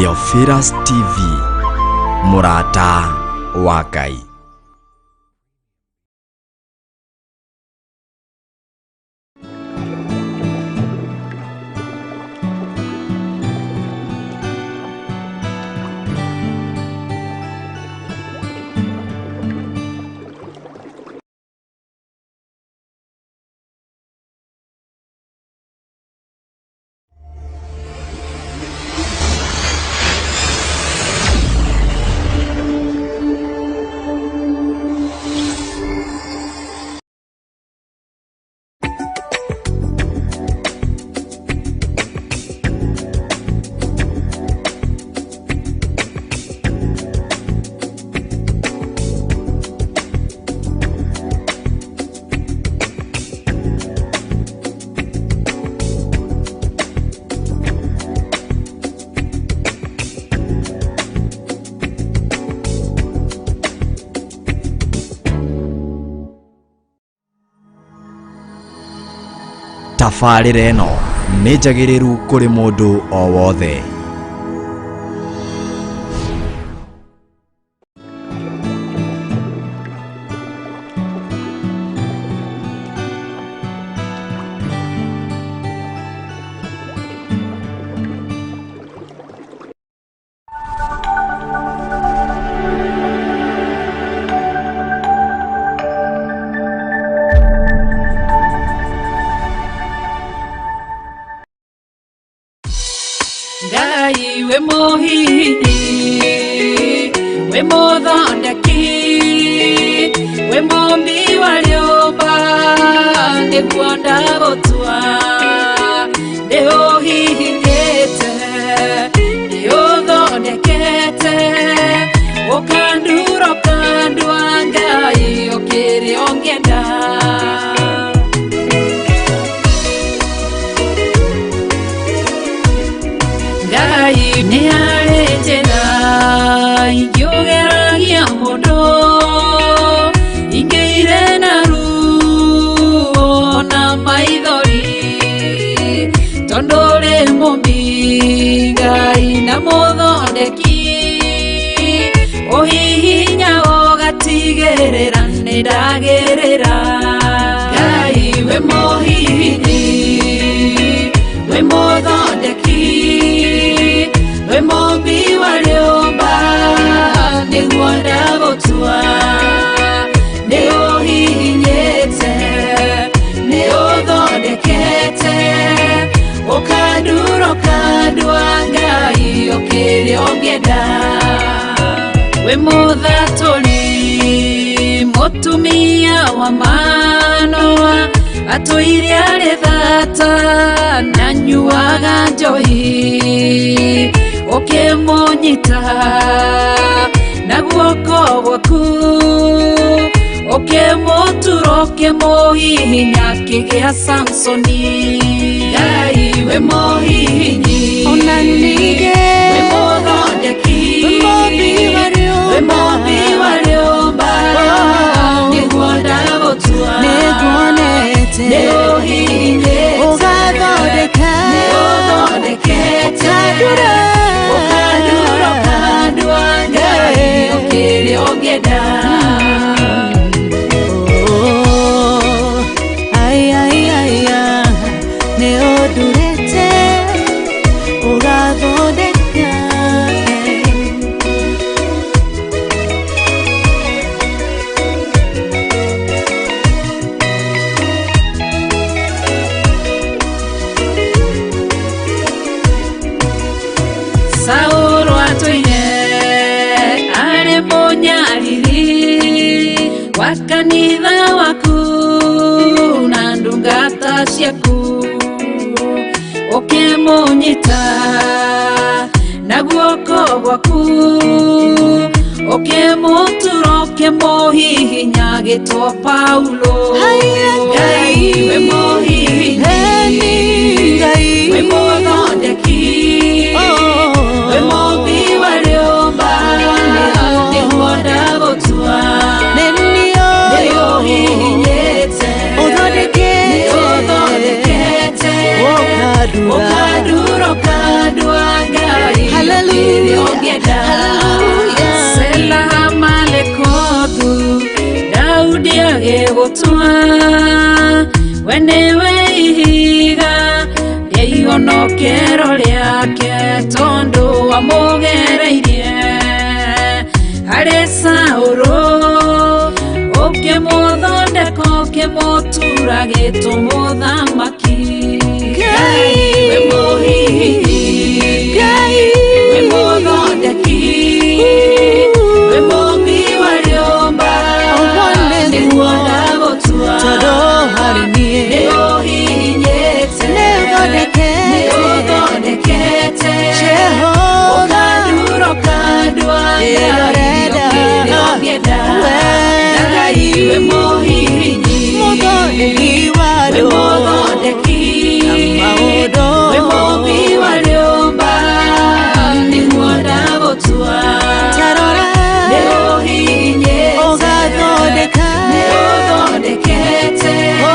Theophilus TV, mũrata wa Ngai. Tabarĩra ĩno nĩ njagĩrĩru kũrĩ mũndũ o wothe. Ngai wĩ mũhihinyi, wĩ mũthondeki, wĩ mũmbi wa rĩũmba, nĩguo ndagũtua. Nĩ ũhihinyĩte, nĩ ũthondekete, ũkandura ũkandua, Ngai ũkĩrĩ ũngĩenda. Ngai nĩ arĩ njĩra ingĩũgeragia mũndũ, ingĩire na ruo na maithori, tondũ rĩ mũmbi Ngai na mũthondeki, ũhihinya ũgatigĩrĩra nĩ ndagĩrĩra. Ngai wĩ mũhihinyi, wĩ mũthondeki, wĩ mũmbi wa rĩũmba, nĩguo ndagũtua. Nĩ ũhihinyĩte, nĩ ũthondekete, ũkandura ũkandua, Ngai ũkĩrĩ ũngĩenda. Wĩ mũthatũri mũtumia wa Manoa, atũire arĩ thata na nyuaga njohi, ũkĩmũnyita na guoko gwaku, ũkĩmũtura ũkĩmũhihinya, akĩgĩa Samsoni. Ngai wĩ mũhihinyi, Ona ningĩ wĩ mũthondeki, wĩ mũmbi wa rĩũmba. Wĩ mũmbi wa rĩũmba, nĩguo ndagũtua. Nĩnguonete nĩ ũhihinyĩte, ũgathondeka, nĩ ũthondekete, ũkandura, ũkandura ũkandua, Ngai ũkĩrĩ ũngĩenda. Oh, ai, ai, ai, ah, nĩ ũndurĩte ũgathondeka. Saũlũ atũire arĩ mũnyariri wa kanitha waku na ndungata ciaku, ũkĩmũnyita na guoko gwaku, ũkĩmũtura ũkĩmũhihinya, agĩtwo Paulo. Haiya, Ngai wĩ mũhihinyi, Eni Ngai wĩ mũthondeki, Oh. wĩ mũmbi wa rĩũmba, nĩguo ndagũtua. Nĩ Nĩ niĩ ũhihinyĩte, ũthondekete, nĩ ũthondekete, ũkandura, ũkandura ũkandua, Ngai Hallelujah. agĩgũtua we nĩwe ihiga rĩa ihonokero rĩake tondũ wamũgereirie harĩ Saũlũ ũkĩmũthondeka ũkĩmũtura gĩtũmũthamaki Ngai wĩ mũhihinyi Ngai wĩ mũthondeki wĩ mũmbi wa rĩũmba Ũguo nĩguo. nĩguo ndagũtua Tondũ harĩ niĩ nĩũhihinyĩte Nĩũthondekete. nĩũthondekete Jehova ũkandura ũkandua Kĩrĩa ũrenda. kĩrĩa ũngĩenda We. Ngai wĩ mũhihinyi Mũthondeki wa wĩ andũ mũthondeki na maũndũ wĩ mũmbi wa rĩũmba nĩguo ndagũtua Tarora nĩũhihinyĩte ũgathondeka nĩũthondekete Oh.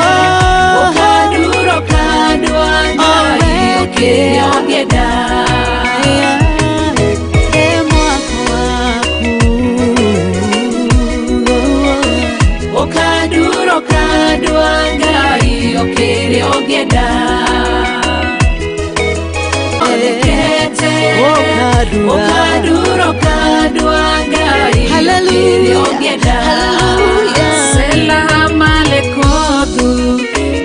ũkandura ũkandua Ngai Oh, kĩrĩa ũngĩenda Ĩ mwako waku ũkandura ũkandua Ngai kĩrĩa ũngĩenda Thondekete Ũkandura. ũkandura ũkandua Ngai Hallelujah. kĩrĩa ũngĩenda Hallelujah. Sela malekothu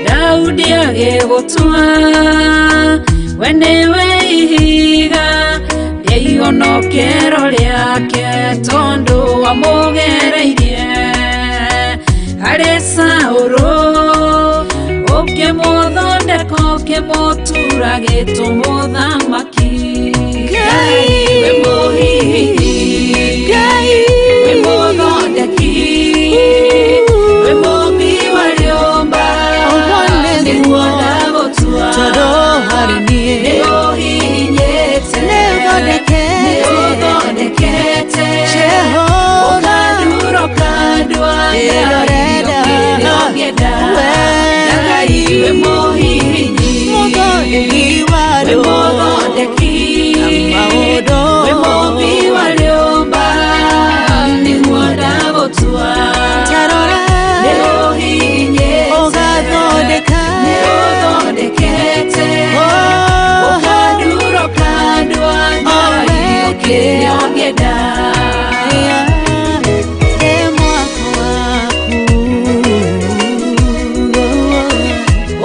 Daudi agĩgũtua we nĩwe ihiga rĩa ihonokero rĩake tondũ wamũgereirie harĩ Saũlũ ũkĩmũthondeka ũkĩmũtura gĩtũmũthamaki Ngai wĩ mũhihinyi Ngai wĩ mũthondeki wĩ mũmbi wa rĩũmba Ũguo nĩguo. nĩguo ndagũtua Tondũ harĩ niĩ nĩũhihinyĩte Nĩũthondekete. nĩũthondekete Jehova ũkandura ũkandua Kĩrĩa Ngai ũrenda. kĩrĩa ũngĩenda We. Ngai wĩ mũhihinyi Mũthondeki wa wĩ andũ mũthondeki na maũndũ wĩ mũmbi wa rĩũmba nĩguo ndagũtua Tarora nĩũhihinyĩte ũgathondeka nĩũthondekete Oh. ũkandura ũkandua Ngai kĩrĩa ũngĩenda Ĩ mwako waku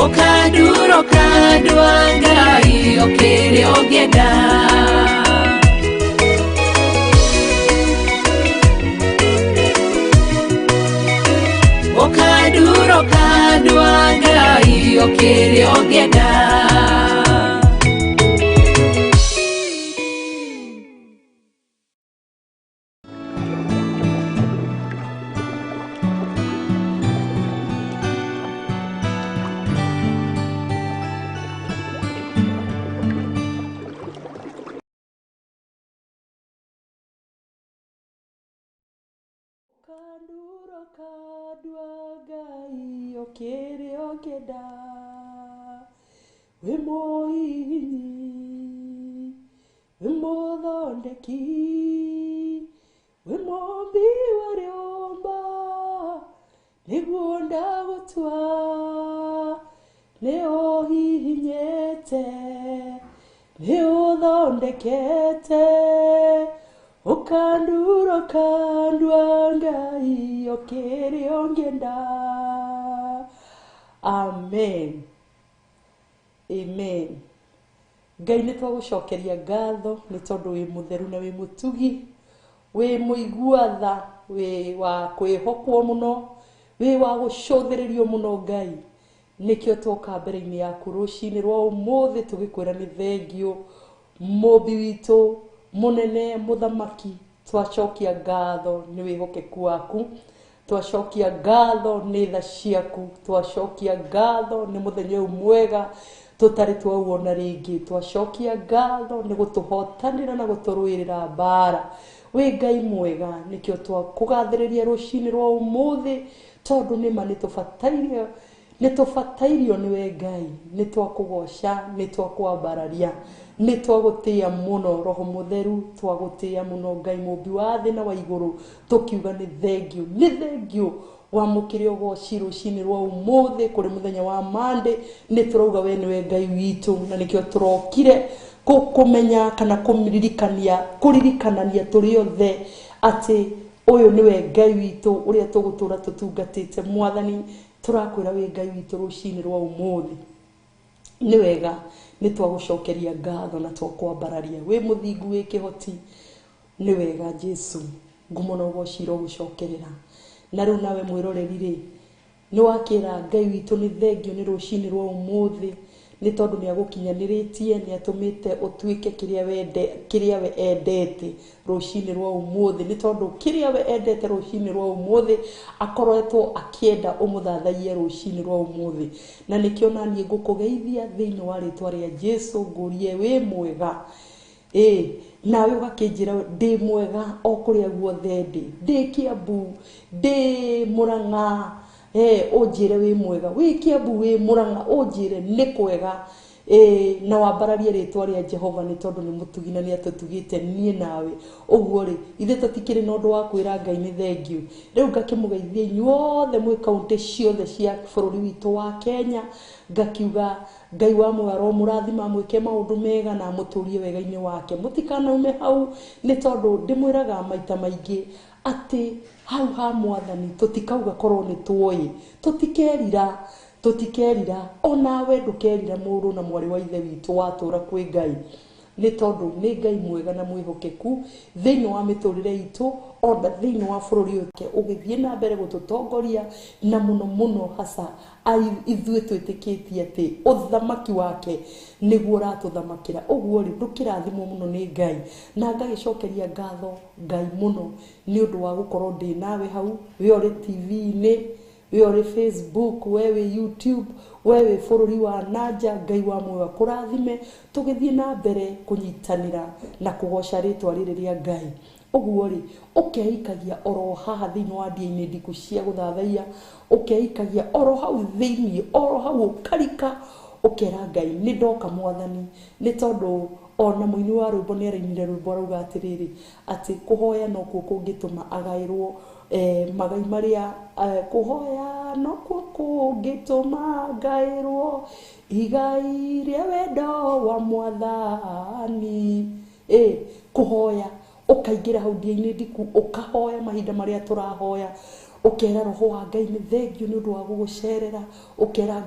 ũkandura ũkandua Ngai kĩrĩa ũngĩenda ũkandura ũkandua Ngai kĩrĩa ũngĩenda Kanduro kandua Ngai okĩrĩa ũngĩenda wĩ mũhihinyi wĩ mũthondeki wĩ mũmbi wa rĩũmba nĩguo ndagũtua nĩũhihinyĩte nĩũthondekete ũkandura ũkandua Ngai okĩrĩa ũngĩenda amen amen Ngai nĩ twagũcokeria ngatho nĩ tondũ wĩ mũtheru na wĩ mũtugi wĩ mũigua tha wĩ wa kwĩhokwo mũno wĩ wa gũcũthĩrĩrio mũno Ngai nĩkĩo twoka mbere-inĩ yaku rũcinĩ rwa ũmũthĩ tũgĩkwĩra nĩ thengiũ mũmbi witũ mũnene mũthamaki twacokia ngatho nĩ wĩhokeku waku twacokia ngatho nĩ tha ciaku twacokia ngatho nĩ mũthenya ũyũ mwega tũtarĩ twauona rĩngĩ twacokia ngatho nĩ gũtũhotanĩra na gũtũrũĩrĩra mbara wĩ Ngai mwega nĩkĩo twakũgathĩrĩria rũcinĩ rwa ũmũthĩ tondũ nĩma nĩ tũbatairio nĩ tũbatairio nĩwe Ngai nĩ twakũgoca nĩ twakwambararia nĩ twagũtĩa mũno roho mũtheru twagũtĩa mũno Ngai mũmbi wa thĩ na wa igũrũ tũkiuga nĩ thengiũ nĩ thengiũ Wamũkĩre ũgoci rũcinĩ rwa ũmũthĩ kũrĩ mũthenya wa Monday. Nĩ tũrauga we nĩwe Ngai witũ, na nĩkĩo tũrokire kũmenya kana kũririkanania tũrĩ othe atĩ ũyũ nĩwe Ngai witũ ũrĩa tũgũtũra tũtungatĩte. Mwathani, tũrakwĩra wĩ Ngai witũ rũcinĩ rwa ũmũthĩ. Nĩ wega nĩ twagũcokeria ngatho na twakwambararia. Wĩ mũthingu, wĩ kĩhoti. Nĩ wega Jesu, ngumo na ũgoci irogũcokerera. Na rĩu nawe mwĩroreri rĩ, nĩ wakĩra Ngai witũ nĩ thengio nĩ rũcinĩ rwa ũmũthĩ, nĩ tondũ nĩ agũkinyanĩrĩtie, nĩ atũmĩte ũtuĩke kĩrĩa we endete rũcinĩ rwa ũmũthĩ. Nĩ tondũ kĩrĩa we endete rũcinĩ rwa ũmũthĩ akoretwo akĩenda ũmũthathaiye rũcinĩ rwa ũmũthĩ. Na nĩkĩo naniĩ ngũkũgeithia thĩinĩ wa rĩtwa rĩa Jesu, ngũrie wĩ mwega. Ĩĩ, nawe ũgakĩnjĩra ndĩ mwega o kũrĩa guothe ndĩ, ndĩ Kiambu, ndĩ Murang'a, ũnjĩre wĩ mwega, wĩ Kiambu, wĩ Murang'a, ũnjĩre nĩ kwega. Na wambararie rĩtwa rĩa Jehova nĩ tondũ nĩ mũtugi na nĩ atũtugĩte niĩ nawe. Ũguo rĩ, ithuĩ tũtikĩrĩ na ũndũ wa kwĩra Ngai nĩ thengiũ. Rĩu ngakĩmũgeithia inyuothe mwĩ kaũntĩ ciothe cia bũrũri witũ wa Kenya, ngakiuga Ngai wa muoyo aromũrathima, amwĩke maũndũ mega na amũtũrie wega-inĩ wake. Mũtikanaume hau, nĩ tondũ ndĩmwĩraga maita maingĩ atĩ hau ha Mwathani tũtikauga korwo nĩ tuoĩ, tũtikerira, tũtikerira. Onawe ndũkerira mũrũ na mwarĩ wa ithe witũ watũra kwĩ Ngai, nĩ tondũ nĩ Ngai mwega na mwĩhokeku thĩinĩ wa mĩtũrĩre itũ, ona thĩinĩ wa bũrũri ũyũ ũgĩthiĩ na mbere gũtũtongoria, na mũno mũno hasa ithuĩ twĩtĩkĩtie atĩ ũthamaki wake nĩguo ũratũthamakĩra. Ũguo rĩ, ndũkĩrathimwo mũno nĩ Ngai, na ngagĩcokeria ngatho Ngai mũno nĩ ũndũ wa gũkorwo ndĩ nawe hau, we ũrĩ TV-inĩ, we ũrĩ Facebook, we wĩ YouTube, we wĩ bũrũri wa nanja. Ngai wa muoyo akũrathime, tũgĩthiĩ na mbere kũnyitanĩra na kũgoca rĩtwa rĩrĩ rĩa Ngai. Ũguo rĩ, ũkeikagia oro haha thĩinĩ wa ndia-inĩ ndiku cia gũthathaiya, ũkeikagia oro hau thĩinĩ, oro hau ũkarika, ũkera Ngai nĩ ndoka Mwathani. Nĩ tondũ ona mũini wa rwĩmbo nĩ arainire rwĩmbo arauga atĩrĩrĩ, atĩ kũhoya nokuo kũngĩtũma agaĩrwo magai marĩa, kũhoya nokuo kũngĩtũma ngaĩrwo igai rĩa wendo wa Mwathani. Kũhoya ũkaingĩra hau ndia-inĩ ndiku, ũkahoya mahinda marĩa tũrahoya, ũkera roho wa Ngai nĩ thengio nĩ ũndũ wa gũgũcerera, ũkera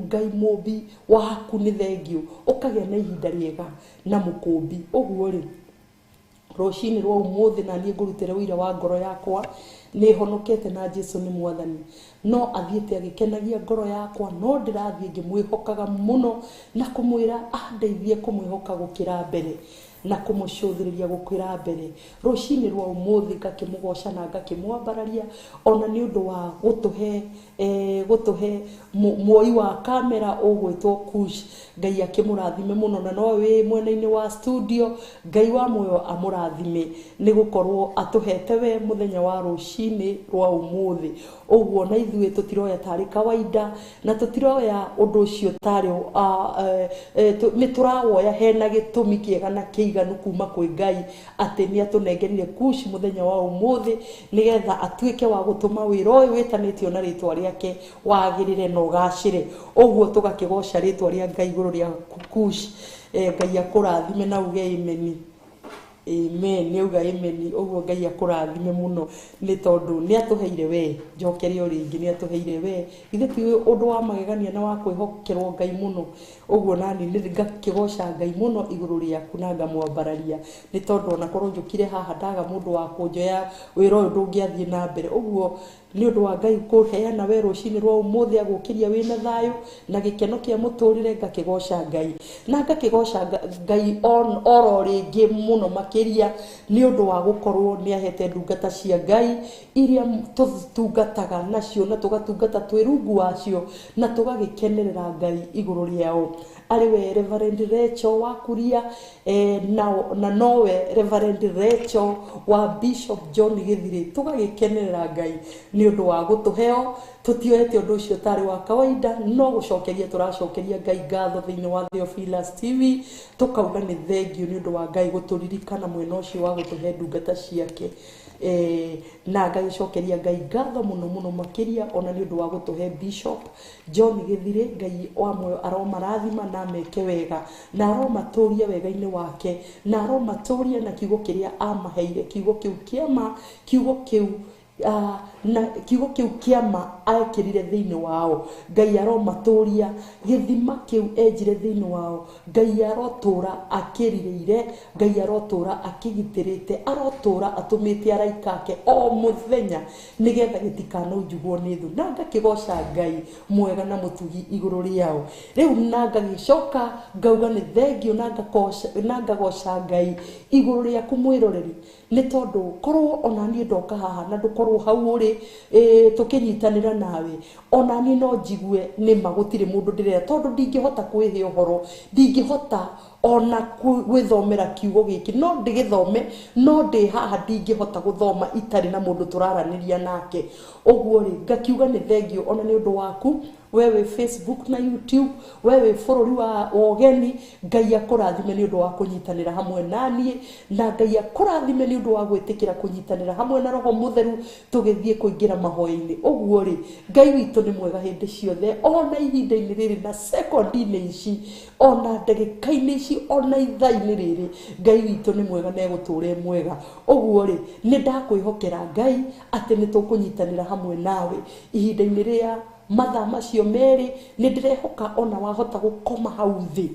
Ngai mũmbi waku nĩ thengio, ũkagĩa na ihinda rĩega na mũkũmbi. Ũguo rĩ, rũcinĩ rwa ũmũthĩ na niĩ ngũrutĩre ũira wa ngoro yakwa, nĩ honokete na Jesu nĩ Mwathani. No athiĩte agĩkenagia ngoro yakwa, no ndĩrathiĩ ngĩmwĩhokaga mũno na kũmwĩra andeithie kũmwĩhoka gũkĩra mbere na kũmũcũthĩrĩria gũkĩra mbere. Rũcinĩ rwa ũmũthĩ ngakĩmũgoca na ngakĩmwambararia, ona nĩ ũndũ wa gũtũhe muoi wa kamera ũgwĩtwo Kush. Ngai akĩmũrathime mũno, na no wĩ mwena-inĩ wa studio, Ngai wa muoyo amũrathime nĩ gũkorwo atũhete we mũthenya wa rũcinĩ rwa ũmũthĩ. Ũguo na ithuĩ tũtiroya tarĩ kawaida, na tũtiroya ũndũ ũcio tarĩ, nĩ tũrawoya hena gĩtũmi kĩega na kĩiganu kuma kwĩ Ngai atĩ nĩ atũnengerire Kush mũthenya wa ũmũthĩ, nĩgetha atuĩke wa gũtũma wĩra ũyũ wĩtanĩtio na rĩtwa rĩake wagĩrĩre na ũgacĩre. Ũguo tũgakĩgoca rĩtwa rĩa Ngai igũrũ rĩa Kush. Ngai akũrathime na uge amen. Amen, nĩ auga amen. Ũguo Ngai akũrathime mũno nĩ tondũ nĩ atũheire we, njokere o rĩngĩ, nĩ atũheire we. Ithuĩ ti ũndũ wa magegania na wa kwĩhokerwo Ngai mũno. Ũguo nani nĩ ngakĩgoca Ngai mũno igũrũ rĩaku na ngamwambararia, nĩ tondũ ona korwo njũkire haha ndaga mũndũ wa kũnjoya wĩra ũyũ ndũngĩathiĩ na mbere. Ũguo nĩ ũndũ wa Ngai kũheana we rũcinĩ rwa ũmũthĩ, agũkĩria wĩna thayũ na gĩkeno kĩa mũtũrĩre, ngakĩgoca Ngai na ngakĩgoca Ngai oro rĩngĩ mũno makĩria nĩ ũndũ wa gũkorwo nĩ ahete ndungata cia Ngai iria tũtungataga nacio na tũgatungata twĩ rungu wacio na tũgagĩkenerera Ngai igũrũ rĩao. Arĩ we Reverend Rachel wa Kuria, na nowe Reverend Rachel wa Bishop John Githiri. Tũgagĩkenerera Ngai nĩ ũndũ wa gũtũheo. Tũtioete ũndũ ũcio tarĩ wa kawaida, no gũcokeria tũracokeria Ngai ngatho thĩinĩ wa Theophilus TV, tũkauga nĩ thengiũ nĩ ũndũ wa Ngai gũtũririkana mwena ũcio wa gũtũhe ndungata ciake. Na ngagĩcokeria Ngai ngatho mũno mũno makĩria ona nĩ ũndũ wa gũtũhe Bishop John Githiri. Ngai wa muoyo aromarathima na meke wega, na aromatũria wega-inĩ wake, na aromatũria na kiugo kĩrĩa amaheire, kiugo kĩu kĩama, kiugo kĩu na kiugo kĩu kĩama ekĩrire thĩinĩ wao. Ngai aromatũria gĩthima kĩu enjire thĩinĩ wao. Ngai arotũra akĩrirĩire, Ngai arotũra akĩgitĩrĩte, arotũra atũmĩte araika ake o mũthenya nĩgetha gĩtikanaunjugwo nĩ thũ. Na ngakĩgoca Ngai mwega na mũtugi igũrũ rĩao. Rĩu na ngagĩcoka ngauga nĩ thengiũ, na ngagoca Ngai igũrũ rĩaku mwĩroreri, nĩ tondũ korwo ona niĩ ndoka haha na ndũkorwo hau ũrĩ, tũkĩnyitanĩra nawe, ona niĩ no njigue nĩma gũtirĩ mũndũ ndĩrera, tondũ ndingĩhota kwĩhe ũhoro, ndingĩhota ona gwĩthomera kiugo gĩkĩ, no ndĩgĩthome, no ndĩ haha ndingĩhota gũthoma itarĩ na mũndũ tũraranĩria nake. Ũguo rĩ, ngakiuga nĩ thengiũ ona nĩ ũndũ waku we wĩ Facebook na YouTube, we wĩ bũrũri wa ũgeni. Ngai akũrathime nĩ ũndũ wa kũnyitanĩra hamwe na niĩ, na Ngai akũrathime nĩ ũndũ wa gwĩtĩkĩra kũnyitanĩra hamwe na Roho Mũtheru tũgĩthiĩ kũingĩra mahoya-inĩ. Ũguo rĩ, Ngai witũ nĩ mwega hĩndĩ ciothe, ona ihinda-inĩ rĩrĩ na sekondi-inĩ ici, ona ndagĩka-inĩ ici, ona ithaa-inĩ rĩrĩ, Ngai witũ nĩ mwega na egũtũũra e mwega. Ũguo rĩ, nĩ ndakwĩhokera Ngai atĩ nĩ tũkũnyitanĩra hamwe nawe ihinda-inĩ rĩa mathaa macio merĩ. Nĩ ndĩrehoka ona wahota gũkoma hau thĩ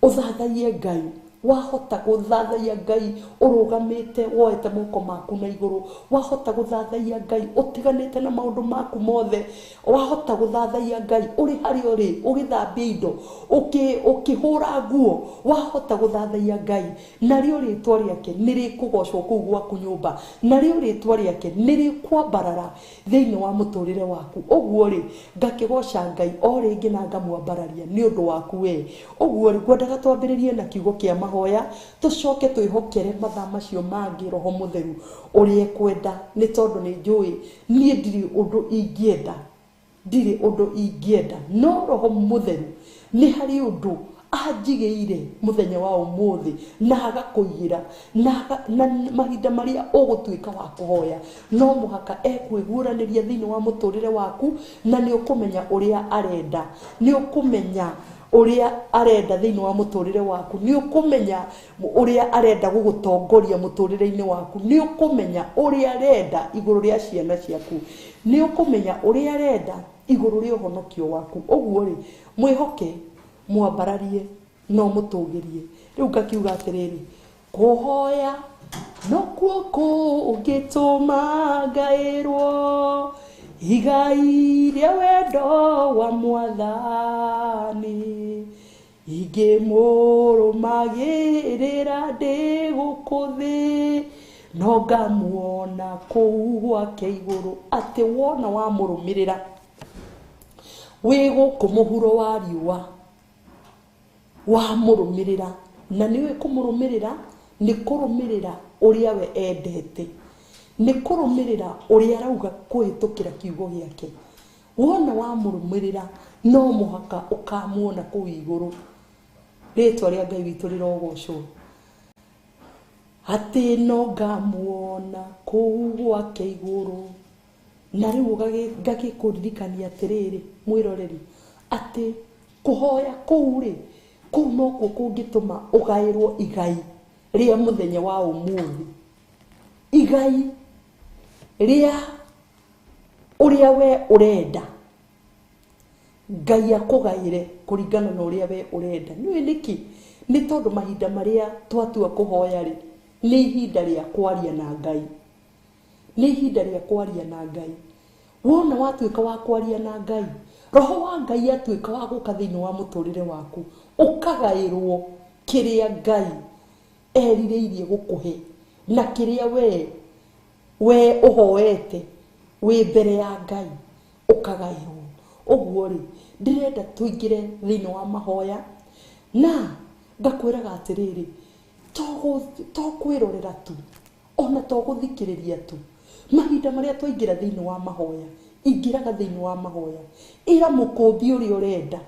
ũthathaiye Ngai, wahota gũthathaiya Ngai ũrũgamĩte woete moko maku na igũrũ, wahota gũthathaiya Ngai ũtiganĩte na maũndũ maku mothe, wahota gũthathaiya Ngai ũrĩ harĩa ũrĩ ũgĩthambia indo, ũkĩhũra nguo, wahota gũthathaiya Ngai, narĩo rĩtwa rĩake nĩ rĩkũgocwo kũu gwaku nyũmba, narĩo rĩtwa rĩake nĩ rĩkwambarara thĩinĩ wa mũtũrĩre waku. Ũguo rĩ, ngakĩgoca Ngai o rĩngĩ na ngamwambararia nĩ ũndũ waku we. Ũguo rĩ, ngwendaga twambĩrĩrie na kiugo kĩa mahoya, tũcoke twĩhokere mathaa macio mangĩ Roho Mũtheru ũrĩa ekwenda, nĩ tondũ nĩ njũĩ niĩ ndirĩ ũndũ ingĩenda, ndirĩ ũndũ ingĩenda, no Roho Mũtheru nĩ harĩ ũndũ anjigĩire mũthenya wa ũmũthĩ na agakũigĩra, na mahinda marĩa ũgũtuĩka wa kũhoya no mũhaka ekwĩguũranĩria thĩinĩ wa mũtũrĩre waku, na nĩ ũkũmenya ũrĩa arenda, nĩ ũkũmenya ũrĩa arenda thĩinĩ wa mũtũrĩre waku, nĩ ũkũmenya ũrĩa arenda gũgũtongoria mũtũrĩre-inĩ waku, nĩ ũkũmenya ũrĩa arenda igũrũ rĩa ciana ciaku, nĩ ũkũmenya ũrĩa arenda igũrũ rĩa ũhonokio waku. Ũguo rĩ, mwĩhoke, mwambararie, no mũtũgĩrie. Rĩu ngakiuga atĩrĩrĩ, kũhoya nokuo kũngĩtũma ngaĩrwo igai rĩa wendo wa Mwathani, ingĩmũrũmagĩrĩra ndĩ gũkũ thĩ, no ngamuona kũu gwake igũrũ. Atĩ wona wamũrũmĩrĩra wĩ gũkũ mũhuro wa riũa, wamũrũmĩrĩra, na nĩũĩ kũmũrũmĩrĩra nĩ kũrũmĩrĩra ũrĩa we endete, nĩ kũrũmĩrĩra ũrĩa arauga kũhĩtũkĩra kiugo gĩake. Wona wamũrũmĩrĩra no mũhaka ũkamuona kũu igũrũ. Rĩtwa rĩa Ngai witũ rĩrogocwo. Atĩ no ngamuona kũu gwake igũrũ. Na rĩu ngagĩkũririkania atĩrĩrĩ mwĩroreri, atĩ kũhoya kũu rĩ, kũu nokuo kũngĩtũma ũgaĩrwo igai rĩa mũthenya wa ũmũthĩ, igai rĩa ũrĩa we ũrenda Ngai akũgaĩre kũringana na ũrĩa we ũrenda. Nĩũĩ nĩkĩ? Nĩ tondũ mahinda marĩa twatua kũhoya rĩ, nĩ ihinda rĩa kwaria na Ngai, nĩ ihinda rĩa kwaria na Ngai. Wona watuĩka wa kwaria na Ngai, Roho wa Ngai atuĩka wa gũka thĩinĩ wa mũtũrĩre waku, ũkagaĩrwo kĩrĩa Ngai erirĩirie gũkũhe na kĩrĩa we ũhoete wĩ mbere ya Ngai, ũkagaĩrwo. Ũguo rĩ, ndĩrenda tũingĩre thĩinĩ wa mahoya. Na ngakwĩraga atĩrĩrĩ, to kwĩrorera tu, ona to gũthikĩrĩria tu. Mahinda marĩa twaingĩra thĩinĩ wa mahoya, ingĩraga thĩinĩ wa mahoya, ĩra mũkũmbi ũrĩa ũrenda,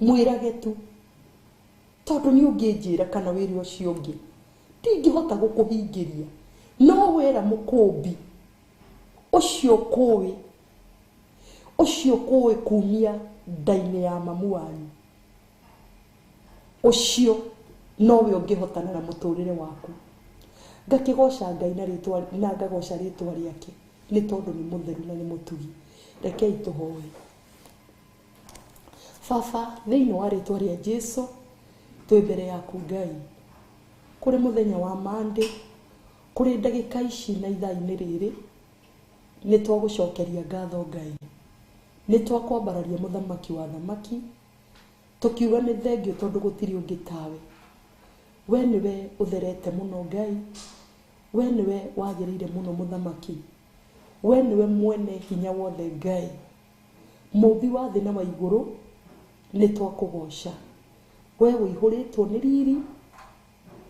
mwĩrage tu, tondũ nĩ ũngĩnjĩra kana wĩre ũcio ũngĩ, ndingĩhota gũkũhingĩria. No wera mũkũmbi ũcio kũĩ, ũcio kũĩ kumia nda-inĩ ya mamu wanyu, ũcio nowe ũngĩhotana na mũtũrĩre waku. Ngakĩgoca Ngai na rĩtwa, na ngagoca rĩtwa rĩake, nĩ tondũ nĩ mũtheru na nĩ mũtugi. Rekei tũhoe. Baba, thĩinĩ wa rĩtwa rĩa Jesu, twĩ mbere yaku Ngai, kũrĩ mũthenya wa Monday, kũrĩ ndagĩka ici na ithaa-inĩ rĩrĩ, nĩ twagũcokeria ngatho Ngai, nĩ twakwambararia mũthamaki wa thamaki, tũkiuga nĩ thengio tondũ gũtirĩ ũngĩ tawe. We nĩwe ũtherete mũno Ngai, we nĩwe wagĩrĩire mũno mũthamaki, we nĩwe mwene hinya wothe Ngai, mũmbi wa thĩ na wa igũrũ, nĩ twakũgoca. We ũihũrĩtwo nĩ riri,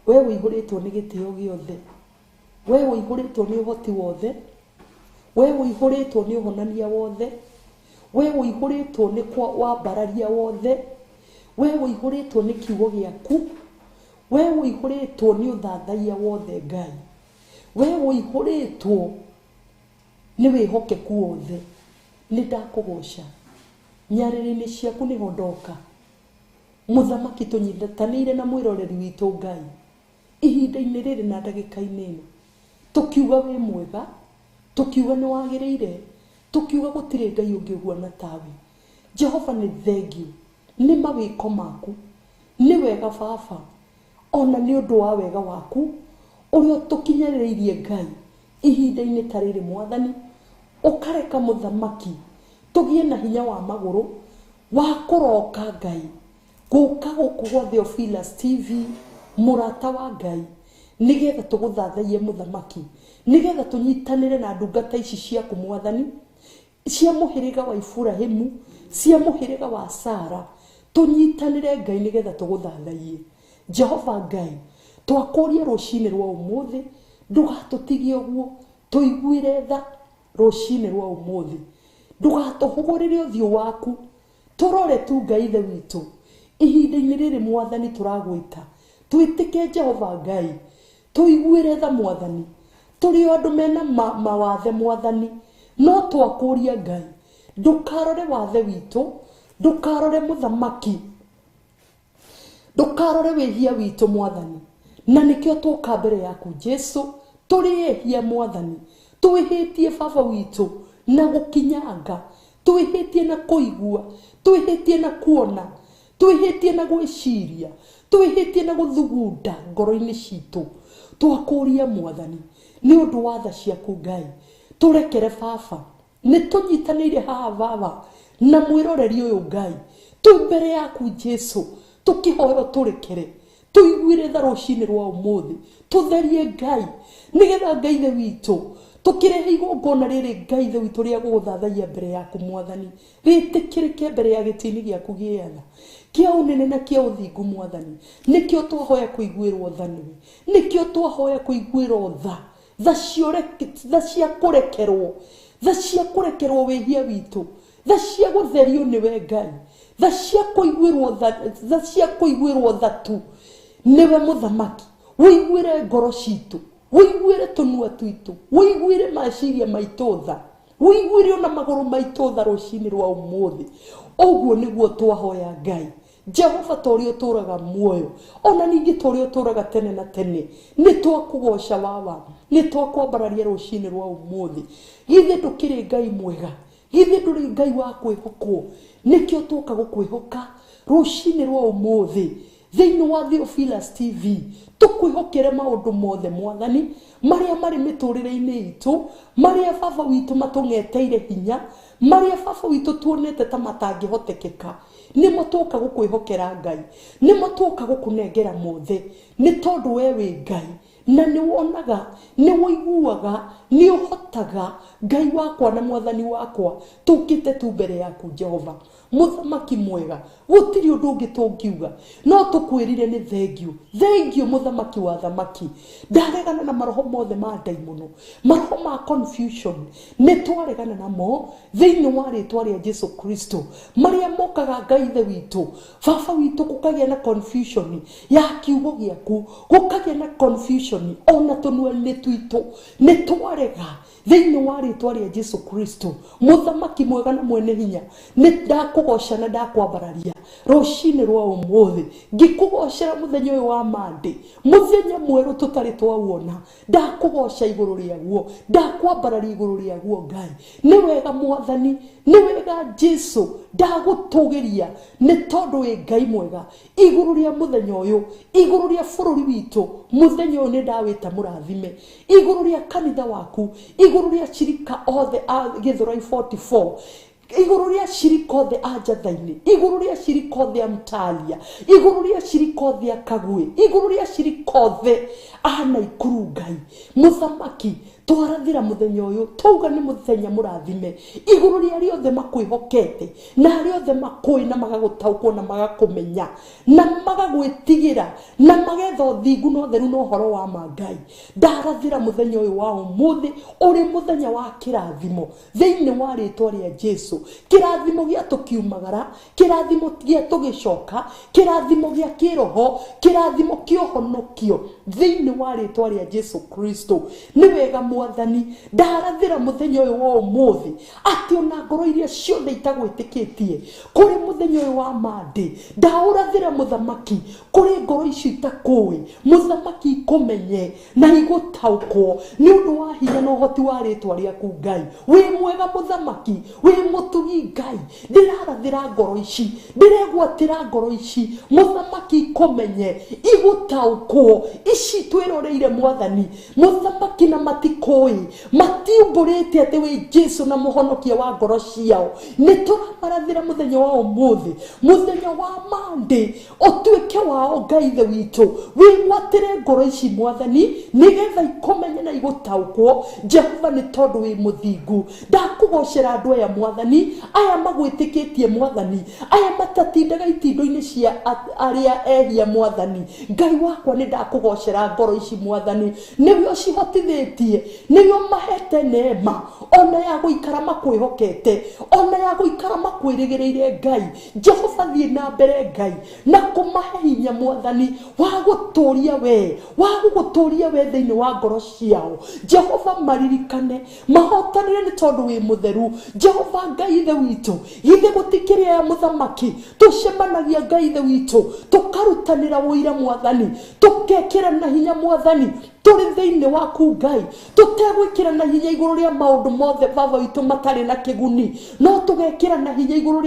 we ũihũrĩtwo nĩ gĩtĩo gĩothe, we ũihũrĩtwo nĩ ũhoti wothe, we ũihũrĩtwo nĩ ũhonania wothe, we ũihũrĩtwo nĩ wambararia wothe, we ũihũrĩtwo nĩ kiugo gĩaku, we ũihũrĩtwo nĩ ũthathaiya wothe Ngai, we ũihũrĩtwo nĩ wĩhokeku wothe. Nĩ ndakũgoca. Nyarĩrĩ-inĩ ciaku nĩho ndoka. Mũthamaki, tũnyitanĩire na mwĩroreri witũ Ngai, ihinda-inĩ rĩrĩ na ndagĩka-inĩ ĩno, tũkiuga wĩ mwega, tũkiuga nĩ wagĩrĩire, tũkiuga gũtirĩ Ngai ũngĩ ũhuana tawe. Jehova, nĩ thengio nĩ mawĩko maku, nĩ wega Baba, ona nĩ ũndũ wa wega waku ũrĩa ũtũkinyĩrĩirie Ngai ihinda-inĩ ta rĩrĩ Mwathani, ũkareka mũthamaki tũgĩe na hinya wa magũrũ wa kũroka Ngai, gũka gũkũ gwa Theophilus TV, mũrata wa Ngai, nĩgetha tũgũthathaiye mũthamaki, nĩgetha tũnyitanĩre na ndungata ici ciaku Mwathani, cia mũhĩrĩga wa Iburahĩmu, cia mũhĩrĩga wa Sara, tũnyitanĩre Ngai nĩgetha tũgũthathaiye. Jehova Ngai, twakũria rũcinĩ rwa ũmũthĩ, ndũgatũtigie ũguo, tũiguĩre tha rũcinĩ rwa ũmũthĩ, ndũgatũhũgũrĩre ũthiũ waku, tũrore tu Ngai ithe witũ ihinda-inĩ rĩrĩ Mwathani tũragwĩta, twĩtĩke Jehova Ngai, tũiguĩre tha Mwathani, tũrĩ o andũ mena mawathe Mwathani, no twakũria Ngai, ndũkarore wathe witũ, ndũkarore mũthamaki, ndũkarore wĩhia witũ Mwathani, na nĩkĩo tũka mbere yaku Jesu, tũrĩ ehia Mwathani, twĩhĩtie Baba witũ na gũkinyanga, twĩhĩtie na kũigua, twĩhĩtie na kuona, twĩhĩtie na gwĩciria, twĩhĩtie na gũthugunda ngoro-inĩ citũ. Twakũria Mwathani nĩ ũndũ wa tha ciaku Ngai, tũrekere Baba, nĩ tũnyitanĩire haha Baba na mwĩroreri ũyũ Ngai, twĩ mbere yaku Jesu, tũkĩhoya tũrekere, tũiguĩre tha rũcinĩ rwa ũmũthĩ, tũtherie Ngai, nĩgetha Ngai ithe witũ tũkĩrehe igongona rĩrĩ Ngai ithe witũ rĩa gũgũthathaiya mbere yaku Mwathani, rĩtĩkĩrĩke mbere ya gĩtĩ-inĩ gĩaku gĩa tha, kĩa ũnene na kĩa ũthingu Mwathani. Nĩkĩo twahoya kũiguĩrwo tha nĩwe, nĩkĩo twahoya kũiguĩrwo tha, tha cia kũrekerwo, tha cia kũrekerwo wĩhia witũ, tha cia gũtherio nĩwe Ngai, tha cia kũiguĩrwo tha, tha cia kũiguĩrwo tha tu nĩwe mũthamaki. Wĩiguĩre ngoro citũ, wĩiguĩre tũnua twitũ, wĩiguĩre meciria maitũ tha, wĩiguĩre ona magũrũ maitũ tha rũcinĩ rwa ũmũthĩ. Ũguo nĩguo twahoya Ngai. Jehova, ta ũrĩa ũtũũraga muoyo, ona ningĩ ta ũrĩa ũtũũraga tene na tene, nĩ twakũgoca Baba, nĩ twakwambararia rũcinĩ rwa ũmũthĩ. Githĩ ndũkĩrĩ Ngai mwega? Githĩ ndũrĩ Ngai wa kwĩhokwo? Nĩkĩo twoka gũkwĩhoka rũcinĩ rwa ũmũthĩ thĩinĩ wa Theophilus TV, tũkwĩhokere maũndũ mothe Mwathani, marĩa marĩ mĩtũrĩre-inĩ itũ, marĩa Baba witũ matũng'eteire hinya, marĩa Baba witũ tuonete ta matangĩhotekeka, nĩmo twoka gũkwĩhokera Ngai, nĩmo twoka gũkũnengera mothe, nĩ tondũ we wĩ Ngai na nĩ wonaga, nĩ wũiguaga, nĩ ũhotaga. Ngai wakwa na Mwathani wakwa, tũkĩte tu mbere yaku Jehova. Mũthamaki mwega, gũtirĩ ũndũ ũngĩ tũngiuga no tũkwĩrire nĩ thengio. Thengio mũthamaki wa thamaki. Ndaregana na maroho mothe ma ndaimono, maroho ma confusion nĩ twaregana namo thĩinĩ wa rĩtwa rĩa Jesu Kristo. Marĩa mokaga Ngai ithe witũ, baba witũ, gũkagĩa na confusion ya kiugo gĩaku, gũkagĩa na confusion ona tũnua-inĩ twitũ, nĩ twarega thĩinĩ wa rĩtwa rĩa Jesu Kristo. Mũthamaki mwega na mwene hinya, nĩ ndakũgoca na ndakwambararia rũcinĩ rwa ũmũthĩ, ngĩkũgocera mũthenya ũyũ wa Monday, mũthenya mwerũ tũtarĩ twawona. Ndakũgoca igũrũ rĩaguo, ndakwambararia igũrũ rĩaguo. Ngai nĩ wega Mwathani, nĩ wega Jesu, ndagũtũgĩria nĩ tondũ wĩ Ngai mwega. Igũrũ rĩa mũthenya ũyũ, igũrũ rĩa bũrũri witũ, mũthenya ũyũ nĩ ndawĩta mũrathime. Igũrũ rĩa kanitha waku, igũrũ rĩa cirika othe a Gĩthũrai 44, igũrũ rĩa cirika othe a Njatha-inĩ, igũrũ rĩa cirika othe a Mtalia, igũrũ rĩa cirika othe a Kagwe, igũrũ rĩa cirika othe a Naikuru. Ngai mũthamaki, twarathĩra mũthenya ũyũ, twauga nĩ mũthenya mũrathime igũrũ rĩa arĩa othe makwĩhokete na arĩa othe makũĩ na magagũtaũkwo na magakũmenya na magagwĩtigĩra na magetha ũthingu na ũtheru na ũhoro wa ma. Ngai, ndarathĩra mũthenya ũyũ wa ũmũthĩ ũrĩ mũthenya wa kĩrathimo thĩinĩ wa rĩtwa rĩa Jesu. Kĩrathimo gĩa tũkiumagara, kĩrathimo gĩa tũgĩcoka, kĩrathimo gĩa kĩroho, kĩrathimo kĩa ũhonokio thĩinĩ wa rĩtwa rĩa Jesu Kristo. Nĩ wega Mwathani, ndarathĩra mũthenya ũyũ wa ũmũthĩ atĩ ona ngoro iria ciothe itagwĩtĩkĩtie kũrĩ mũthenya ũyũ wa Monday, ndaũrathĩra mũthamaki kũrĩ ngoro icio itakũĩ, mũthamaki ikũmenye na igũtaũkwo nĩ ũndũ wa hinya na ũhoti wa rĩtwa rĩaku. Ngai wĩ mwega mũthamaki, wĩ mũtugi Ngai. Ndĩrarathĩra ngoro ici, ndĩregwatĩra ngoro ici mũthamaki ikũmenye, igũtaũkwo. Ici twĩroreire Mwathani mũthamaki na matikũĩ, matiumbũrĩte atĩ wĩ Jesu na mũhonokia wa ngoro ciao. Nĩ tũramarathĩra mũthenya wa ũmũthĩ, mũthenya wa Monday ũtuĩke wao. Ngai ithe witũ, wĩgwatĩre ngoro ici Mwathani nĩgetha ikũmenye na igũtaũkwo. Jehova, nĩ tondũ wĩ mũthingu, ndakũgocera andũ aya Mwathani, aya magwĩtĩkĩtie Mwathani, aya matatindaga itindo-inĩ cia arĩa ehia. Mwathani Ngai wakwa, nĩ ndakũgocera ngoro ici Mwathani, nĩwe ũcihotithĩtie, nĩwe ũmahete neema ona ya gũikara makwĩhokete, ona ya gũikara makwĩrĩgĩrĩire. Ngai Jehova, thiĩ na mbere Ngai na kũmahe hinya Mwathani wa gũtũria we, wa gũgũtũria we thĩinĩ wa ngoro ciao. Jehova, maririkane, mahotanire nĩ tondũ wĩ mũtheru. Jehova Ngai ithe witũ, githĩ gũtikĩrĩ aya mũthamaki tũcemanagia Ngai ithe witũ, tũkarutanĩra ũira Mwathani, tũkekĩra na hinya Mwathani, tũrĩ thĩinĩ waku Ngai, tũtegwĩkĩra na hinya igũrũ rĩa maũndũ mothe baba witũ matarĩ na kĩguni, no tũgekĩra na hinya igũrũ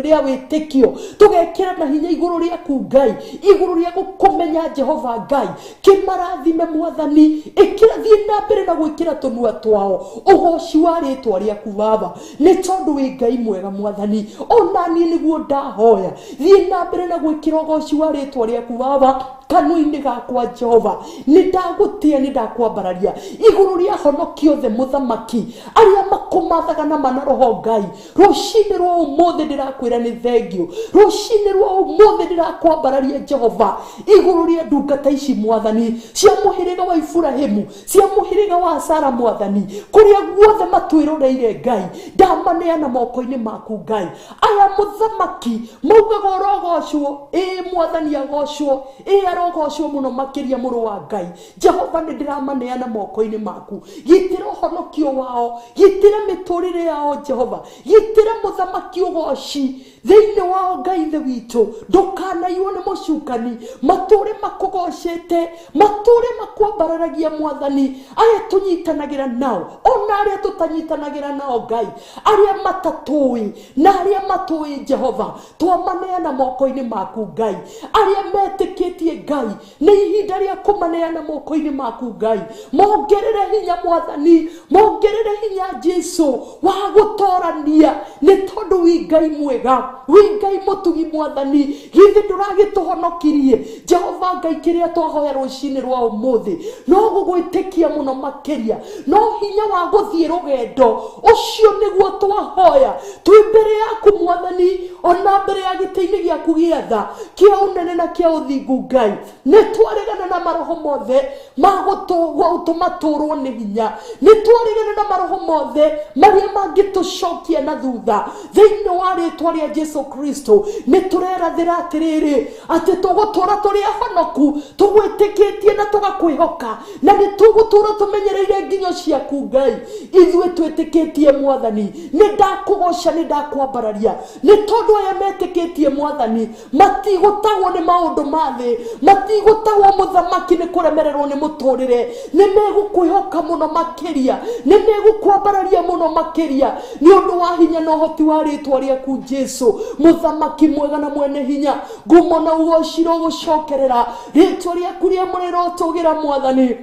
rĩa wĩtĩkio, tũgekĩra na hinya igũrũ rĩaku Ngai, igũrũ rĩa gũkũmenya. Jehova Ngai, kĩmarathime Mwathani, ĩkĩra, thiĩ na mbere na gwĩkĩra tũnua twao ũgoci wa rĩtwa rĩaku Baba, nĩ tondũ wĩ Ngai mwega Mwathani. Ona niĩ nĩguo ndahoya, thiĩ na mbere na gwĩkĩra ũgoci wa rĩtwa rĩaku Baba kanua-inĩ gakwa. Jehova, nĩ ndagũtĩa, nĩ ndakwambararia igũrũ rĩa honokio othe mũthamaki arĩa makũmathaga na mana roho. Ngai, rũcinĩ rwa ũmũthĩ ndĩrakwĩra nĩ thengio. Rũcinĩ rwa ũmũthĩ ndĩrakwambararia Jehova igũrũ rĩa ndungata ici Mwathani cia mũhĩrĩga wa Iburahĩmu, cia mũhĩrĩga wa Sara Mwathani, kũrĩa guothe matwĩroreire. Ngai, ndamaneana moko-inĩ maku. Ngai, aya mũthamaki maugaga ũrogocwo, ĩĩ Mwathani agocwo, ĩĩ arogocwo mũno makĩria mũrũ wa Ngai. Jehova, nĩ ndĩramaneana moko-inĩ maku. Gitĩra ũhonokio wao, gitĩra mĩtũrĩre yao. Jehova, gitĩra mũthamaki ũgoci thĩinĩ wao. Ngai ithe witũ, ndũkanaiywo nĩ mũcukani, matũre makũgocete, matũre makwambararagia Mwathani. Aya tũnyitanagĩra nao ona arĩa tũtanyitanagĩra nao, Ngai, arĩa matatũĩ na arĩa matũĩ, Jehova, twamaneana moko-inĩ maku. Ngai, arĩa metĩkĩtie, Ngai, nĩ ihinda rĩa kũmaneana moko-inĩ maku. Ngai, mongerere hinya Mwathani, mongerere hinya Jesu wa gũtorania, nĩ tondũ wĩ Ngai mwega, wĩ Ngai mũtugi Mwathani. Githĩ ndũragĩtũhonokirie? Jehova Ngai, kĩrĩa twahoya rũcinĩ rwa ũmũthĩ no gũgwĩtĩkia mũno makĩria, no hinya wa gũthiĩ rũgendo ũcio nĩguo twahoya twĩ mbere yaku mwathani ona mbere ya gĩtĩ-inĩ gĩaku gĩa tha kĩa ũnene na kĩa ũthingu Ngai nĩ twaregana na maroho mothe ma gũtũma tũrwo nĩ hinya nĩ twaregana na maroho mothe marĩa mangĩtũcokia na thutha thĩinĩ wa rĩtwa rĩa Jesu Kristo nĩ tũrerathĩra atĩrĩrĩ atĩ tũgũtũra tũrĩ ahonoku tũgwĩtĩkĩtie na tũgakwĩhoka na nĩ tũgũtũra tũmenyereire nginyo ciaku Ngai ithuĩ twĩtĩkĩtie mwathani nĩ ndakũgoca nĩ ndakwambararia nĩ tondũ aya metĩkĩtie mwathani matigũtagwo nĩ maũndũ ma thĩ matigũtagwo mũthamaki nĩ kũremererwo nĩ mũtũrĩre nĩ megũkwĩhoka mũno makĩria nĩ megũkwambararia mũno makĩria nĩ ũndũ wa hinya na ũhoti wa rĩtwa rĩaku Jesu mũthamaki mwega na mwene hinya ngumo na ũgoci rũgũcokerera rĩtwa rĩaku rĩamũre rĩrotũgĩra mwathani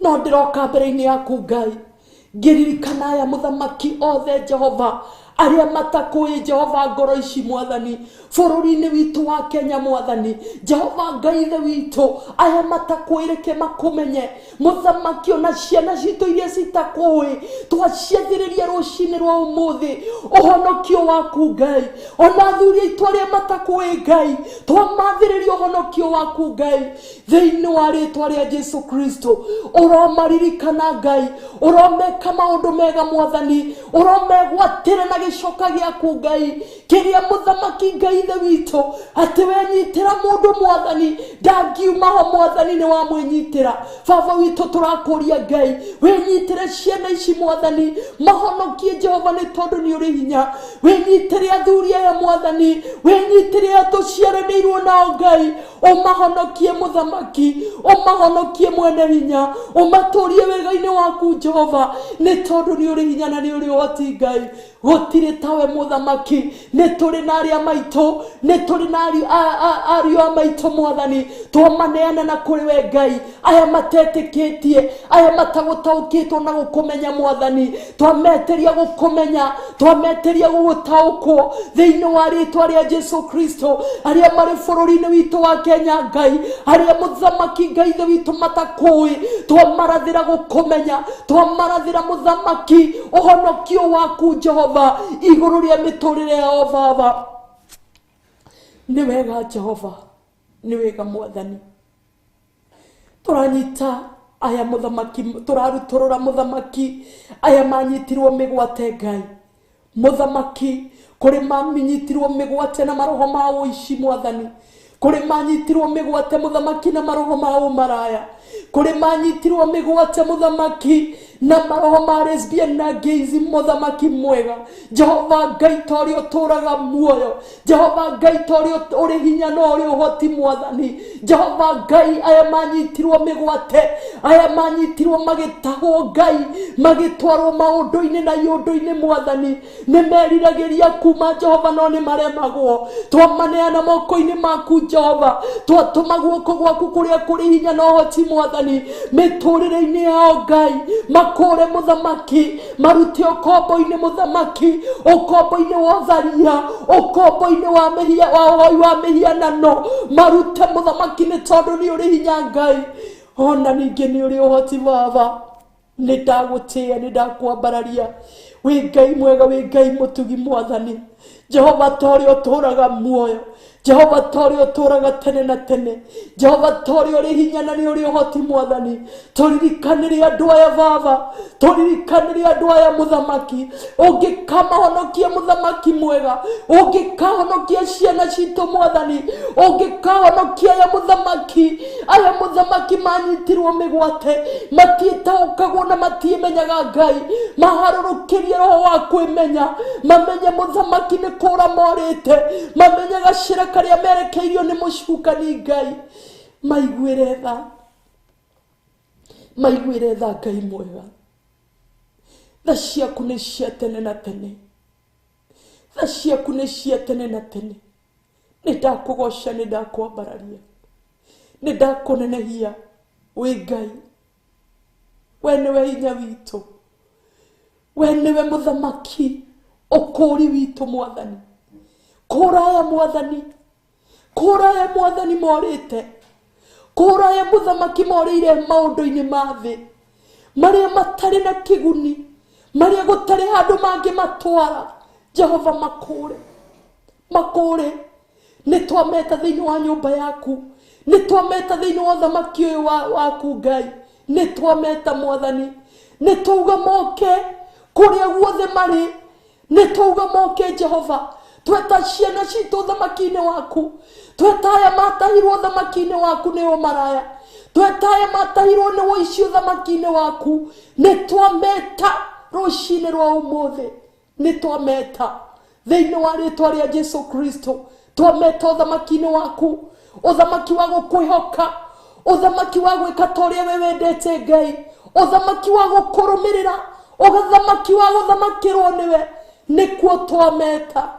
no ndĩroka mbere-inĩ yaku Ngai ngĩririkana aya mũthamaki othe Jehova arĩa matakũĩ Jehova ngoro ici mwathani bũrũri-inĩ witũ wa Kenya mwathani Jehova Ngai ithe witũ aya matakũĩ reke makũmenye mũthamaki ona ciana citũ iria citakũĩ twaciathĩrĩria rũcinĩ rwa ũmũthĩ ũhonokio waku Ngai ona athuri aitũ arĩa matakũĩ Ngai twamathĩrĩria ũhonokio waku Ngai thĩinĩ wa rĩtwa rĩa Jesu Kristo ũromaririkana Ngai ũromeka maũndũ mega mwathani ũromegwatĩra na gĩcoka gĩaku Ngai kĩrĩa mũthamaki Ngai ithe witũ atĩ wenyitĩra mũndũ mwathani ndangiuma ho mwathani nĩ wamwĩnyitĩra baba witũ tũrakũria Ngai wĩnyitĩre ciana ici mwathani mahonokie Jehova nĩ tondũ nĩ ũrĩ hinya wĩnyitĩre athuri aya mwathani wĩnyitĩre aya tũciaranĩirwo nao Ngai ũmahonokie mũthamaki ũmahonokie mwene hinya ũmatũrie wega-inĩ waku Jehova nĩ tondũ nĩ ũrĩ hinya na nĩ ũrĩ ũhoti Ngai gũtirĩ tawe mũthamaki nĩ tũrĩ na arĩa maitũ nĩ tũrĩ na ariũ a maitũ mwathani twamaneana na kũrĩ we Ngai aya matetĩkĩtie aya matagũtaũkĩtwo na gũkũmenya mwathani twametĩria gũkũmenya twametĩria gũgũtaũkwo thĩinĩ wa rĩtwa rĩa Jesu Kristo arĩa marĩ bũrũri-inĩ witũ wa Kenya Ngai arĩa mũthamaki Ngai ithe witũ matakũĩ twamarathĩra gũkũmenya twamarathĩra mũthamaki ũhonokio waku Jehova igũrũ rĩa mĩtũrĩre yao baba nĩ wega Jehova nĩ wega mwathani tũranyita aya mũthamaki tũrarutũrũra mũthamaki aya manyitirwo mĩgwate Ngai mũthamaki kũrĩ manyitirwo mĩgwate na maroho ma ũici mwathani kũrĩ manyitirwo mĩgwate mũthamaki na maroho ma ũmaraya kũrĩ manyitirwo mĩgwate mũthamaki na maroho ma lesbian na gays mũthamaki mwega Jehova Ngai ta ũrĩa ũtũũraga muoyo Jehova Ngai ta ũrĩa ũrĩ hinya na ũrĩ ũhoti mwathani Jehova Ngai aya manyitirwo mĩgwate aya manyitirwo magĩtahwo Ngai magĩtwarwo maũndũ-inĩ na iũndũ-inĩ mwathani nĩ meriragĩria kuma Jehova no nĩ maremagwo twamaneana moko-inĩ maku Jehova twatũma guoko gwaku kũrĩa kũrĩ hinya na ũhoti mwathani mĩtũrĩre-inĩ yao Ngai makũre mũthamaki marute ũkombo-inĩ mũthamaki ũkombo-inĩ wa ũtharia ũkombo-inĩ wa mĩhia wa ũhoi wa mĩhianano marute mũthamaki nĩ tondũ nĩ ũrĩ hinya Ngai ona ningĩ nĩ ũrĩ ũhoti baba nĩ ndagũtĩĩa nĩ ndakwambararia wĩ Ngai mwega wĩ Ngai mũtugi mwathani Jehova ta ũrĩa ũtũũraga muoyo Jehova ta ũrĩa ũtũũraga tene na tene Jehova ta ũrĩa ũrĩ hinya na nĩ ũrĩ ũhoti mwathani tũririkanĩre andũ aya baba tũririkanĩre andũ aya mũthamaki ũngĩkamahonokia mũthamaki mwega ũngĩkahonokia ciana citũ mwathani ũngĩkahonokia aya mũthamaki manyitirwo mĩgwate matiĩtaũkagwo na matiĩmenyaga Ngai maharũrũkĩrie roho wa kwĩmenya mamenye mũthamaki nĩ kũra morĩte mamenye gacĩra karĩa merekeirio nĩ mũcukani Ngai maiguĩre tha maiguĩre tha Ngai mwega tha ciaku nĩ cia tene na tene tha ciaku nĩ cia tene na tene nĩ ndakũgoca nĩ ndakwambararia nĩ ndakũnenehia wĩ Ngai we nĩwe hinya witũ we nĩwe mũthamaki ũkũũri witũ mwathani kũraya mwathani kũraya mwathani morĩte kũraya mũthamaki morĩire maũndũ-inĩ ma thĩ Marĩa matarĩ na kĩguni, marĩa gũtarĩ handũ mangĩmatwara, Jehova makũre, makũre. Nĩ twameta thĩinĩ wa nyũmba yaku, nĩ twameta thĩinĩ wa ũthamaki ũyũ waku Ngai, nĩ twameta Mwathani, nĩ twauga moke kũrĩa guothe marĩ, nĩ twauga moke Jehova. Tweta ciana citũ ũthamaki-inĩ waku, tweta aya matahirwo ũthamaki-inĩ waku nĩo maraya, tweta aya matahirwo nĩ ũici ũthamaki-inĩ waku. Nĩ twameta rũcinĩ rwa ũmũthĩ, nĩ twameta thĩinĩ wa rĩtwa rĩa Jesu Kristo. Twameta ũthamaki-inĩ waku, ũthamaki wa gũkwĩhoka, ũthamaki wa gwĩka ta ũrĩa we wendete Ngai, ũthamaki wa gũkũrũmĩrĩra, ũthamaki wa gũthamakĩrwo nĩwe. Nĩkuo twameta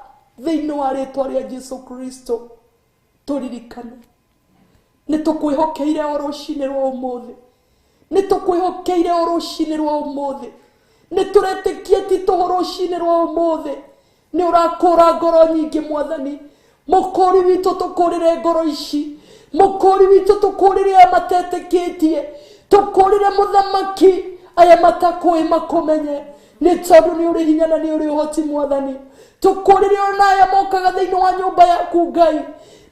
thĩinĩ wa rĩtwa rĩa Jesu Kristo. Tũririkane nĩ tũkwĩhokeire o rũcinĩ rwa ũmũthĩ, nĩ tũkwĩhokeire o rũcinĩ rwa ũmũthĩ, nĩ tũretĩkia ti tũhũ rũcinĩ rwa ũmũthĩ. Nĩ ũrakũra ngoro nyingĩ Mwathani. Mũkũri witũ tũkũrĩre ngoro ici, mũkũri witũ tũkũrĩre aya matetĩkĩtie, tũkũrĩre mũthamaki aya matakũĩ makũmenye, nĩ tondũ nĩ ũrĩ hinya na nĩ ũrĩ ũhoti Mwathani. Tũkũrĩre ona aya mokaga thĩinĩ wa nyũmba yaku Ngai,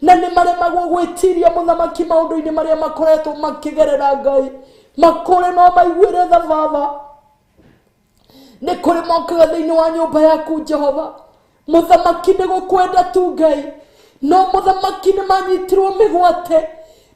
na nĩ maremagwo gwĩtiria mũthamaki maũndũ-inĩ marĩa makoretwo makĩgerera Ngai, makũre no maiguĩre tha Baba. Nĩ kũrĩ mokaga thĩinĩ wa nyũmba yaku Jehova, mũthamaki nĩ gũkwenda tu Ngai, no mũthamaki nĩ manyitirwo mĩgwate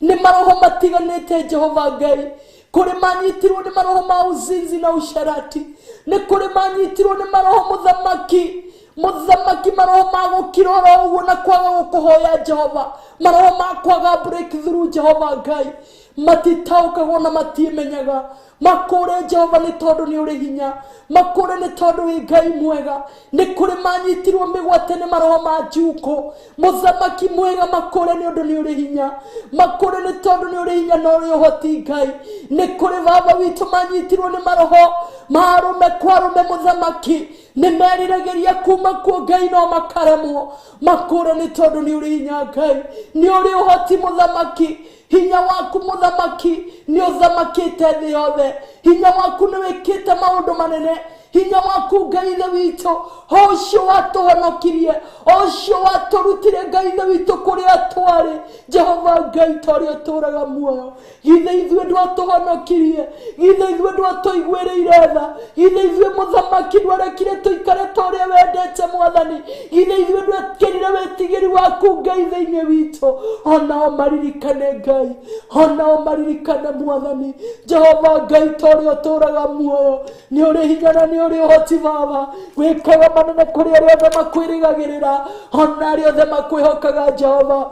nĩ maroho matiganĩte Jehova Ngai. Kũrĩ manyitirwo nĩ maroho ma uzinzi na usharati, nĩ kũrĩ manyitirwo nĩ maroho mũthamaki, mũthamaki maroho ma gũkira oro ũguo na kwaga gũkũhoya Jehova, maroho ma kwaga breakthrough Jehova Ngai, matitaũkagwo na matiĩmenyaga. Makũre Jehova nĩ tondũ nĩ ũrĩ hinya, makũre nĩ tondũ wĩ Ngai mwega. Nĩ kũrĩ manyitirwo mĩgwate nĩ maroho ma njukũ, mũthamaki mwega, makũre nĩ ũndũ nĩ ũrĩ hinya, makũre nĩ tondũ nĩ ũrĩ hinya na ũrĩ ũhoti Ngai. Nĩ kũrĩ baba witũ manyitirwo nĩ maroho ma arũme kwa arũme mũthamaki, nĩ meriragĩria kuma kuo Ngai no makaremwo. Makũre nĩ tondũ nĩ ũrĩ hinya Ngai, nĩ ũrĩ ũhoti mũthamaki. Hinya waku mũthamaki nĩ ũthamakĩte thĩ yothe, hinya waku nĩ wĩkĩte maũndũ manene, hinya waku Ngai ithe witũ, o ũcio watũhonokirie, o ũcio watũrutire Ngai ithe witũ kũrĩa twarĩ. Jehova Ngai ta ũrĩa ũtũũraga muoyo, githĩ ithuĩ ndwatũhonokirie, githĩ ithuĩ ndwatũiguĩrĩire tha, githĩ ithuĩ mũthamaki ndwarekire tũikare ta ũrĩa wendete Mwathani, githĩ ithuĩ ndwekĩrire wĩtigĩri waku Ngai thĩinĩ witũ. Onao maririkane Ngai, onao maririkane Mwathani. Jehova Ngai ta ũrĩa ũtũũraga muoyo, nĩ ũrĩ hinya na nĩ ũrĩ ũhoti Baba, wĩkaga manene kũrĩ arĩa othe makwĩrĩgagĩrĩra, ona arĩa othe makwĩhokaga Jehova.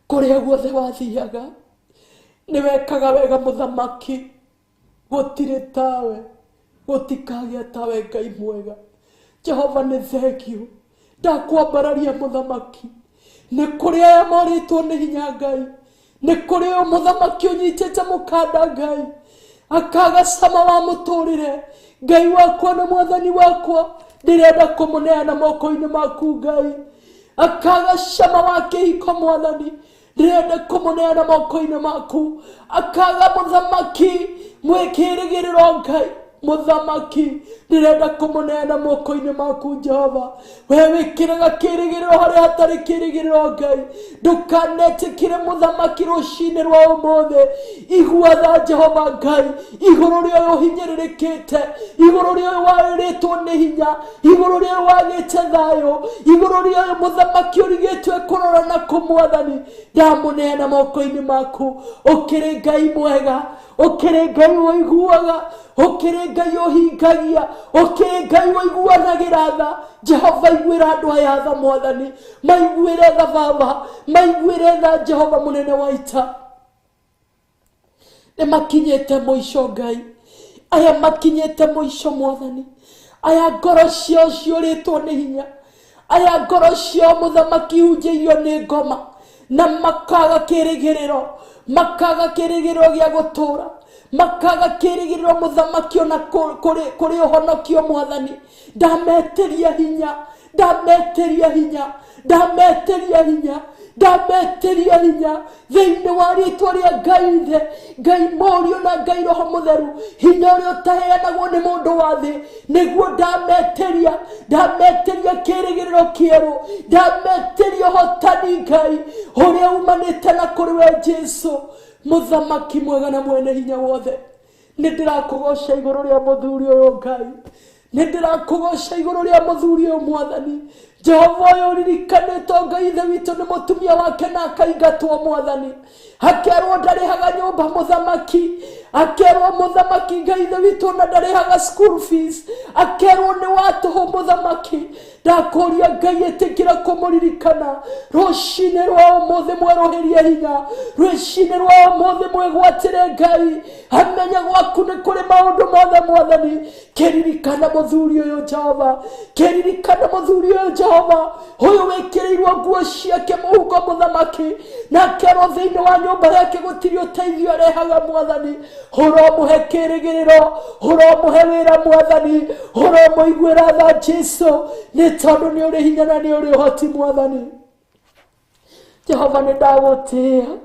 Kũrĩa guothe wathiaga nĩ wekaga wega mũthamaki, gũtirĩ tawe, gũtikagĩa tawe Ngai mwega. Jehova nĩ thengio, ndakwambararia mũthamaki. Nĩ kũrĩ aya morĩtwo nĩ hinya Ngai, nĩ kũrĩ ũyũ mũthamaki ũnyitĩte mũkanda Ngai, akaga cama wa mũtũrĩre. Ngai wakwa na Mwathani wakwa, ndĩrenda kũmũneana moko-inĩ maku Ngai. Akaga cama wa kĩhiko Mwathani, ndĩrenda kũmũneana moko-inĩ maku. Akaga mũthamaki mwĩkĩrĩgĩrĩro Ngai, mũthamaki ndĩrenda kũmũneana moko-inĩ maku Jehova. We wĩkĩraga kĩrĩgĩrĩro harĩa hatarĩ kĩrĩgĩrĩro Ngai, ndũkanetĩkĩre mũthamaki rũcinĩ rwa ũmũthĩ. Igua tha Jehova Ngai, igũrũ rĩa ũyũ ũhinyĩrĩrĩkĩte, igũrũ rĩa ũyũ warĩrĩtwo nĩ hinya, igũrũ rĩa ũyũ wagĩte thayũ, igũrũ rĩa ũyũ mũthamaki ũrigĩtwo kũrora na kũmwathani, ndamũneana moko-inĩ maku. Ũkĩrĩ Ngai mwega, ũkĩrĩ Ngai ũiguaga, ũkĩrĩ Ngai ũhingagia, ũkĩrĩ Ngai ũiguanagĩra tha. Jehova iguĩra andũ aya tha Mwathani, maiguĩre tha Baba, maiguĩre tha Jehova mũnene wa ita. Nĩ makinyĩte mũico Ngai, aya makinyĩte mũico Mwathani, aya ngoro ciao ciũrĩtwo nĩ hinya, aya ngoro ciao mũthamaki hunjĩirio nĩ ngoma, na makaga kĩrĩgĩrĩro, makaga kĩrĩgĩrĩro gĩa gũtũũra, makaga kĩrĩgĩrĩro mũthamaki ona kũrĩ ũhonokio Mwathani. Ndametĩria hinya, ndametĩria hinya, ndametĩria hinya, Ndametĩria hinya thĩinĩ wa rĩtwa rĩa Ngai Ithe, Ngai Mũriũ na Ngai Roho Mũtheru, hinya ũrĩa ũtaheanagwo nĩ mũndũ wa thĩ, nĩguo ndametĩria, ndametĩria kĩĩrĩgĩrĩro kĩerũ, ndametĩria ũhotani Ngai ũrĩa umanĩte na kũrĩ we Jesũ, mũthamaki mwega na mwene hinya wothe. Nĩ ndĩrakũgoca igũrũ rĩa mũthuri ũyũ Ngai, nĩ ndĩrakũgoca igũrũ rĩa mũthuri ũyũ Mwathani. Jehova ũyũ ũririkanĩtwo Ngai Ithe witũ nĩ mũtumia wake na akaingatwo Mwathani, akerwo ndarĩhaga nyũmba mũthamaki, akerwo mũthamaki Ngai Ithe witũ na ndarĩhaga school fees, akerwo nĩ wa tũhũ mũthamaki. Ndakũria Ngai ĩtĩkĩra kũmũririkana rũcinĩ rwa ũmũthĩ, mwerũhĩrie hinya rũcinĩ rwa ũmũthĩ, mwĩgwatĩre Ngai amenye gwaku nĩ kũrĩ maũndũ mothe Mwathani. Kĩririkana mũthuri ũyũ Jehova, kĩririkana mũthuri ũyũ Jehova, ũyũ wĩkĩrĩirwo nguo ciake mũhuko mũthamaki, na akerwo thĩinĩ wa nyũmba yake gũtirĩ ũteithio arehaga Mwathani. Ũromũhe kĩĩrĩgĩrĩro, ũromũhe wĩra Mwathani, ũromũiguĩra tha Jesũ, nĩ tondũ nĩ ũrĩ hinya na nĩ ũrĩ ũhoti Mwathani. Jehova nĩ ndagũtĩĩa,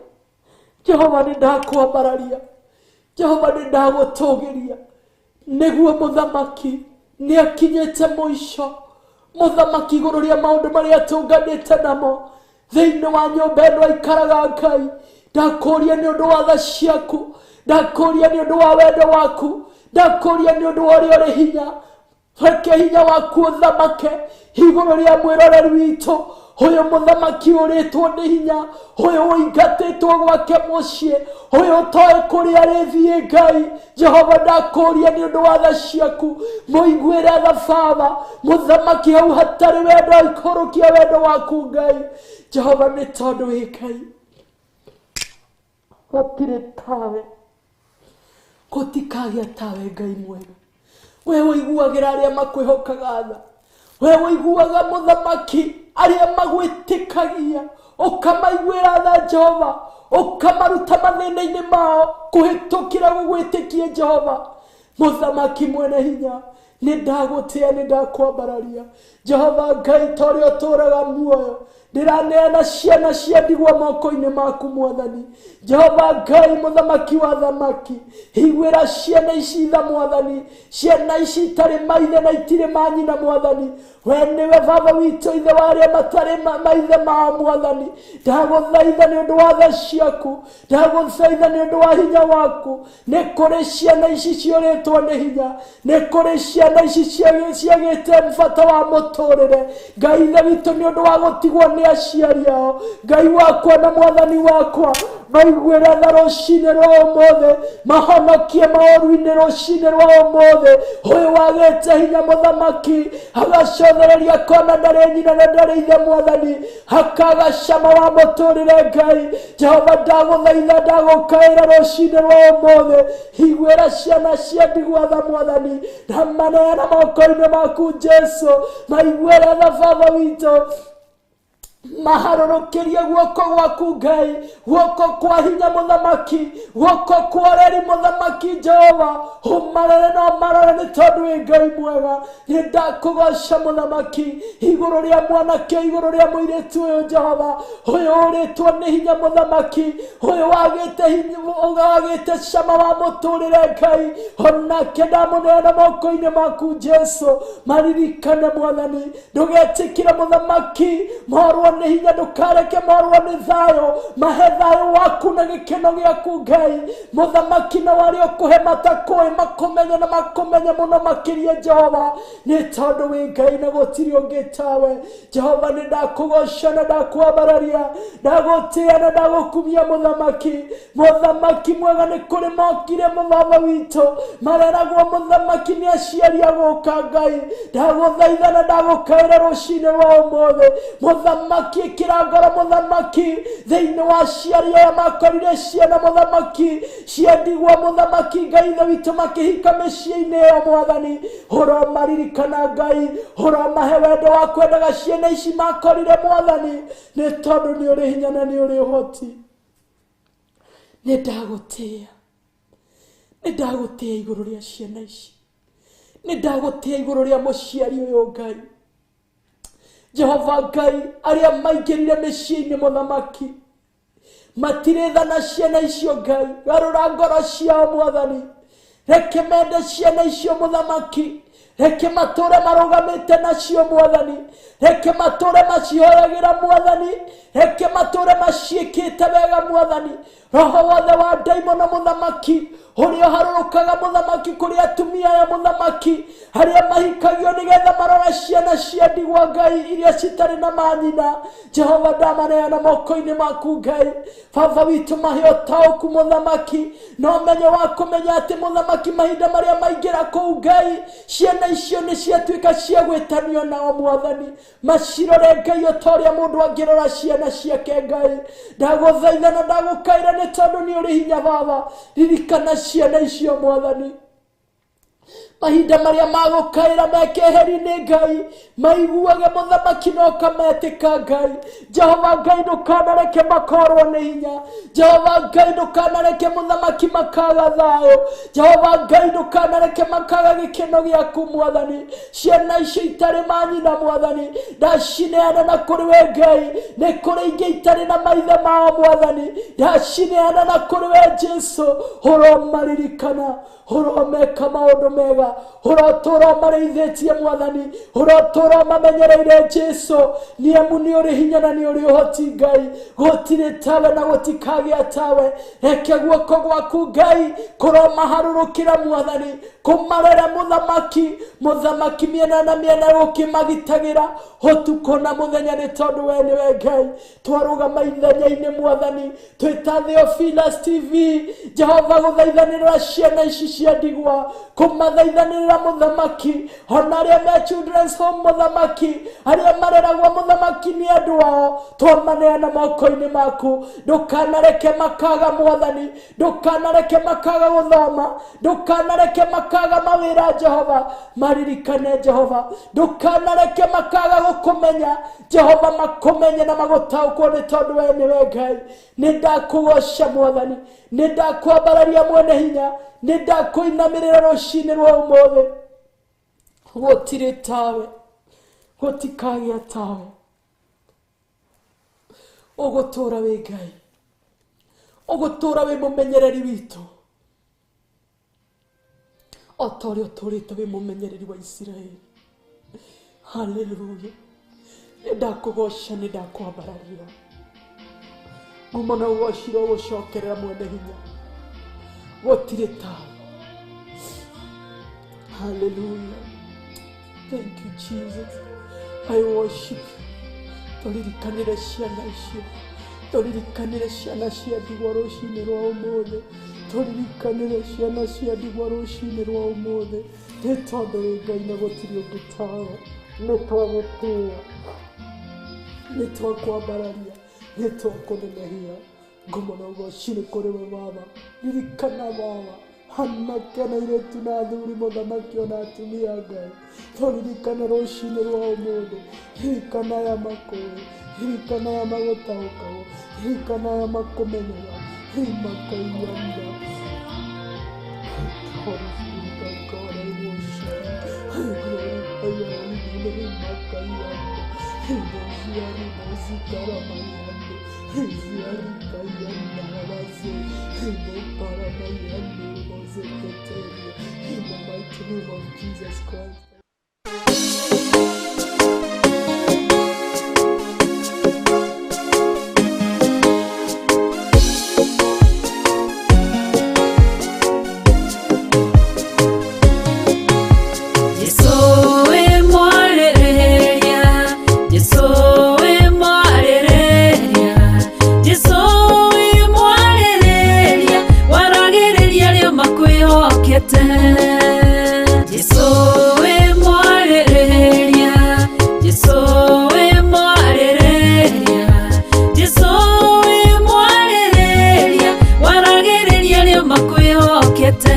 Jehova nĩ ndakwambararia, Jehova nĩ ndagũtũgĩria, nĩguo mũthamaki nĩ akinyĩte mũico mũthamaki igũrũ rĩa maũndũ marĩa atũnganĩte namo thĩinĩ wa nyũmba ĩno aikaraga Ngai. Ndakũria nĩ ũndũ wa tha ciaku, ndakũria nĩ ũndũ wa wendo waku, ndakũria nĩ ũndũ wa ũrĩa ũrĩ hinya, reke hinya waku ũthamake igũrũ rĩa mwĩroreri witũ ũyũ mũthamaki ũrĩtwo nĩ hinya, ũyũ ũingatĩtwo gwake mũciĩ, ũyũ ũtoĩ kũrĩa arĩthiĩ Ngai. Jehova ndakũria nĩ ũndũ wa tha ciaku, mũiguĩre tha Baba mũthamaki, hau hatarĩ wendo ikũrũkia wendo waku Ngai. Jehova nĩ tondũ wĩ Ngai, gũtirĩ tawe, gũtikagĩa tawe Ngai mwega. We ũiguagĩra arĩa makwĩhokaga tha, we ũiguaga mũthamaki arĩa magwĩtĩkagia, ũkamaiguĩra tha Jehova, ũkamaruta mathĩna-inĩ mao kũhĩtũkĩra gũgwĩtĩkia Jehova. Mũthamaki mwene hinya, nĩ ndagũtĩĩa, nĩ ndakwambararia Jehova Ngai, ta ũrĩa ũtũũraga muoyo, ndĩraneana ciana cia ndigwa moko-inĩ maku Mwathani. Jehova Ngai mũthamaki wa thamaki, iguĩra ciana ici tha Mwathani, ciana ici itarĩ maithe na itirĩ manyina Mwathani. We nĩwe Baba witũ, ithe wa arĩa matarĩ maithe mao Mwathani. Ndagũthaitha nĩ ũndũ wa tha ciaku, ndagũthaitha nĩ ũndũ wa hinya waku. Nĩ kũrĩ ciana ici ciũrĩtwo nĩ hinya, nĩ kũrĩ ciana ici ciagĩte bata wa mũtũrĩre Ngai Ithe witũ, nĩ ũndũ wa gũtigwo nĩ aciari ao. Ngai wakwa na Mwathani wakwa, maiguĩre tha rũcinĩ rwa ũmũthĩ, mahonokie maũru-inĩ rũcinĩ rwa ũmũthĩ. Ũyũ wagĩte hinya mũthamaki, agacothereria kona ndarĩ nyina na ndarĩ ithe Mwathani, akaga cama wa mũtũrĩre Ngai. Jehova ndagũthaitha, ndagũkaĩra rũcinĩ rwa ũmũthĩ, iguĩra ciana cia ndigwa tha Mwathani, na maneana moko-inĩ maku Jesũ, maiguĩre tha Baba witũ, maharũrũkĩrie guoko gwaku Ngai, guoko kwa hinya mũthamaki, guoko kwa reri mũthamaki Jehova, ũmarore na ũmarore nĩ tondũ wĩ Ngai mwega. Nĩ ndakũgoca mũthamaki igũrũ rĩa mwanake, igũrũ rĩa mũirĩtu ũyũ Jehova, ũyũ ũrĩtwo nĩ hinya mũthamaki, ũyũ wagĩte hinya, wagĩte cama wa mũtũrĩre Ngai, onake ndamũneana moko-inĩ maku Jesũ. Maririkane Mwathani, ndũgetĩkĩre mũthamaki morwo nĩ hinya, ndũkareke morwo nĩ thayũ, mahe thayũ waku na gĩkeno gĩaku Ngai mũthamaki, na warĩa ũkũhe matakũĩ makũmenye na makũmenye mũno makĩria Jehova, nĩ tondũ wĩ Ngai na gũtirĩ ũngĩ tawe. Jehova nĩ ndakũgoca na ndakwambararia, ndagũtĩĩa na ndagũkumia mũthamaki. Mũthamaki mwega, nĩ kũrĩ mokire mũbaba witũ mareragwo mũthamaki nĩ aciari agũka Ngai. Ndagũthaitha na ndagũkaĩra rũcinĩ rwa ũmũthĩ mũthamaki, ĩkĩra ngoro mũthamaki thĩinĩ wa aciari aya makorire ciana mũthamaki cia ndigwa mũthamaki Ngai Ithe witũ makĩhika mĩciĩ-inĩ ĩyo Mwathani. Ũromaririkana Ngai, ũromahe wendo wa kwendaga ciana ici makorire Mwathani, nĩ tondũ nĩ ũrĩ hinya na nĩ ũrĩ ũhoti. Nĩ ndagũtĩĩa, nĩ ndagũtĩĩa igũrũ rĩa ciana ici, nĩ ndagũtĩĩa igũrũ rĩa mũciari ũyũ Ngai. Jehova Ngai, arĩa maingĩrire mĩciĩ-inĩ mũthamaki matirĩ tha na ciana icio Ngai, garũra ngoro ciao mwathani, reke mende ciana icio mũthamaki, reke matũre marũgamĩte nacio mwathani, reke matũre macihoyagĩra mwathani, reke matũre maciĩkĩte wega mwathani. Roho wothe wa ndaimono mũthamaki ũrĩa ũharũrũkaga mũthamaki kũrĩ atumia aya mũthamaki arĩa mahikagio nĩgetha marore ciana cia ndigwa Ngai iria citarĩ na manyina, Jehova ndamaneana moko-inĩ maku Ngai. Baba witũ mahe ũtaũku mũthamaki na ũmenyo wa kũmenya atĩ mũthamaki mahinda marĩa maingĩra kũu Ngai ciana icio nĩ ciatuĩka cia gwĩtanio nao mwathani, macirore Ngai o ta ũrĩa mũndũ angĩrora ciana ciake Ngai. Ndagũthaitha na ndagũkaĩra nĩ tondũ nĩ ũrĩ hinya Baba, ririkana ciana icio mwathani, mahinda marĩa magũkaĩra mekeheri-inĩ Ngai maiguage mũthamaki na ũkametĩka Ngai. Jehova Ngai ndũkanareke makorwo nĩ hinya, Jehova Ngai ndũkanareke mũthamaki makaga thayũ, Jehova Ngai ndũkanareke makaga gĩkeno gĩaku mwathani. Ciana icio itarĩ manyina mwathani ndacineana na kũrĩ we Ngai, nĩ kũrĩ ingĩ itarĩ na maithe mao mwathani, ndacineana na kũrĩ we Jesu, ũromaririkana, ũromeka maũndũ mega, ũrotũra ũmarĩithĩtie mwathani, ũrotũra ũmamenyereire Jesu, nĩ amu nĩ ũrĩ hinya na nĩ ũrĩ ũhoti Ngai, gũtirĩ tawe na gũtikagĩa tawe. Reke guoko gwaku Ngai kũromaharũrũkĩra mwathani, kũmarere mũthamaki, mũthamaki mĩena na mĩena ũkĩmagitagĩra ũtukũ na mũthenya, nĩ tondũ we nĩwe Ngai. Twarũgama ithenya-inĩ mwathani twĩta Theophilus TV, Jehova gũthaithanĩrĩra ciana ici cia ndigwa, kũmathaithanĩrĩra mũthamaki, ona arĩa me children's home mũthamaki, arĩa mareragwo mũthamaki nĩ andũ ao, twamaneana moko-inĩ maku. Ndũkanareke makaga mwathani, ndũkanareke makaga gũthoma, ndũkanareke makaga mawĩra Jehova, maririkane Jehova, ndũkanareke makaga gũkũmenya Jehova, makũmenye na magũtaũkwo nĩ tondũ we nĩwe Ngai. Nĩ ndakũgoca mwathani, nĩ ndakwambararia mwene hinya, nĩ ndakũinamĩrĩra rũcinĩ rwa ũmũthĩ. Gũtirĩ tawe, gũtikagĩa tawe, ũgũtũra wĩ Ngai, ũgũtũra wĩ mũmenyereri witũ o ta ũrĩa ũtũrĩte wĩ mũmenyereri wa Isiraeli. Haleluya. Nĩ ndakũgoca, nĩ ndakwambararia, ngumo na ũgociro ũgũcokerera mwene hinya, gũtirĩ tawe. Hallelujah. Thank you Jesus. I worship you. Tũririkanĩre ciana icio, tũririkanĩre ciana cia ndigwa rũcinĩ rwa ũmũthĩ, tũririkanĩre ciana cia ndigwa rũcinĩ rwa ũmũthĩ, nĩ tondũ wĩ Ngai na gũtirĩ ũngĩ tawe. Nĩ twagũtĩĩa, nĩ twakwambararia, nĩ twakũnenehia, ngumo na ũgoci nĩ kũrĩ we Baba. Ririkana Baba anake na airĩtu na athuri mũthamaki ona atumia Ngai, tũririkane rũcinĩ rwa ũmũthĩ, ririkana aya makũĩ, ririkana aya magũtaũkagwo, ririkana aya makũmenyaga, rimakaianda. Holy Spirit of God, I worship you. I glorify your holy name. Rimakaianda. Riboziaribozikaramayande. Riziarikaianda rabaze. Riboparamayande ribozeketeria. In the mighty name of Jesus Christ. Jesu we mwarĩrĩria, Jesu we mwarĩrĩria, Jesu we mwarĩrĩria, waragĩrĩria arĩa makwĩhokete. Jesu we mwarĩrĩria, Jesu we mwarĩrĩria, Jesu we mwarĩrĩria, waragĩrĩria arĩa makwĩhokete.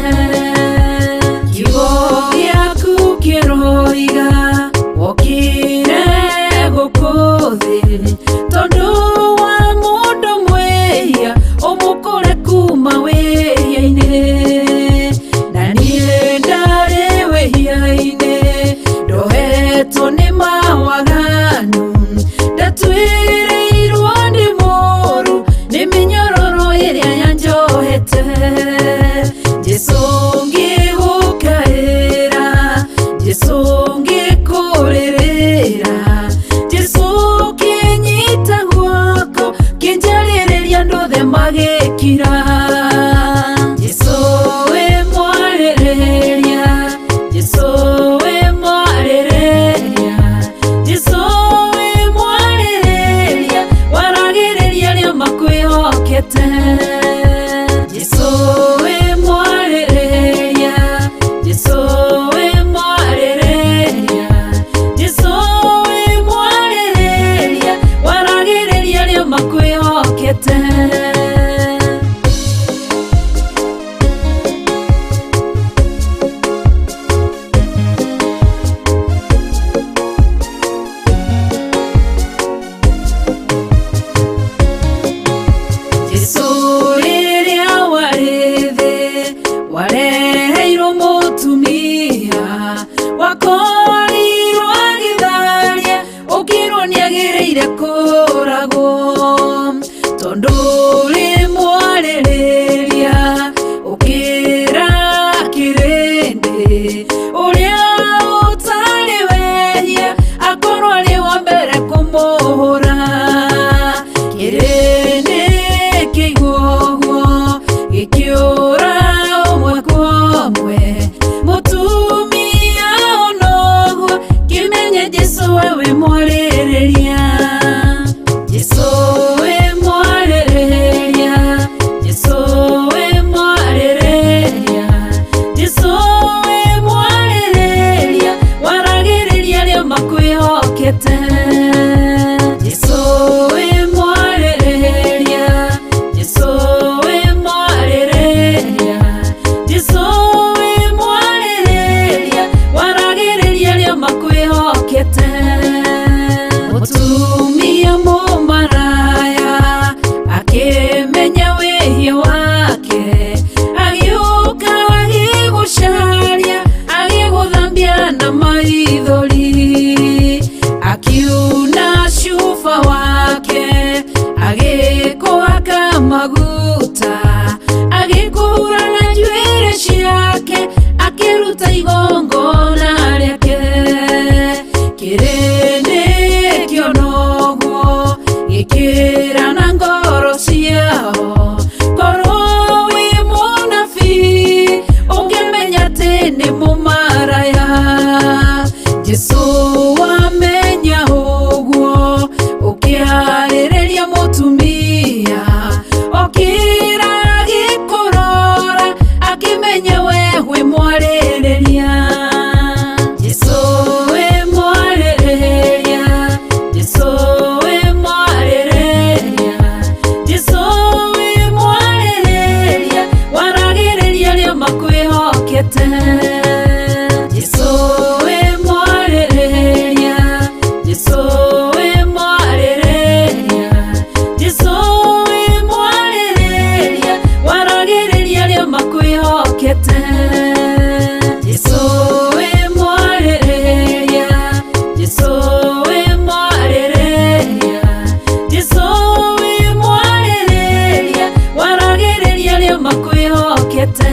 Kiugo gĩaku kĩroiga wokire gũkũ thĩ tondũ wa mũndũ mwĩhia ũmũkũre kuma wĩhia-inĩ, na niĩ ndarĩ wĩhia-inĩ ndohetwo nĩ mawaganu. Wareheirwo mũtumia wakorirwo agĩtharia, ũkĩrwo nĩagĩrĩire kũragwo tondũ ũrĩ mwarĩrĩria ũkĩra kĩrĩndĩ ũrĩa ũtarĩ wehia akorwo arĩ wa mbere kũmũhũra. Kĩrĩndĩ kĩigua ũguo gĩkĩũra ũmwe kwa ũmwe, mũtumia onoguo kĩmenye Jesũ we wĩ mwarĩrĩria. Jesũ wĩ mwarĩrĩria, Jesũ wĩ mwarĩrĩria, Jesũ wĩ mwarĩrĩria, waragĩrĩria arĩa makwĩhokete. Jesũ wĩ mwarĩrĩria, Jesũ wĩ mwarĩrĩria, Jesũ wĩ mwarĩrĩria, waragĩrĩria arĩa makwĩhokete. Mũtumia mũmaraya akĩmenya wĩhia wake, agĩũka agĩgũcaria, agĩgũthambia na maithori, akiuna cuba wake, agĩkũhaka maguta, agĩkũhura na njuĩrĩ ciake, akĩruta igongona rĩake. Kĩrĩndĩ kĩona ũguo gĩkĩra na ngoro ciao, korwo wĩ mũnabii ũngĩmenya atĩ nĩ mũmaraya. Jesũ wamenya ũguo ũkĩarĩrĩria mũtumia, okĩra agĩkũrora akĩmenya we wĩ mwarĩrĩria. Jesũ wĩ mwarĩrĩria, Jesũ wĩ mwarĩrĩria, Jesũ wĩ mwarĩrĩria, waragĩrĩria arĩa makwĩhokete. Jesũ wĩ mwarĩrĩria, Jesũ wĩ mwarĩrĩria, Jesũ wĩ mwarĩrĩria, waragĩrĩria arĩa makwĩhokete. Jesũ wĩ mwarĩrĩria, Jesũ wĩ mwarĩrĩria, Jesũ wĩ mwarĩrĩria, waragĩrĩria arĩa makwĩhokete.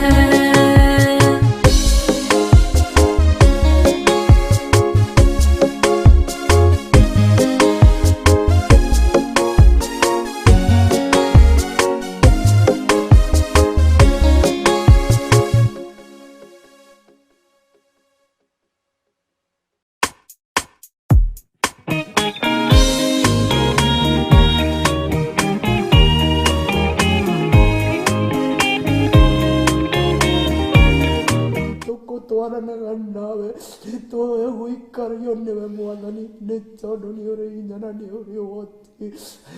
Tũgũtwaranaga nawe nĩtũĩ gũikario nĩwe Mwathani, nĩ tondũ nĩ ũrĩ hinya na nĩ ũrĩ ũhoti.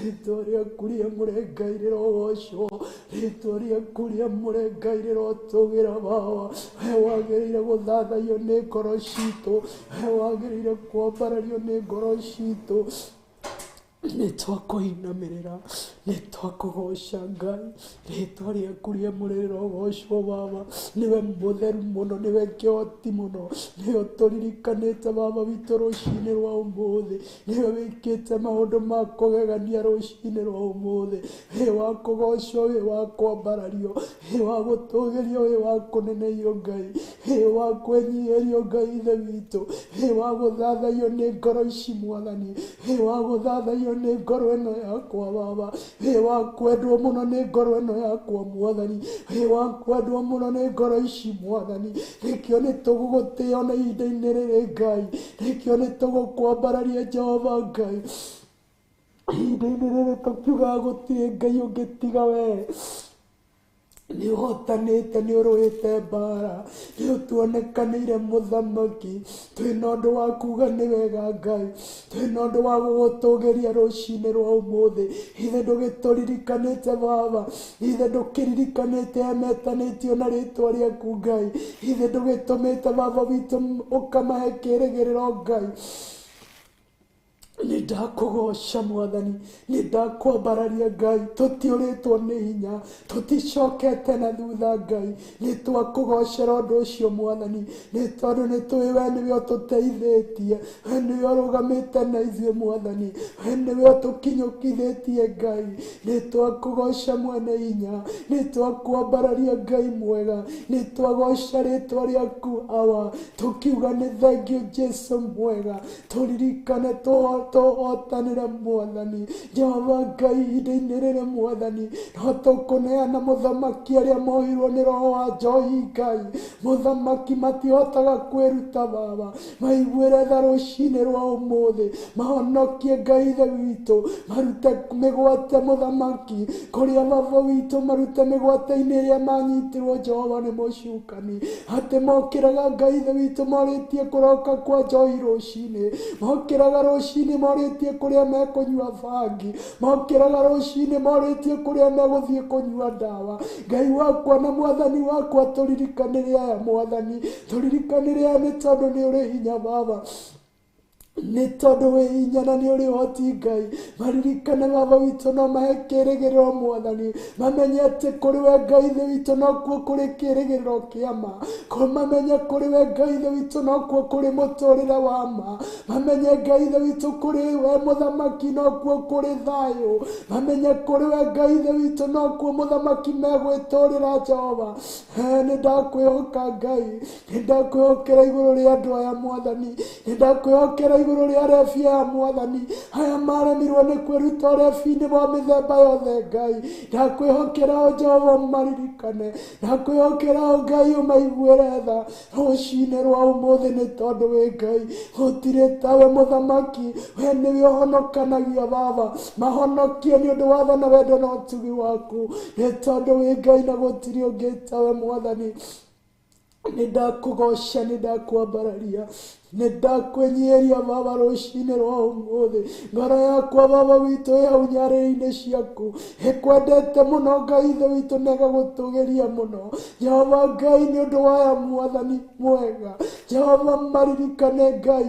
Rĩtwa rĩaku rĩamũre Ngai rĩrogocwo, rĩtwa rĩaku rĩamũre Ngai rĩrotũgĩra Baba. We wagĩrĩire gũthathaiyo nĩ ngoro citũ, we wagĩrĩire kwambarario nĩ ngoro citũ. Nĩ twakũinamĩrĩra, nĩ twakũgoca Ngai, rĩtwa rĩaku rĩamũre rĩrogocwo Baba. Nĩwe mũtheru mũno, nĩwe kĩhoti mũno, nĩwe ũtũririkanĩte Baba witũ rũcinĩ rwa ũmũthĩ, nĩwe wĩkĩte maũndũ ma kũgegania rũcinĩ rwa ũmũthĩ. Wĩ wa kũgocwo, wĩ wa kwambarario, wĩ wa gũtũgĩrio, wĩ wa kũnenehio Ngai, wĩ wa kwĩnyihĩrio Ngai Ithe witũ, wĩ wa gũthathaiyo nĩ ngoro ici Mwathani, wĩ wa gũthathaiyo nĩ ngoro ĩno yakwa Baba, wĩ wa kwendwo mũno nĩ ngoro ĩno yakwa Mwathani, wĩ wa kwendwo mũno nĩ ngoro ici Mwathani. Nĩkĩo nĩ tũgũgũtĩĩa ona ihinda-inĩ rĩrĩ Ngai, nĩkĩo nĩ tũgũkwambararia Jehova Ngai. Ihinda-inĩ rĩrĩ tũkiugaga gũtirĩ Ngai ũngĩ tiga we. Nĩ ũhotanĩte, nĩ ũrũĩte mbara, nĩ ũtuonekanĩire mũthamaki. Twĩna ũndũ wa kuga nĩ wega Ngai, twĩna ũndũ wa gũgũtũgĩria rũcinĩ rwa ũmũthĩ. Ithe ndũgĩtũririkanĩte Baba, ithe ndũkĩririkanĩte emetanĩtio na rĩtwa rĩaku Ngai, ithe ndũgĩtũmĩte Baba witũ ũkamahe kĩrĩgĩrĩro Ngai. Nĩ Nĩ ndakũgoca Mwathani, nĩ ndakwambararia Ngai, tũtiũrĩtwo nĩ hinya, tũticokete na thutha Ngai, nĩ twakũgocera ũndũ ũcio Mwathani, nĩ tondũ nĩ tũĩ we nĩwe ũtũteithĩtie, we nĩwe ũrũgamĩte na ithuĩ Mwathani, we nĩwe ũtũkinyũkithĩtie Ngai, nĩ twakũgoca mwene hinya, nĩ twakwambararia Ngai mwega, nĩ twagoca rĩtwa rĩaku Awa, tũkiuga nĩ thengiũ Jesu mwega, tũririkane tũhotanĩre Mwathani Jehova Ngai ihinda-inĩ rĩrĩ Mwathani, no tũkũneana mũthamaki arĩa mohirwo nĩ roho wa njohi Ngai, mũthamaki matihotaga kwĩruta Baba, maiguĩre tha rũcinĩ rwa ũmũthĩ, mahonokie Ngai ithe witũ, marute mĩgwate mũthamaki kũrĩa Baba witũ, marute mĩgwate-inĩ ĩrĩa manyitirwo Jehova nĩ mũcukani, atĩ mokĩraga Ngai ithe witũ morĩtie kũroka kwa njohi rũcinĩ, mokĩraga rũcinĩ morĩtie kũrĩa mekũnyua bangi, mokĩraga rũcinĩ morĩtie kũrĩa megũthiĩ kũnyua ndawa. Ngai wakwa na Mwathani wakwa, tũririkanĩre aya Mwathani, tũririkanĩre aya nĩ tondũ nĩ ũrĩ hinya Baba, nĩ tondũ wĩ hinya na nĩ ũrĩ ũhoti Ngai, maririkane Baba witũ no mahe kĩĩrĩgĩrĩro Mwathani, mamenye atĩ kũrĩ we Ngai ithe witũ nokuo kũrĩ kĩĩrĩgĩrĩro kĩa ma, mamenye kũrĩ we Ngai ithe witũ nokuo kũrĩ mũtũrĩre wa ma, mamenye Ngai ithe witũ kũrĩ we mũthamaki nokuo kũrĩ thayũ, mamenye kũrĩ we Ngai ithe witũ nokuo mũthamaki megwĩtũrĩra Jehova. Nĩ ndakwĩhoka Ngai, nĩ ndakwĩhokera igũrũ rĩa andũ aya Mwathani, nĩ ndakwĩhokera igũrũ rĩa rebi aya Mwathani, aya maremirwo nĩ kwĩruta ũrebi-inĩ wa mĩthemba yothe Ngai, ndakwĩhokera o Jehova maririkane, ndakwĩhokera o Ngai ũmaiguĩre tha rũcinĩ rwa ũmũthĩ, nĩ tondũ wĩ Ngai, gũtirĩ tawe mũthamaki, we nĩwe ũhonokanagia Baba, mahonokie nĩ ũndũ wa tha na wendo na ũtugi waku, nĩ tondũ wĩ Ngai na gũtirĩ ũngĩ tawe Mwathani. Nĩ ndakũgoca, nĩ ndakwambararia, nĩ ndakwĩnyihĩria Baba rũcinĩ rwa ũmũthĩ, ngoro yakwa Baba witũ ĩ hau nyarĩrĩ-inĩ ciaku, ĩkwendete mũno Ngai ithe witũ na ĩgagũtũgĩria mũno Jehova Ngai, nĩ ũndũ wa aya Mwathani mwega. Jehova maririkane Ngai,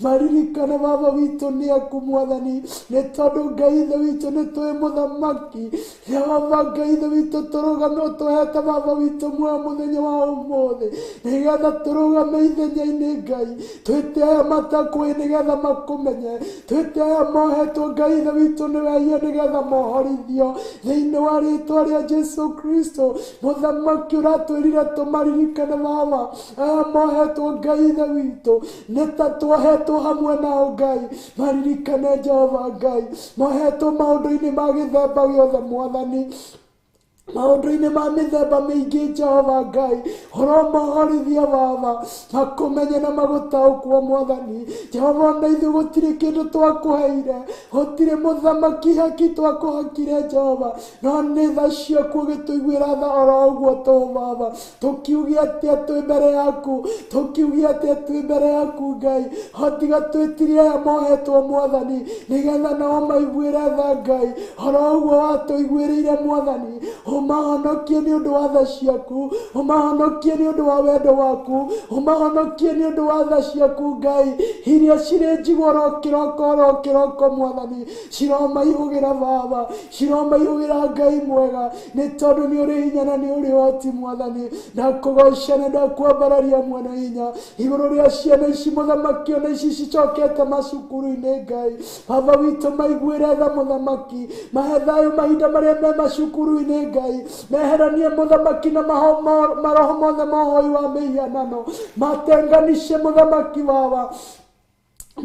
maririkane Baba witũ nĩ aku Mwathani, nĩ tondũ Ngai ithe witũ nĩ tũĩ mũthamaki. Jehova Ngai ithe witũ tũrũgame ũtũhete Baba witũ muoyo mũthenya wa ũmũthĩ, nĩgetha tũrũgame ithenya-inĩ Ngai, twĩte aya matakũĩ nĩgetha makũmenye, twĩte aya mohetwo Ngai ithe witũ nĩ wehia nĩgetha mohorithio thĩinĩ wa rĩtwa rĩa Jesu Kristo. Mũthamaki ũratwĩrire tũmaririkane Baba, aya mohetwo Ngai ithe witũ nĩ ta twohetwo hamwe nao Ngai, maririkane Jehova Ngai, mohetwo maũndũ-inĩ ma gĩthemba gĩothe Mwathani, maũndũ-inĩ ma mĩthemba mĩingĩ Jehova Ngai, ũromohorithia Baba, makũmenye na magũtaũkwo Mwathani. Jehova ona ithuĩ gũtirĩ kĩndũ twakũheire, gũtirĩ mũthamaki haki twakũhakire Jehova, no nĩ tha ciaku ũgĩtũiguĩra tha oro ũguo tũ Baba, tũkiuge atĩa twĩ mbere yaku, tũkiuge atĩa twĩ mbere yaku Ngai, hotiga twĩtirie aya mohetwo Mwathani, nĩgetha nao maiguĩre tha Ngai, oro ũguo watũiguĩrĩire Mwathani, ũmahonokie nĩ ũndũ wa tha ciaku, ũmahonokie nĩ ũndũ wa wendo waku, ũmahonokie nĩ ũndũ wa tha ciaku Ngai, iria cirĩ njigũ oro kĩroko oro kĩroko Mwathani, ciromaihũgĩra Baba, ciromaihũgĩra Ngai mwega, nĩ tondũ nĩ ũrĩ hinya na nĩ ũrĩ ũhoti Mwathani. Ndakũgoca na ndakwambararia mwene hinya igũrũ rĩa ciana ici mũthamaki, ona ici cicokete macukuru-inĩ Ngai Baba witũ, maiguĩre tha mũthamaki, mahe thayũ mahinda marĩa me macukuru-inĩ Ngai, meheranie mũthamaki na maroho mothe ma ũhoi wa mĩhianano, matenganishe mũthamaki Baba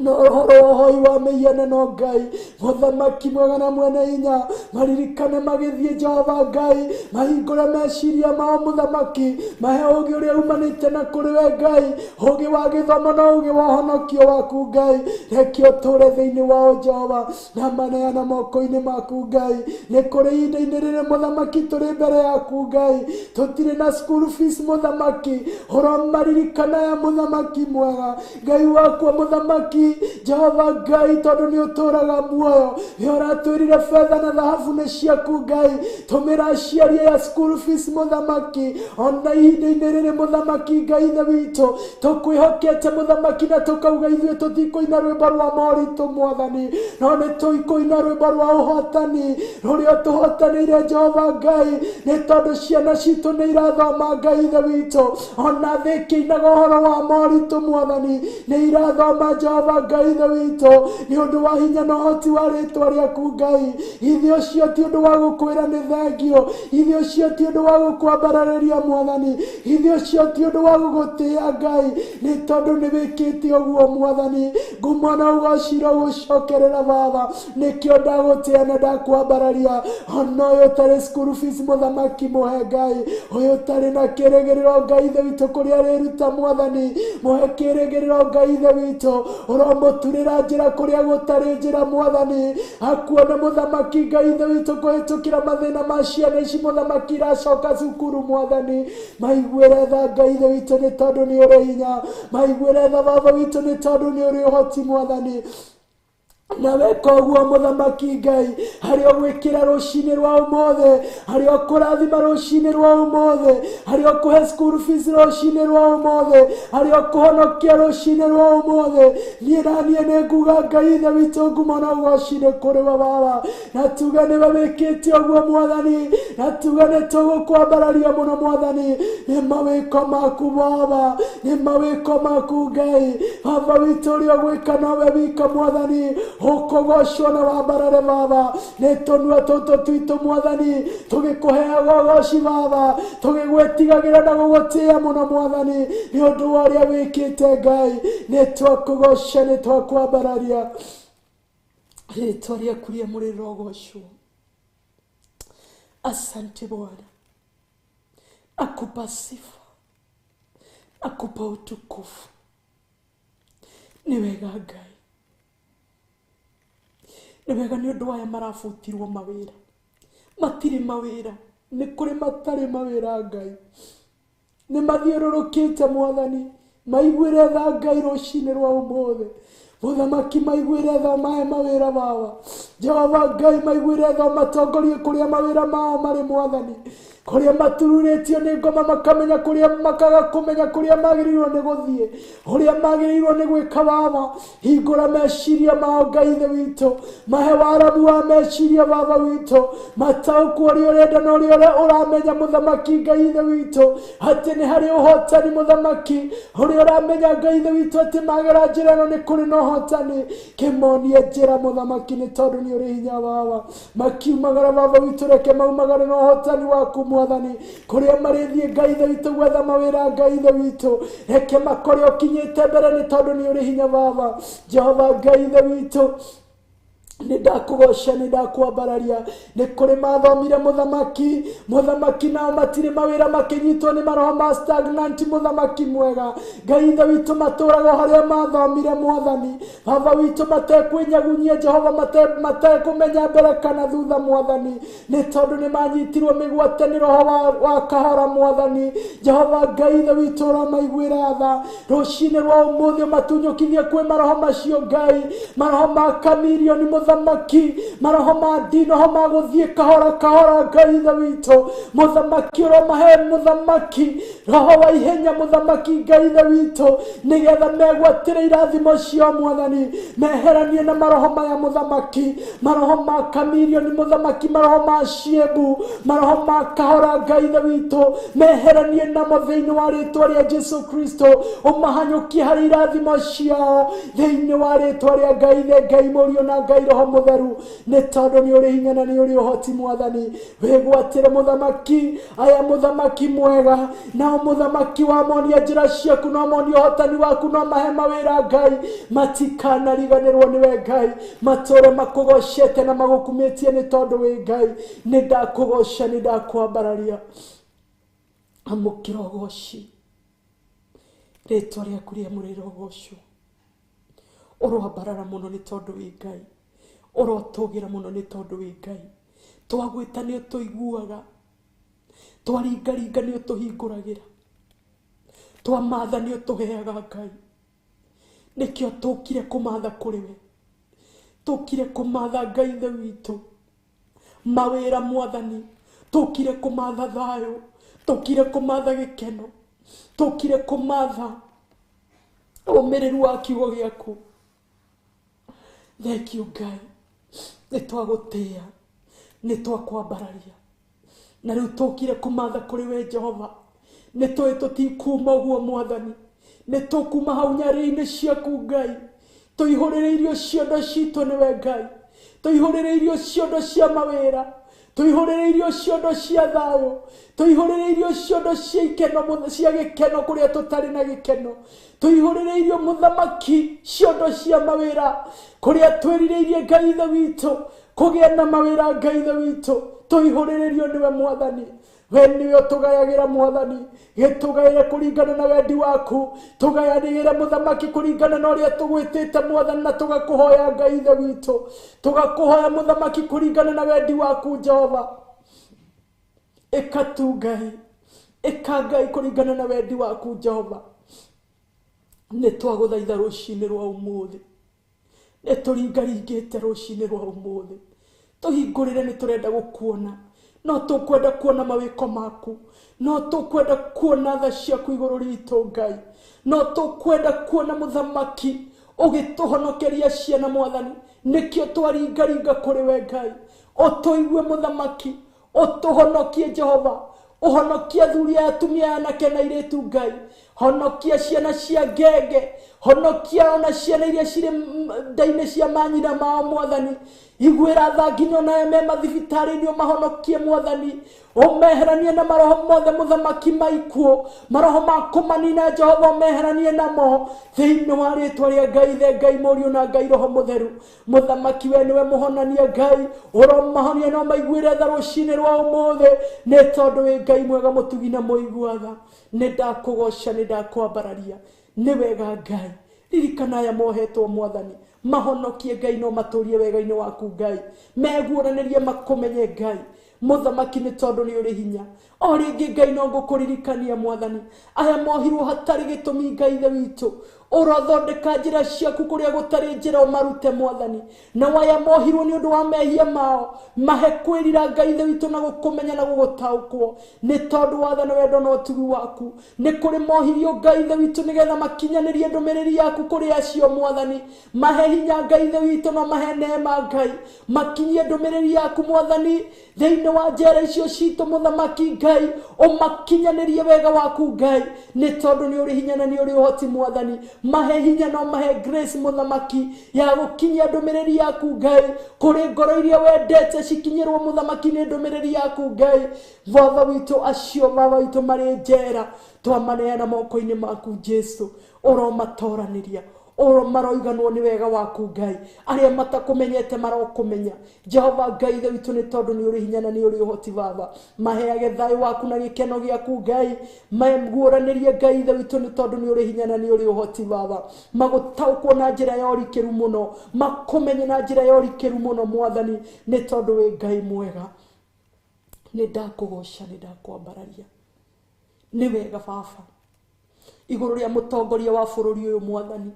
no ũhoro wa ũhoi wa mĩhianano Ngai, mũthamaki mwega na mwene hinya, maririkane magĩthiĩ Jehova Ngai, mahingũre meciria mao mũthamaki, mahe ũũgĩ ũrĩa umanĩte na kũrĩ we Ngai, ũũgĩ wa gĩthomo na ũũgĩ wa ũhonokio waku Ngai, reke ũtũũre thĩinĩ wao Jehova, na maneana moko-inĩ maku Ngai. Nĩ kũrĩ ihinda-inĩ rĩrĩ mũthamaki tũrĩ mbere yaku Ngai, tũtirĩ na school fees mũthamaki, ũromaririkana ya mũthamaki mwega Ngai wakwa mũthamaki, Mũthamaki Jehova Ngai tondũ nĩ ũtũũraga muoyo. We ũratwĩrire betha na thahabu nĩ ciaku Ngai, tũmĩra aciari aya school fees Mũthamaki, ona ihinda-inĩ rĩrĩ Mũthamaki Ngai ithe witũ tũkwĩhokete Mũthamaki, na tũkauga ithuĩ tũtikũina rwĩmbo rwa moritũ Mwathani, no nĩ tũikũina rwĩmbo rwa ũhotani rũrĩa ũtũhotanĩire Jehova Ngai, nĩ tondũ ciana citũ nĩ irathoma Ngai ithe witũ, ona thĩ ĩkĩinaga ũhoro wa moritũ Mwathani, nĩ irathoma Jehova Ngai ithe witũ, nĩ ũndũ wa hinya na ũhoti wa rĩtwa rĩaku Ngai. Ithe ũcio ti ũndũ wa gũkwĩra nĩ thengio, ithe ũcio ti ũndũ wa gũkwambararĩria Mwathani, ithe ũcio ti ũndũ wa gũgũtĩĩa Ngai, nĩ tondũ nĩ wĩkĩte ũguo Mwathani. Ngumo na ũgociro gũcokerera Baba, nĩkĩo ndagũtĩĩa na ndakwambararia. Ona ũyũ ũtarĩ school fees Mũthamaki mũhe Ngai, ũyũ ũtarĩ na kĩrĩgĩrĩro Ngai ithe witũ kũrĩa arĩruta Mwathani, mũhe kĩrĩgĩrĩro Ngai ithe witũ, ũromũturĩra njĩra kũrĩa gũtarĩ njĩra Mwathani, akuone Mũthamaki Ngai ithe witũ kũhĩtũkĩra mathĩna ma ciana ici Mũthamaki iracoka cukuru Mwathani, maiguĩre tha Ngai ithe witũ nĩ tondũ nĩ ũrĩ hinya, maiguĩre tha Baba witũ nĩ tondũ nĩ ũrĩ ũhoti Mwathani. Na weka ũguo Mũthamaki Ngai, harĩa ũgwĩkĩra rũcinĩ rwa ũmũthĩ, harĩa ũkũrathima rũcinĩ rwa ũmũthĩ, harĩa ũkũhe school fees rũcinĩ rwa ũmũthĩ, harĩa ũkũhonokia rũcinĩ rwa ũmũthĩ, niĩ na niĩ nĩ nguga Ngai ithe witũ ngumo na ũgoci nĩ kũrĩ we Baba, na tuge nĩwe wĩkĩte ũguo Mwathani, na tuge nĩ tũgũkwambararia mũno Mwathani, nĩ mawĩko maku Baba, nĩ mawĩko maku Ngai Baba witũ ũrĩa ũgwĩka nowe wika Mwathani, ũkũgocwo na wambarare Baba, nĩ tũnua tũtũ twitũ Mwathani tũgĩkũheaga ũgoci Baba, tũgĩgwĩtigagĩra na gũgũtĩĩa mũno Mwathani, nĩ ũndũ wa ũrĩa wĩkĩte Ngai, nĩ twakũgoca nĩ twakwambararia, rĩtwa rĩaku rĩamũre rĩrogocwo. Asante Bwana, akupa sifa, akupa utukufu. Nĩ wega Ngai, nĩ wega nĩ ũndũ wa aya marabutirwo mawĩra, matirĩ mawĩra, nĩ kũrĩ matarĩ mawĩra Ngai, nĩ mathiũrũrũkĩte Mwathani, maiguĩre tha Ngai rũcinĩ rwa ũmũthĩ Mũthamaki, maiguĩre tha mahe mawĩra Baba Jehova Ngai, maiguĩre tha matongorie kũrĩa mawĩra mao marĩ Mwathani, kũrĩa matururĩtio nĩ ngoma makamenya kũrĩa makaga kũmenya kũrĩa magĩrĩirwo nĩ gũthiĩ, ũrĩa magĩrĩirwo nĩ gwĩka Baba, hingũra meciria mao Ngai ithe witũ, mahe warabu wa meciria Baba witũ, mataũkwo ũrĩa ũrenda na ũrĩa ũramenya Mũthamaki Ngai ithe witũ, atĩ nĩ harĩ ũhotani Mũthamaki, ũrĩa ũramenya Ngai ithe witũ atĩ magera njĩra ĩno nĩ kũrĩ na ũhotani, kĩmonie njĩra Mũthamaki nĩ tondũ nĩ ũrĩ hinya Baba, makiumagara Baba witũ reke maumagare na ũhotani waku Mwathani, kũrĩa marĩthiĩ Ngai ithe witũ gwetha mawĩra Ngai ithe witũ, reke makore ũkinyĩte mbere nĩ tondũ nĩ ũrĩ hinya Baba Jehova Ngai ithe witũ, nĩ ndakũgoca nĩ ndakwambararia. Nĩ kũrĩ mathomire Mũthamaki, Mũthamaki nao matirĩ mawĩra makĩnyitwo nĩ maroho ma stagnant Mũthamaki mwega Ngai ithe witũ matũraga o harĩa mathomire Mwathani Baba witũ, matekwĩnyagunyia Jehova, matekũmenya mbere kana thutha Mwathani, nĩ tondũ nĩ manyitirwo mĩgwate nĩ roho wa kahora Mwathani Jehova Ngai ithe witũ, ũramaiguĩra tha rũcinĩ rwa ũmũthĩ, ũmatunyũkithie kwĩ maroho macio Ngai, maroho ma kamirioni Mũthamaki, maroho ma ndinoho ma gũthiĩ kahora kahora Ngai ithe witũ Mũthamaki, ũromahe Mũthamaki roho wa ihenya Mũthamaki Ngai ithe witũ, nĩgetha megwatĩre irathimo ciao Mwathani, meheranie na maroho maya Mũthamaki, maroho ma kamirioni Mũthamaki, maroho ma ciembu, maroho ma kahora Ngai ithe witũ, meheranie namo thĩinĩ wa rĩtwa rĩa Jesu Kristo, ũmahanyũkie harĩ irathimo ciao thĩinĩ wa rĩtwa rĩa Ngai ithe, Ngai Mũriũ na Ngai Roho Mũtheru, nĩ tondũ nĩ ũrĩ hinya na nĩ ũrĩ ũhoti Mwathani. Wĩgwatĩre Mũthamaki aya Mũthamaki mwega, nao Mũthamaki wamonia njĩra ciaku, no monie ũhotani waku, no mahe mawĩra Ngai, matikanariganĩrwo nĩwe Ngai, matũre makũgocete na magũkumĩtie nĩ tondũ wĩ Ngai. Nĩ ndakũgoca, nĩ ndakwambararia, amũkĩra ũgoci, rĩtwa rĩaku rĩamũre rĩrogocwo, ũroambarara mũno nĩ tondũ wĩ Ngai, ũrotũgĩra mũno nĩ tondũ wĩ Ngai, twagwĩta nĩ ũtũiguaga, twaringaringa nĩ ũtũhingũragĩra, twamatha nĩ ũtũheaga Ngai, Nĩkĩo tũkire kũmatha kũrĩ we, tũkire kũmatha Ngai Ithe witũ mawĩra mwathani, tũkire kũmatha thayũ, tũkire kũmatha gĩkeno, tũkire kũmatha ũmĩrĩru wa kiugo gĩaku. Thank you Ngai, nĩ twagũtĩĩa, nĩ twakwambararia, na rĩu tũkire kũmatha kũrĩ we Jehova. Nĩ tũĩ tũtikuma ũguo mwathani, nĩ tũkuma hau nyarĩrĩ-inĩ ciaku Ngai, tũihũrĩrĩirio ciondo citũ nĩwe Ngai, tũihũrĩrĩirio ciondo cia mawĩra, tũihũrĩrĩirio ciondo cia thayũ, tũihũrĩrĩirio ciondo cia ikeno, cia gĩkeno kũrĩa tũtarĩ na gĩkeno, tũihũrĩrĩirio mũthamaki ciondo cia mawĩra kũrĩa twĩrirĩirie Ngai Ithe witũ kũgĩa na mawĩra. Ngai Ithe witũ tũihũrĩrĩrio nĩwe mwathani, we nĩwe ũtũgayagĩra mwathani, gĩtũgaĩre kũringana na wendi waku, tũgayanĩgĩre mũthamaki kũringana na ũrĩa tũgwĩtĩte mwathani, na tũgakũhoya Ngai Ithe witũ, tũgakũhoya mũthamaki kũringana na wendi waku Jehova. Ĩka tu Ngai, ĩka Ngai kũringana na wendi waku Jehova. Nĩ twagũthaitha rũcinĩ rwa ũmũthĩ, nĩ tũringaringĩte rũcinĩ rwa ũmũthĩ, tũhingũrĩre, nĩ tũrenda gũkuona, no tũkwenda kuona mawĩko maku, no tũkwenda kuona tha ciaku igũrũ ritũ Ngai, no tũkwenda kuona mũthamaki ũgĩtũhonokeria ciana mwathani. Nĩkĩo twaringaringa kũrĩ we Ngai, ũtũigue mũthamaki, ũtũhonokie Jehova, ũhonokie athuri aya, atumia, anake na airĩtu Ngai, honokia ciana cia ngenge, honokia ona ciana iria cirĩ nda-inĩ cia manyina mao mwathani, iguĩra tha nginya ona aya me mathibitarĩ-inĩ, ũmahonokie mwathani, ũmeheranie na maroho mothe mũthamaki maikuo, maroho ma kũmanina Jehova ũmeheranie namo thĩinĩ wa rĩtwa rĩa Ngai Ithe, Ngai Mũriũ na Ngai Roho Mũtheru. Mũthamaki we nĩwe mũhonania Ngai, ũromahonia no maiguĩre tha rũcinĩ rwa ũmũthĩ, nĩ tondũ wĩ Ngai mwega mũtugi na mũigua tha. Nĩ ndakũgoca, nĩ ndakwambararia, nĩ wega Ngai. Ririkana aya mohetwo mwathani, mahonokie Ngai no matũrie wega-inĩ waku Ngai, meguũranĩrie makũmenye Ngai mũthamaki, nĩ tondũ nĩ ũrĩ hinya. O rĩngĩ Ngai no ngũkũririkania mwathani, aya mohirwo hatarĩ gĩtũmi Ngai Ithe witũ, ũrothondeka njĩra ciaku kũrĩa gũtarĩ njĩra, ũmarute mwathani. Na aya mohirwo nĩ ũndũ wa mehia mao, mahe kwĩrira Ngai Ithe witũ na gũkũmenya na gũgũtaũkwo, nĩ tondũ watha na wendo na ũtugi waku. Nĩ kũrĩ mohirio Ngai Ithe witũ nĩgetha makinyanĩrie ndũmĩrĩri yaku kũrĩ acio mwathani, mahe hinya Ngai Ithe witũ na mahe neema Ngai, makinyie ndũmĩrĩri yaku mwathani thĩinĩ wa njera icio citũ mũthamaki Ngai, ũmakinyanĩrie wega waku Ngai, nĩ tondũ nĩ ũrĩ hinya na nĩ ũrĩ ũhoti mwathani. Mahe hinya no mahe grace mũthamaki ya gũkinyia ndũmĩrĩri yaku Ngai kũrĩ ngoro iria wendete cikinyĩrwo mũthamaki nĩ ndũmĩrĩri yaku Ngai. Baba witũ, acio baba witũ marĩ njera twamaneana moko-inĩ maku Jesu, ũromatoranĩria, oro maroiganwo nĩ wega waku Ngai, arĩa matakũmenyete marokũmenya Jehova Ngai Ithe witũ, nĩ tondũ nĩ ũrĩ hinya na nĩ ũrĩ ũhoti. Baba, maheage thayũ waku na gĩkeno gĩaku Ngai, maguũranĩrie Ngai Ithe witũ, nĩ tondũ nĩ ũrĩ hinya na nĩ ũrĩ ũhoti. Baba, magũtaũkwo na njĩra ya ũrikĩru mũno, makũmenye na njĩra ya ũrikĩru mũno mwathani, nĩ tondũ wĩ Ngai mwega. Nĩ ndakũgoca, nĩ ndakwambararia, nĩ wega baba. Igũrũ rĩa mũtongoria wa bũrũri ũyũ mwathani,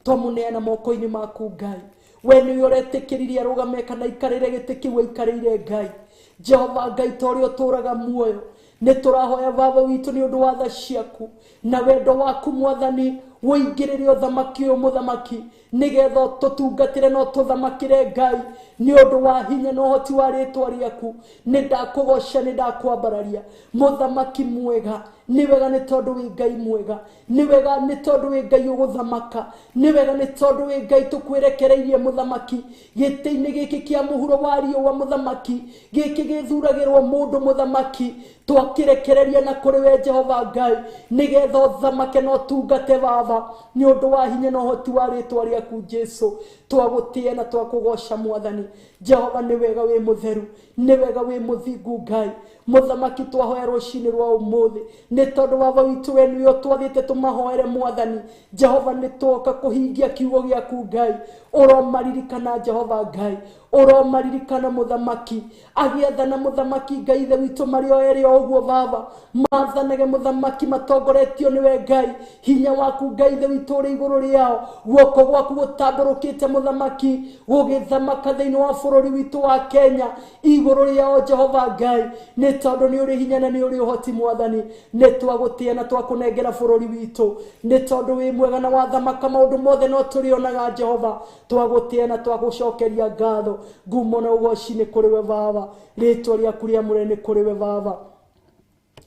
twamũneana moko-inĩ maku Ngai, we nĩwe ũretĩkĩririe arũgame kana aikarĩre gĩtĩ kĩu aikarĩire Ngai. Jehova Ngai, ta ũrĩa ũtũũraga muoyo, nĩ tũrahoya baba witũ nĩ ũndũ wa tha ciaku na wendo waku mwathani, ũingĩrĩre ũthamaki ũyũ mũthamaki, nĩgetha tũtungatĩre no tũthamakĩre Ngai nĩ ũndũ wa hinya na ũhoti wa rĩtwa rĩaku. Nĩ ndakũgoca, nĩ ndakwambararia mũthamaki mwega. Nĩ wega nĩ tondũ wĩ Ngai mwega, nĩ wega nĩ tondũ wĩ Ngai ũgũthamaka, nĩ wega nĩ tondũ wĩ Ngai tũkwĩrekereirie mũthamaki gĩtĩ-inĩ gĩkĩ kĩa mũhuro wa riũa mũthamaki, gĩkĩ gĩthuragĩrwo mũndũ mũthamaki, twakĩrekereria na kũrĩ we Jehova Ngai, nĩgetha ũthamake na ũtungate baba nĩ ũndũ wa hinya na ũhoti wa rĩtwa rĩaku Jesu. Twagũtĩĩa na twakũgoca mwathani Jehova, nĩ wega wĩ mũtheru, nĩ wega wĩ mũthingu Ngai. Mũthamaki twahoya rũcinĩ rwa ũmũthĩ nĩ tondũ baba witũ we nĩwe ũtwathĩte tũmahoere mwathani. Jehova nĩ twoka kũhingia kiugo gĩaku Ngai. Ũromaririkana Jehova Ngai, ũromaririkana mũthamaki agĩathana mũthamaki Ngai ithe witũ marĩ o erĩ o ũguo baba mathanage mũthamaki matongoretio nĩwe Ngai. Hinya waku Ngai ithe witũ ũrĩ igũrũ rĩao, guoko gwaku gũtambũrũkĩte mũthamaki gũgĩthamaka thĩinĩ wa bũrũri witũ wa Kenya igũrũ rĩao Jehova Ngai, nĩ tondũ nĩ ũrĩ hinya na nĩ ũrĩ ũhoti mwathani. Nĩ twagũtĩa na twakũnengera bũrũri witũ nĩ tondũ wĩ mwega na wathamaka maũndũ mothe no tũrĩonaga Jehova. Twagũtĩa na twagũcokeria ngatho, ngumo na ũgoci nĩ kũrĩ we baba, rĩtwa rĩaku rĩamũre nĩ kũrĩ we baba,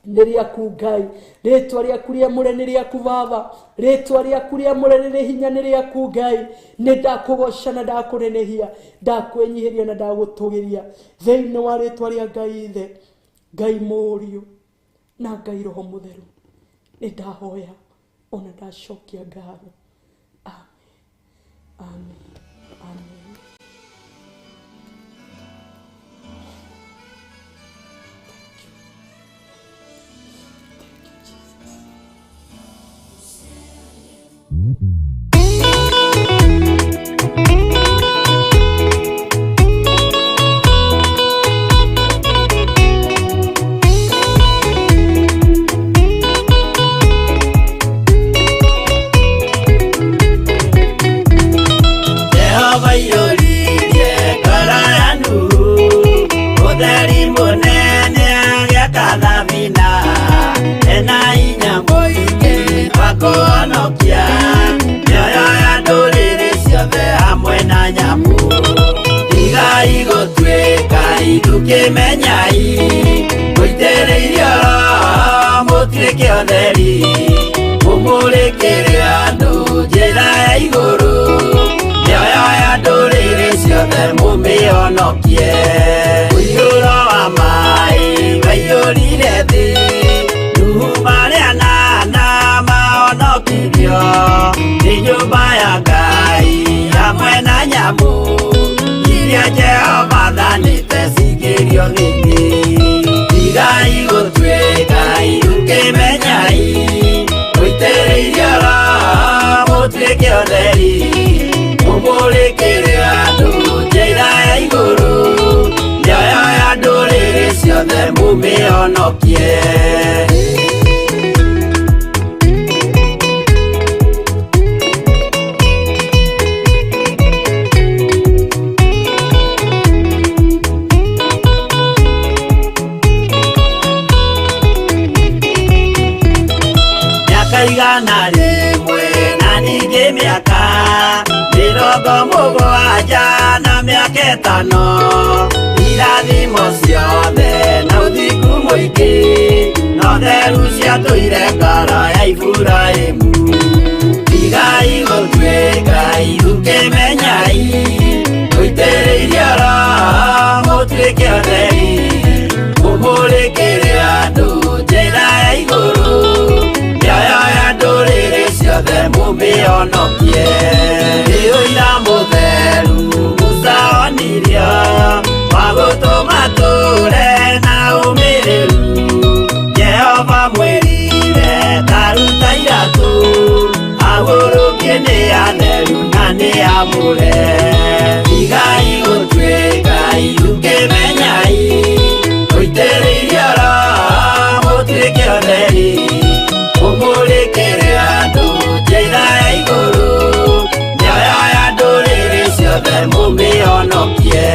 nĩ rĩaku Ngai, rĩtwa rĩaku rĩamũre nĩ rĩaku baba, rĩtwa rĩaku rĩamũre rĩrĩ hinya nĩ rĩaku Ngai. Nĩ ndakũgoca na ndakũnenehia, ndakwĩnyihĩria na ndagũtũgĩria thĩinĩ wa rĩtwa rĩa Ngai Ithe, Ngai Mũriũ na Ngai Roho Mũtheru. Nĩ ndahoya ona ndacokia ngatho. Amen, amen, amen. Thank you, Jesus. Jehova iyũririe ngoro ya Nuhu, ũtheri mũnene agĩaka thabina, ena hinya mũingĩ wa kũhonokia mĩoyo ya ndũrĩrĩ ciothe hamwe na nyamũ. Tigai gũtuĩka ithukĩmenyai, mũitĩrĩirio Roho mũtuĩke ũtheri, mũmũrĩkĩre andũ njĩra ya igũrũ, mĩoyo ya ndũrĩrĩ ciothe mũmĩhonokie. Mũiyũro wa maĩ waiyũrire thĩ, Nuhu marĩ anana mahonokirio nĩ nyũmba ya Ngai hamwe na nyamũ iria Jehova athanĩte cingĩrio thĩinĩ. Tigai gũtuĩka irukĩmenyai, mũitĩrĩirio Roho mũtuĩke ũtheri, mũmũrĩkĩre andũ njĩra ya igũrũ, mĩoyo ya ndũrĩrĩ ciothe mũmĩhonokie. Mĩaka 100 na ningĩ mĩaka 70 na mĩaka 5, irathimo ciothe na ũthingu mũingĩ no theru ciatũire ngoro ya Iburahĩmu. Tigai gũtuĩka ithukĩmenyai, mũitĩrĩirio Roho mũtuĩke ũtheri, mũmũrĩkĩre andũ njĩra ya igũrũ, mĩoyo ya ndũrĩrĩ ciothe mũmĩhonokie. Nĩ ũira mũtheru Musa onirio wa gũtũma tũre na ũmĩrĩru, Jehova mwĩrire ta ruta iratũ, ahurũkie nĩ atheru na nĩ amũre. Tigai gũtuĩka ithukĩmenyai, mũitĩrĩirio Roho mũtuĩke ũtheri, mũmũrĩkĩre andũ njĩra ya igũrũ, mĩoyo ya ndũrĩrĩ ciothe mũmĩhonokie.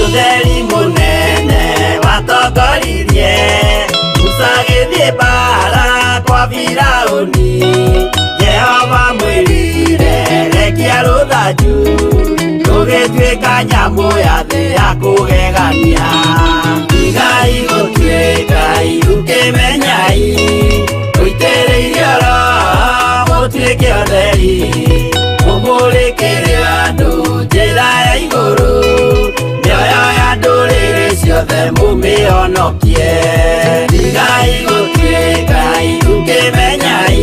Ũtheri mũnene watongoririe Musa agĩthiĩ mbaara kwa Firaũni, Jehova mwĩrire rekia rũthanju rũgĩtuĩka nyamũ ya thĩ ya kũgegania. Tigai gũtuĩka ithukĩmenyai, mũitĩrĩirio Roho mũtuĩke ũtheri, mũmũrĩkĩre andũ njĩra ya igũrũ, mĩoyo ya ndũrĩrĩ ciothe mũmĩhonokie. Tigai gũtuĩka itũkĩmenyai,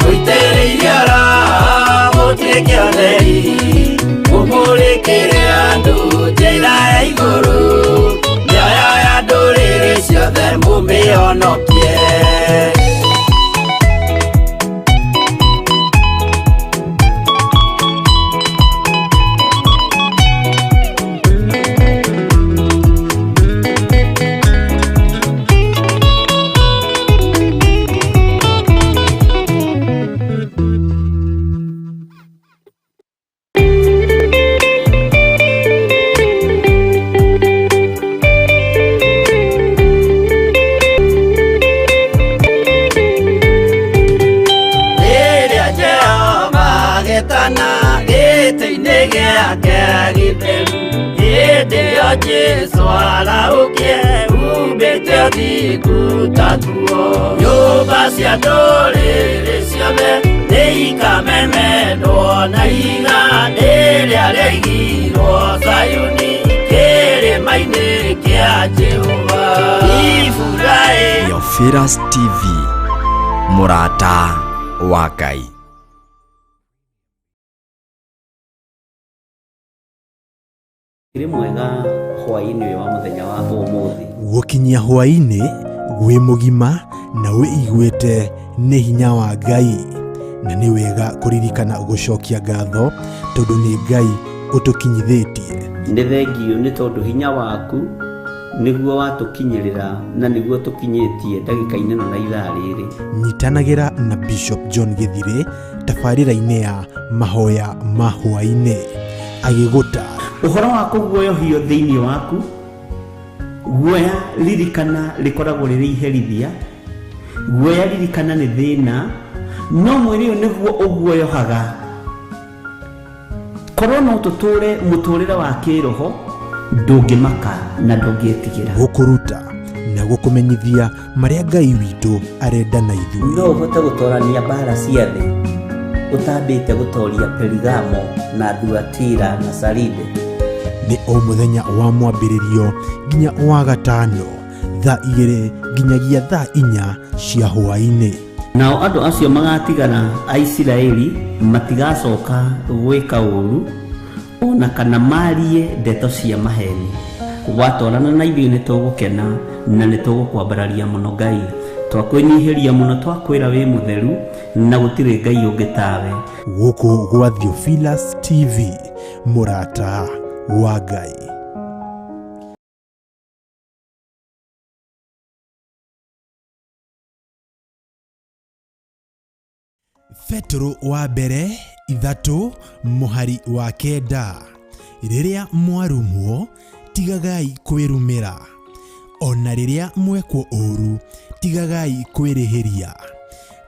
mũitĩrĩirio Roho mũtuĩke atheri, mũmũrĩkĩre andũ njĩra ya igũrũ, mĩoyo ya ndũrĩrĩ ciothe mũmĩhonokie. Rĩrĩa Jehova agetana gĩtĩ-inĩ gĩake gĩtheru, hĩndĩ ĩyo Jesũ arahũkie umbĩte ũthingu ta nguo. Nyũmba cia ndũrĩrĩ ciothe nĩikamemendwo na ihiga rĩrĩa rĩaigirwo Zayuni kĩrĩma-inĩ kĩa Jehova. Iburaĩ Theophilus TV, mũrata wa Ngai. Rĩ mwega hwaĩ-inĩ ũyũ wa mũthenya wa ũmũthĩ. Gũkinyia hwaĩ-inĩ wĩ mũgima na wĩiguĩte nĩ hinya wa Ngai, na nĩ wega kũririkana gũcokia ngatho tondũ nĩ Ngai ũtũkinyithĩtie. Nĩ thengiũ nĩ tondũ hinya waku nĩguo watũkinyĩrĩra na nĩguo tũkinyĩtie ndagĩka-inĩ ĩno na ithaa rĩrĩ. Nyitanagĩra na Bishop John Gĩthirĩ tabarĩra-inĩ ya mahoya ma hwaĩ-inĩ agĩgũta ũhoro wa kũguoyohio thĩinĩ waku. Guoya ririkana rĩkoragwo rĩrĩ iherithia, guoya ririkana nĩ thĩna, no mwĩrĩ ũyũ nĩguo ũguoyohaga. Korwo no tũtũre mũtũrĩre wa kĩroho, ndũngĩmaka na ndũngĩtigĩra. Gũkũruta na gũkũmenyithia marĩa Ngai witũ arenda na ithuĩ. No ũhote gũtorania mbara cia thĩ ũtambĩte gũtoria Perigamo na Thuatira na Saride. Nĩ o mũthenya wa mwambĩrĩrio nginya wa gatano thaa 2 nginyagia thaa 4 cia hwaĩ-inĩ. Nao andũ acio magatigara a Isiraeli matigacoka gwĩka ũũru ona kana marie ndeto cia maheni. Watwarana na ithuĩ nĩ tũgũkena na nĩ tũgũkwambararia mũno Ngai. Twakwĩnyihĩria mũno, twakwĩra wĩ mũtheru na gũtirĩ Ngai ũngĩ tawe. Gũkũ gwa Theophilus TV, mũrata wa Ngai. Petero wa mbere 3 mũhari wa 9. Rĩrĩa mwarumwo tigagai kwĩrumĩra, ona rĩrĩa mwekwo ũũru tigagai kwĩrĩhĩria.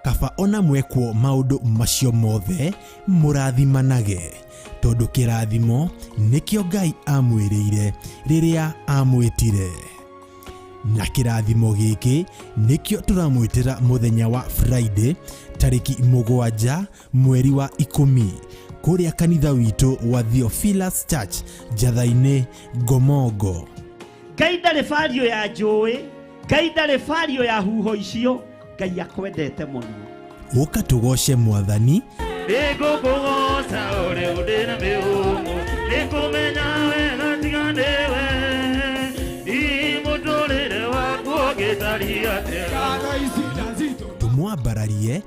Kaba ona mwekwo maũndũ macio mothe mũrathimanage, tondũ kĩrathimo nĩkĩo Ngai amwĩrĩire rĩrĩa amwĩtire. Na kĩrathimo gĩkĩ nĩkĩo tũramwĩtĩra mũthenya wa Friday tarĩki 7 mweri wa 10 kũrĩa kanitha witũ wa Theophilus Church Njatha-inĩ Ngomongo. Ngai ndarĩ bario ya njũĩ, Ngai ndarĩ bario ya huho icio, Ngai akwendete mũno. Ũka tũgoce Mwathani. Nĩngũkũgoca ũrĩa ũndĩ na mĩhũmũ, nĩngũmenya wega tiga nĩwe, mũtũrĩre waku ũngĩtariĩ atĩa. Tũmwambararie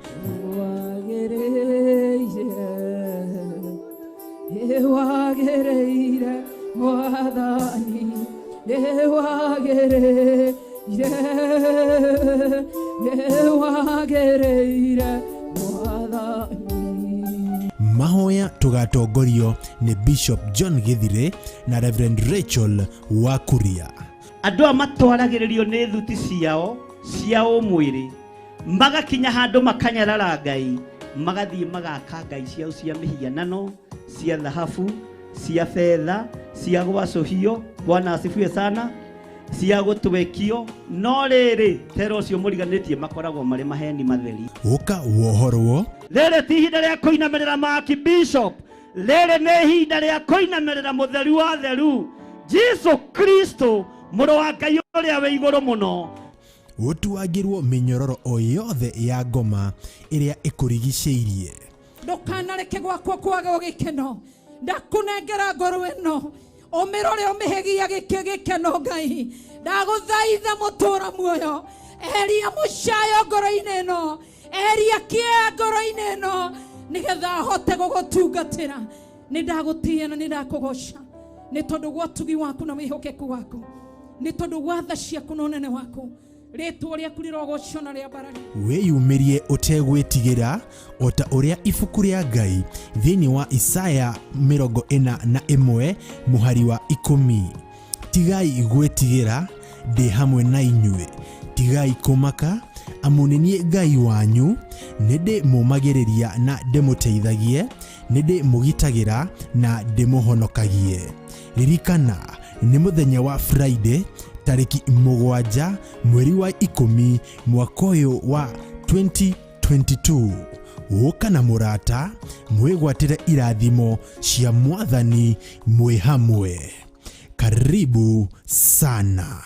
Wagĩrĩire Mwathani, nĩwagĩrĩire, nĩwagĩrĩire Mwathani. Mahoya tũgatongorio nĩ Bishop John Gĩthirĩ na Reverend Rachel Wakuria. Andũ aya matwaragĩrĩrio nĩ thuti ciao cia ũmwĩrĩ, magakinya handũ makanyarara Ngai, magathiĩ magaka ngai ciao cia mĩhianano, cia thahabu, cia betha, cia gwacũhio, Bwana asifiwe sana, cia gũtwekio, no rĩrĩ tera ũcio mũriganĩtie makoragwo marĩ maheni matheri. Ũka wohorwo. Rĩrĩ ti ihinda rĩa kũinamĩrĩra Maki Bishop, rĩrĩ nĩ ihinda rĩa kũinamĩrĩra mũtheru wa theru, Jesu Kristo Mũrũ wa Ngai ũrĩa wĩ igũrũ mũno. Ũtuangĩrwo mĩnyororo o yothe ya ngoma ĩrĩa ĩkũrigicĩirie. Ndukanareke gwakwa kwage gĩkeno. Ndakũnengera ngoro ĩno, ũmĩrore ũmĩhegia gĩkeno. Ngai, ndagũthaitha mũtũra muoyo, eheria mũcayo ngoro-inĩ ĩno, eheria kĩeha ngoro-inĩ ĩno, nĩgetha hote gũgũtungatĩra. Nĩ ndagũtĩĩa na nĩ ndakũgoca nĩ tondũ gwa ũtugi waku na wĩhokeku waku, nĩ tondũ gwa tha ciaku na ũnene waku. Rĩtwa rĩaku rĩrogocwo na rĩambarare. Wĩyumĩrie ũtegwĩtigĩra o ta ũrĩa ibuku rĩa Ngai thĩinĩ wa Isaya 41 mũhari wa 10. Tigai gwĩtigĩra, ndĩ hamwe na inyuĩ. Tigai kũmaka, amu nĩ niĩ Ngai wanyu, nĩ ndĩmũũmagĩrĩria na ndĩmũteithagie, nĩ ndĩmũgitagĩra na ndĩmũhonokagie. Ririkana nĩ mũthenya wa Friday tarĩki 7 mweri wa 10 mwaka ũyũ wa 2022. Ũka na mũrata mwĩgwatĩre irathimo cia Mwathani mwĩ hamwe. Karibu sana.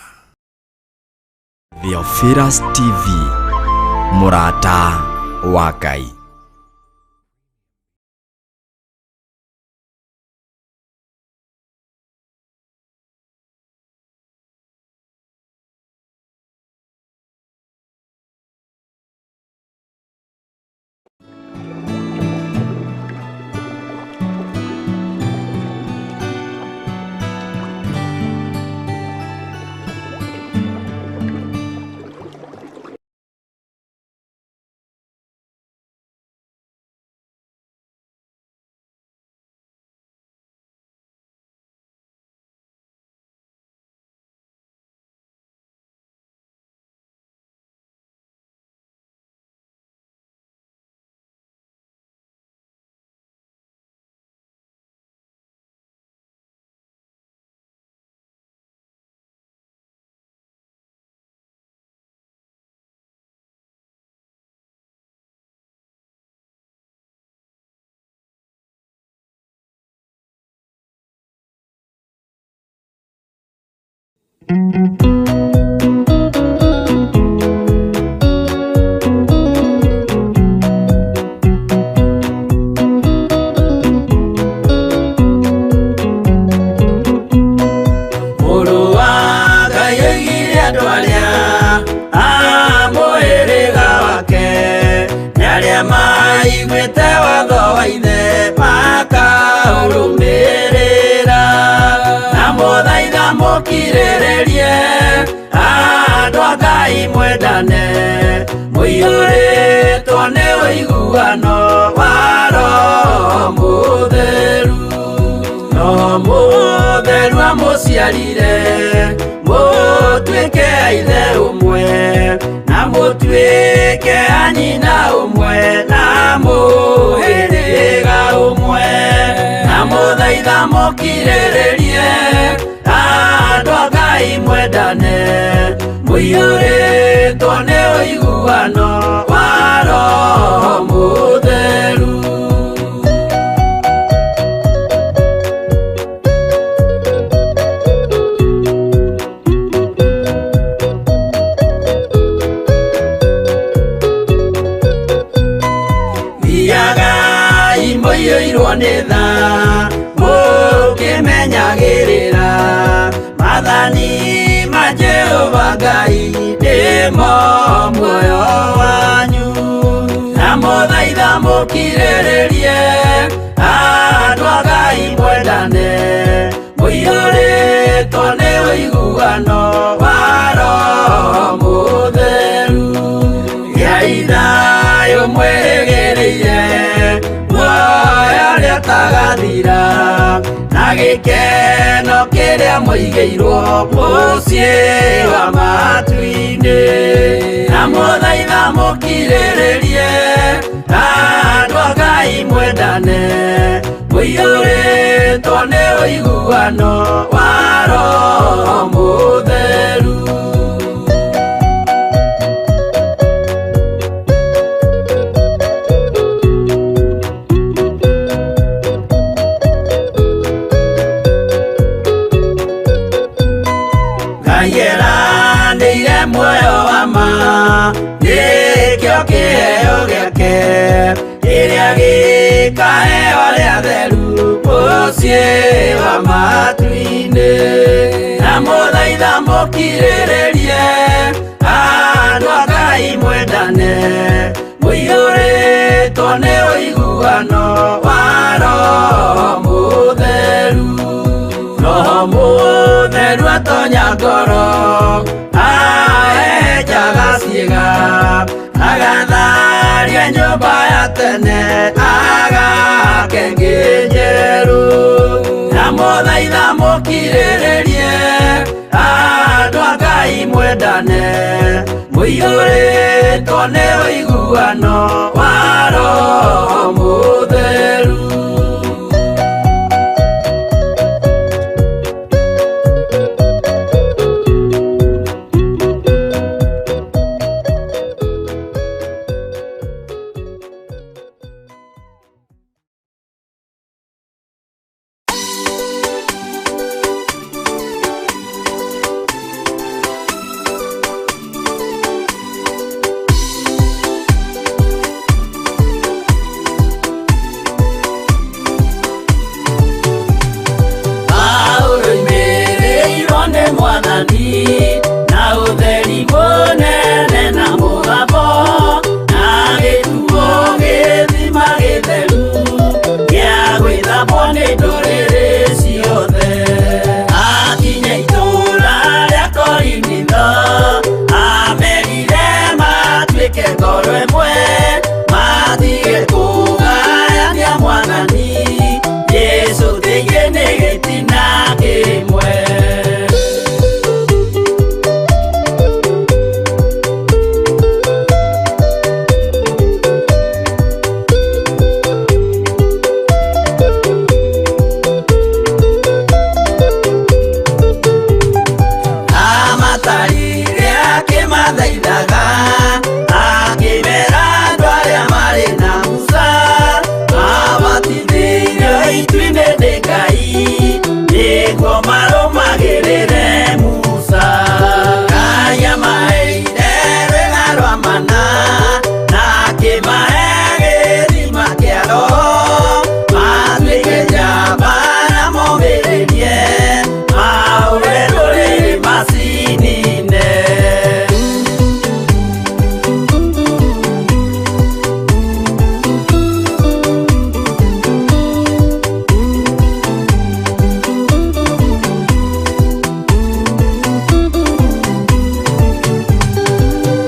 Theophilus TV, mũrata wa Ngai. Mũrũ wa Ngai oigire andũ arĩa a mũhĩrĩga wake nĩ arĩa maiguĩte watho wa ithe makaũrũmĩrĩra. Na mũthaitha mũkirĩrĩrie andũ a Ngai mwendane, mũiyũrĩtwo nĩ ũiguano wa Roho Mũtheru. Roho Mũtheru amũciarire mũtuĩke a ithe ũmwe, na mũtuĩke a nyina ũmwe, na mũhĩrĩga ũmwe. Na mũthaitha mũkirĩrĩrie andũ a Ngai mwendane, mũiyũrĩtwo nĩ ũiguano wa Roho Mũtheru. Thiagai mũiyũirwo nĩ tha, mũkĩmenyagĩrĩra maathani ma Jehova Ngai nĩmo muoyo wanyu. Na mũthaitha mũkirĩrĩrie andũ a Ngai mwendane, mũiyũrĩtwo nĩ ũiguano wa Roho Mũtheru. Gĩai thayũ mwĩrĩgĩrĩire muoyo ũrĩa ũtagathira, na gĩkeno kĩrĩa mũigĩirwo mũciĩ wa matu-inĩ. Na mũthaitha mũkirĩrĩrie andũ a Ngai mwendane, mũiyũrĩtwo nĩ ũiguano wa Roho Mũtheru. Nĩkĩo kĩheo gĩake kĩrĩa gĩkaheo arĩa atheru mũciĩ wa matu-inĩ. Na mũthaitha mũkirĩrĩrie andũ a Ngai mwendane, mũiyũrĩtwo nĩ ũiguano wa Roho Mũtheru. Roho Mũtheru atonya ngoro, ahehenjaga ciĩga, agatharia nyũmba ya tene, agake ĩngĩ njerũ. Na mũthaitha mũkirĩrĩrie andũ a Ngai mwendane, mũiyũrĩtwo nĩ ũiguano wa Roho Mũtheru. Paulo oimĩrĩirwo nĩ Mwathani na ũtheri mũnene na mũgambo, na gĩtuo gĩthima gĩtheru gĩa gwĩthambwo nĩ ndũrĩrĩ ciothe. Akinya itũũra rĩa Korinitho, amerire matuĩke ngoro ĩmwe, matige kũgayania Mwathani Jesũ thĩinĩ nĩ gĩtina kĩmwe. Amatarire akĩmathaithaga, akĩmera andũ arĩa marĩ na Musa, mabatithĩirio itu-inĩ nĩ Ngai, nĩguo marũmagĩrĩre Musa. Ngai amaheire rwĩga rwa mana, na akĩmahe gĩthima kĩa Roho, matuĩke njamba na momĩrĩrie, mahũre ndũrĩrĩ macinine.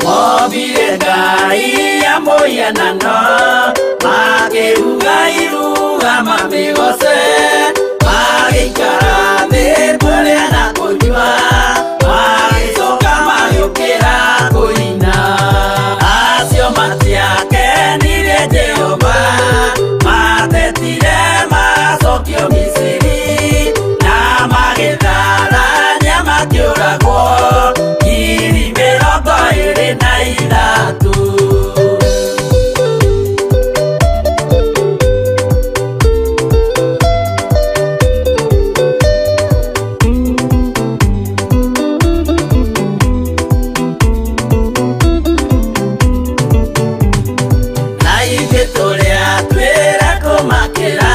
Ombire Ngai ya mũhianano, makĩruga iruga mamĩgoce, magĩikara thĩ kũrĩa na kũnyua, magĩcoka magĩũkĩra kũina. Acio matiakenirie Jehova, matetire macokio Misiri, na magĩtharania makĩũragwo 23,000. Na ithuĩ tũrĩa twĩra kũmakĩra,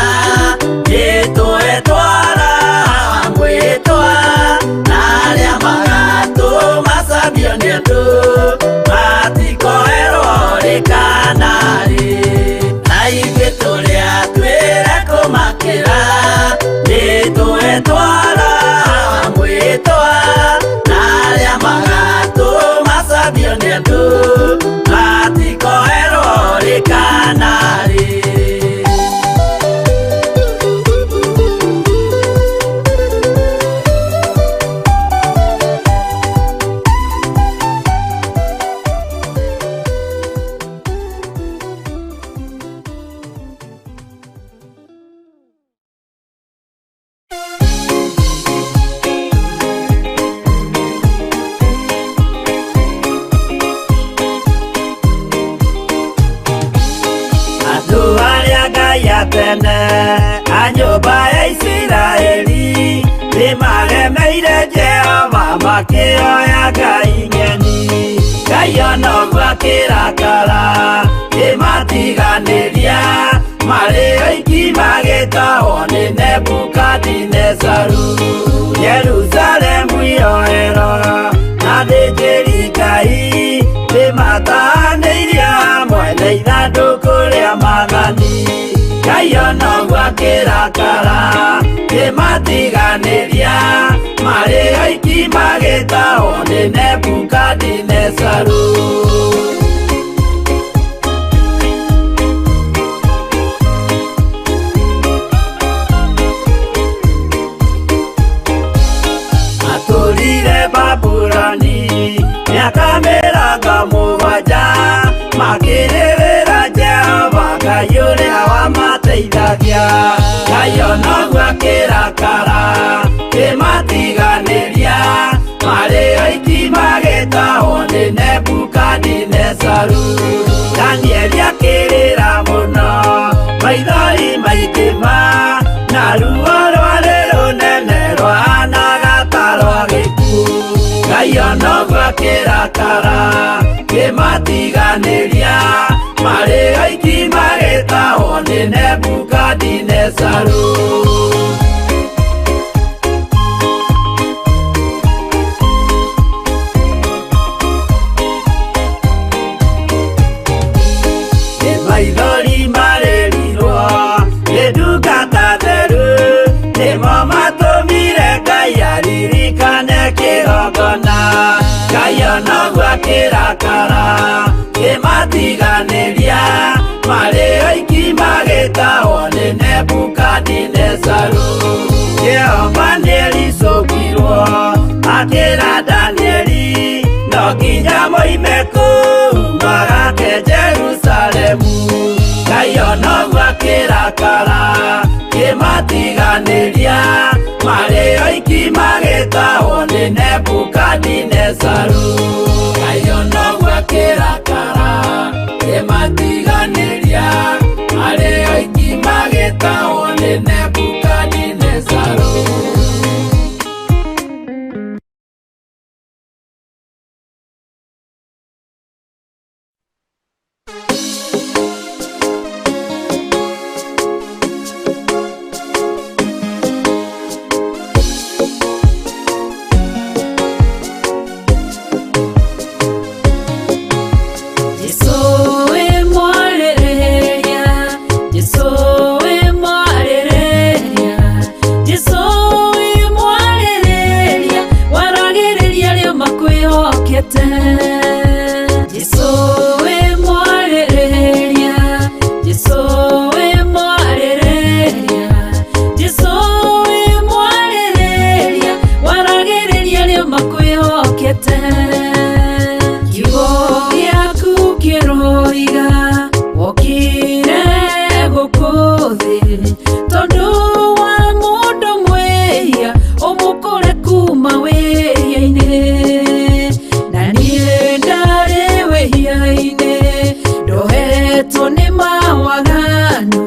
nĩtũetwara mwĩtwa, na arĩa magatũmacambio nĩ andũ, matikoerwo rĩ kana rĩ. Na ithuĩ tũrĩa twĩra kũmakĩra, nĩtũetwara mwĩtwa, na arĩa magatũmacambio nĩ andũ, matikoerwo rĩ kana rĩ. Andũ arĩa Ngai a tene a nyũmba ya Isiraeli nĩmaremeire Jehova makĩoya ngai ng'eni. Ngai onoguo akĩrakara kĩmatiganĩria marĩ oiki magĩtahwo nĩ Nebukadinezaru. Yerusalemu yoerwo na thĩnjĩri Ngai nĩmatahanĩirio hamwe na ithandũkũ rĩa maathani. Ngai onoguo akĩrakara kĩmatiganĩria marĩ oiki magĩtahwo nĩ Nebukadinezaru. Atũrire Babuloni mĩaka 70 makĩrĩrĩra Jehova Ngai ũrĩa wamateithagia. Ngai onoguo akĩrakara kĩmatiganĩria marĩ oiki magĩtahwo nĩ Nebukadinezaru. Danieli akĩrĩra mũno maithori maingĩ ma na ruo rwarĩ rũnene rwahanaga ta rwa gĩkuũ. Ngai onoguo akĩrakara kĩmatiganĩria marĩ oiki magĩtahwo nĩ Nebukadinezaru. Nĩ maithori marĩrirwo nĩ ndungata theru nĩmo matũmire Ngai aririkane kĩgongona. Ngai onoguo akĩrakara kĩmatiganĩria marĩ oiki magĩtahwo nĩ Nebukadinezaru. Jehova nĩericũkirwo akĩra Danieli no nginya moime kũu magake Jerusalemu. Ngai onoguo akĩrakara kĩmatiganĩria marĩ oiki magĩtahwo nĩ Nebukadinezaru. Ngai onoguo akĩrakara kĩmatiganĩria marĩ oiki magĩtahwo nĩ Nebukadinezaru. Jesu we mwarĩrĩria, Jesu we mwarĩrĩria, Jesu we mwarĩrĩria, waragĩrĩria arĩa makwĩhokete. Jesu we mwarĩrĩria, Jesu we mwarĩrĩria, Jesu we mwarĩrĩria, waragĩrĩria arĩa makwĩhokete. Kiugo gĩaku kĩroiga wokire gũkũ thĩ tondũ wa mũndũ mwĩhia ũmũkũre kuma wĩhia-inĩ. Na niĩ ndarĩ wĩhia-inĩ ndohetwo nĩ mawaganu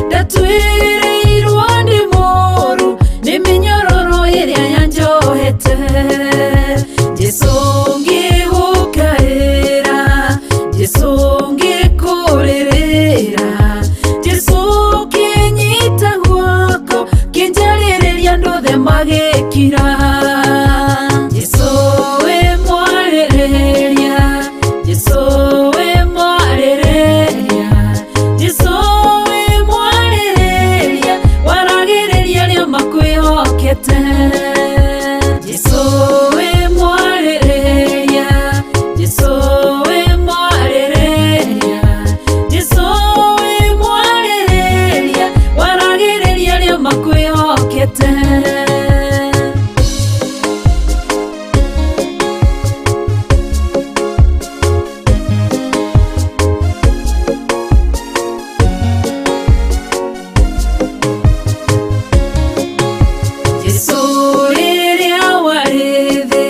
ndatwĩrĩirwo nĩ mũũru nĩ mĩnyororo ĩrĩa yanjohete. Jesu ngĩgũkaĩra, Jesu ngĩkũrĩrĩra, Jesu kĩnyita guoko kĩnjarĩrĩria andũ othe magĩkira. Jesu we mwarĩrĩria, Jesu we mwarĩrĩria, Jesu we mwarĩrĩria, waragĩrĩria arĩa makwĩhokete. Jesu we mwarĩrĩria, Jesu we mwarĩrĩria, Jesu we mwarĩrĩria, waragĩrĩria arĩa makwĩhokete. Jesu rĩrĩa warĩ thĩ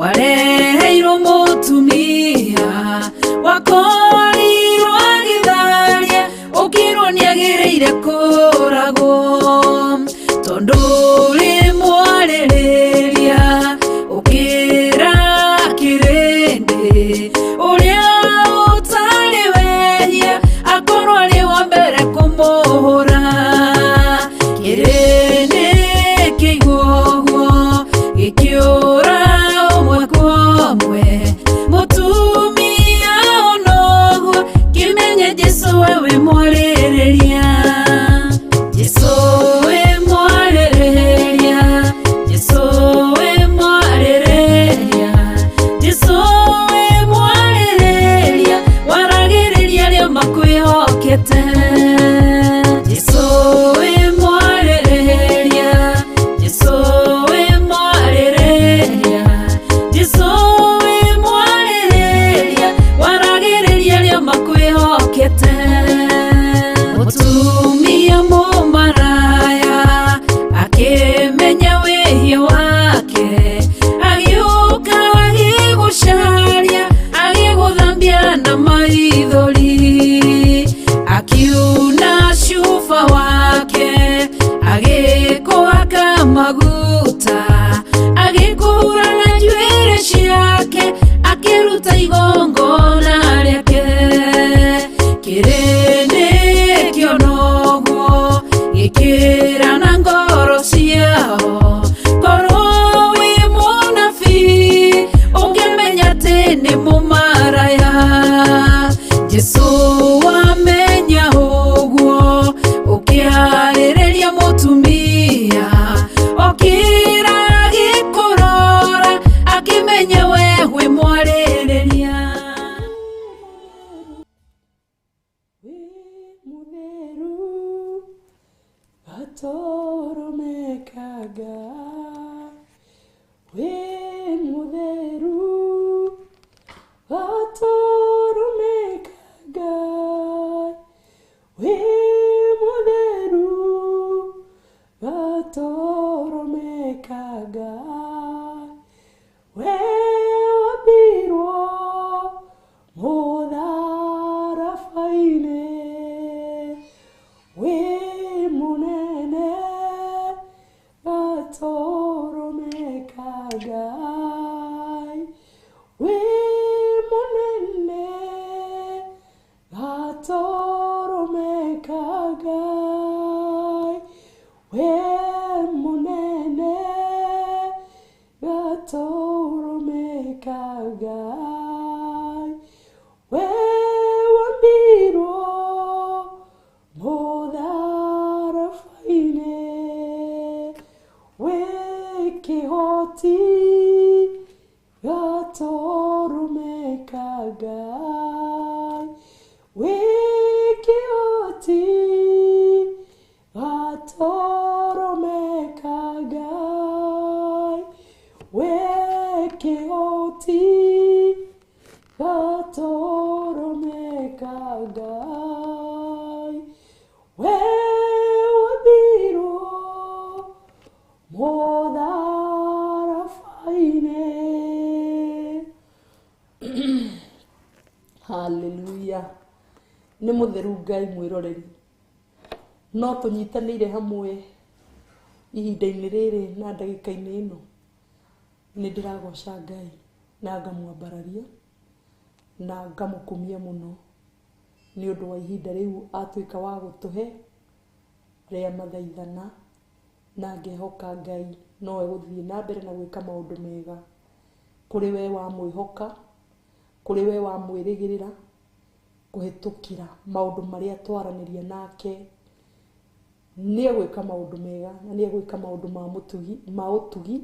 wareheirwo mũtumia wakorirwo agĩtharia ũkĩrwo nĩagĩrĩire kũragwo tondũ ũrĩ mwarĩrĩria ũkĩra kĩrĩndĩ Makwĩhokete mũtumia mũmaraya akĩmenya wĩhia wake agĩũka agĩgũcaria agĩgũthambia na maithori akiuna cuba wake agĩkũhaka maguta agĩkũhura na njuĩrĩ ciake akĩruta igongona rĩake kĩrĩndĩ kĩonoguo gĩkĩra na ngoro ciao korwo wĩ mũnabii ũngĩmenya atĩ nĩ mũmaraya Jesũ wamenya ũguo ũkĩarĩrĩria mũtumia okĩra agĩkũrora akĩmenya we wĩ mwarĩrĩria. Wĩ mũtheru gatoromekaga wĩ mũtheru gatoromekaga wĩ mũtheru gatoromekaga we wambirwo mũtharaba-inĩ wĩ mũnene gatoromekaga wĩ mũnene gatoromekaga wĩ mũnene gatoromekaga we wambirwo mũtharaba-inĩ wĩ kĩhoti gatoromekaga wĩ kĩhoti gatoromekaga wĩ kĩhoti gatoromekaga we wambirwo mũtharaba-inĩ. Haleluya. Nĩ mũtheru Ngai mwĩroreri no tũnyitanĩire hamwe ihinda-inĩ rĩrĩ na ndagĩka-inĩ ĩno nĩ ndĩragoca Ngai na ngamwambararia na ngamũkumia mũno nĩ ũndũ wa ihinda rĩu atuĩka wa gũtũhe rĩa mathaithana na ngehoka Ngai no egũthiĩ na mbere na gwĩka maũndũ mega kũrĩ we wamwĩhoka kũrĩ we wamwĩrĩgĩrĩra kũhĩtũkĩra maũndũ marĩa twaranĩria nake nĩ egwĩka maũndũ mega na nĩ egwĩka maũndũ ma ũtugi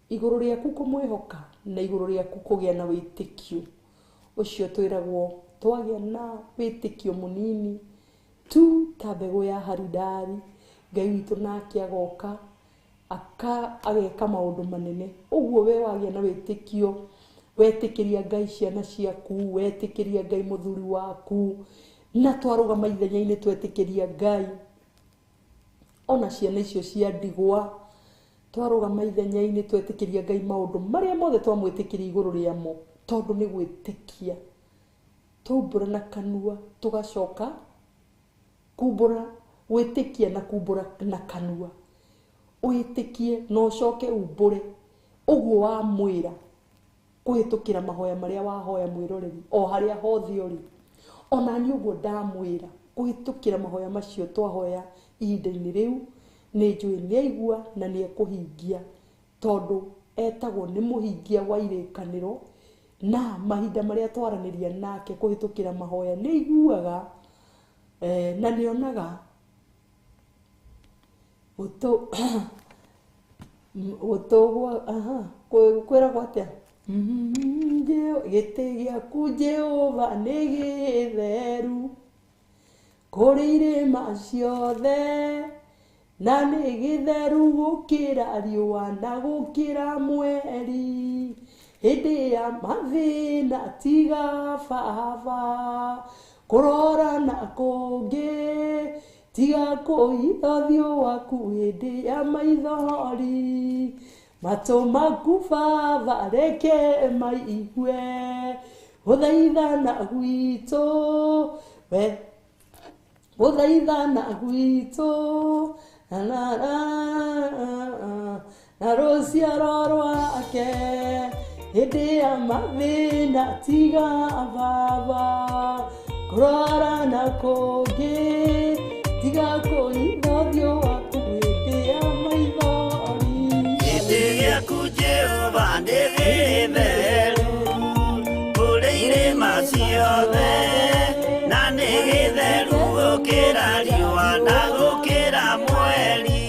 igũrũ rĩaku kũmwĩhoka na igũrũ rĩaku kũgĩa na wĩtĩkio ũcio twĩragwo twagĩa na wĩtĩkio mũnini tu ta mbegũ ya haridari Ngai witũ nake agoka ageka maũndũ manene ũguo we wagĩa na wĩtĩkio wetĩkĩria Ngai ciana ciaku wetĩkĩria Ngai mũthuri waku na twarũgama ithenya-inĩ twetĩkĩria Ngai ona ciana icio cia ndigwa twarũgama ithenya-inĩ twetĩkĩria Ngai maũndũ marĩa mothe twamwĩtĩkĩria igũrũ rĩamo tondũ nĩ gwĩtĩkia twaumbũra na kanua tũgacoka kumbũra gwĩtĩkia na kumbũra na kanua wĩtĩkie na ũcoke umbũre ũguo wamwĩra kũhĩtũkĩra mahoya marĩa wahoya mwĩroreri o harĩa hothe ũrĩ ona niĩ ũguo ndamwĩra kũhĩtũkĩra mahoya macio twahoya ihinda-inĩ rĩu nĩ njũĩ nĩ aigua na nĩ ekũhingia tondũ etagwo nĩ mũhingia wa irĩkanĩro na mahinda marĩa twaranĩria nake kũhĩtũkĩra mahoya nĩ aiguaga na nĩ onaga kwĩragwo atĩa gĩtĩ gĩaku Jehova nĩ gĩtheru kũrĩ irĩma ciothe na nĩ gĩtheru gũkĩra riũa na gũkĩra mweri hĩndĩ ya mathĩna tiga baba Kũrora na kũngĩ tiga kũhitha ũthiũ waku hĩndĩ ya maithori. Matũ maku Baba reke maigue gũthaithana gwitũ, we gũthaithana gwitũ na na na na rũciaro rwake hĩndĩ ya mathĩna. Tiga Baba kũrora na kũngĩ, tiga kũhitha ũthiũ waku hĩndĩ ya maithori. Gĩtĩ gĩaku Jehova nĩ gĩtheru kũrĩ irĩma ciothe, na nĩ gĩtheru gũkĩra riũa na gũkĩra mweri.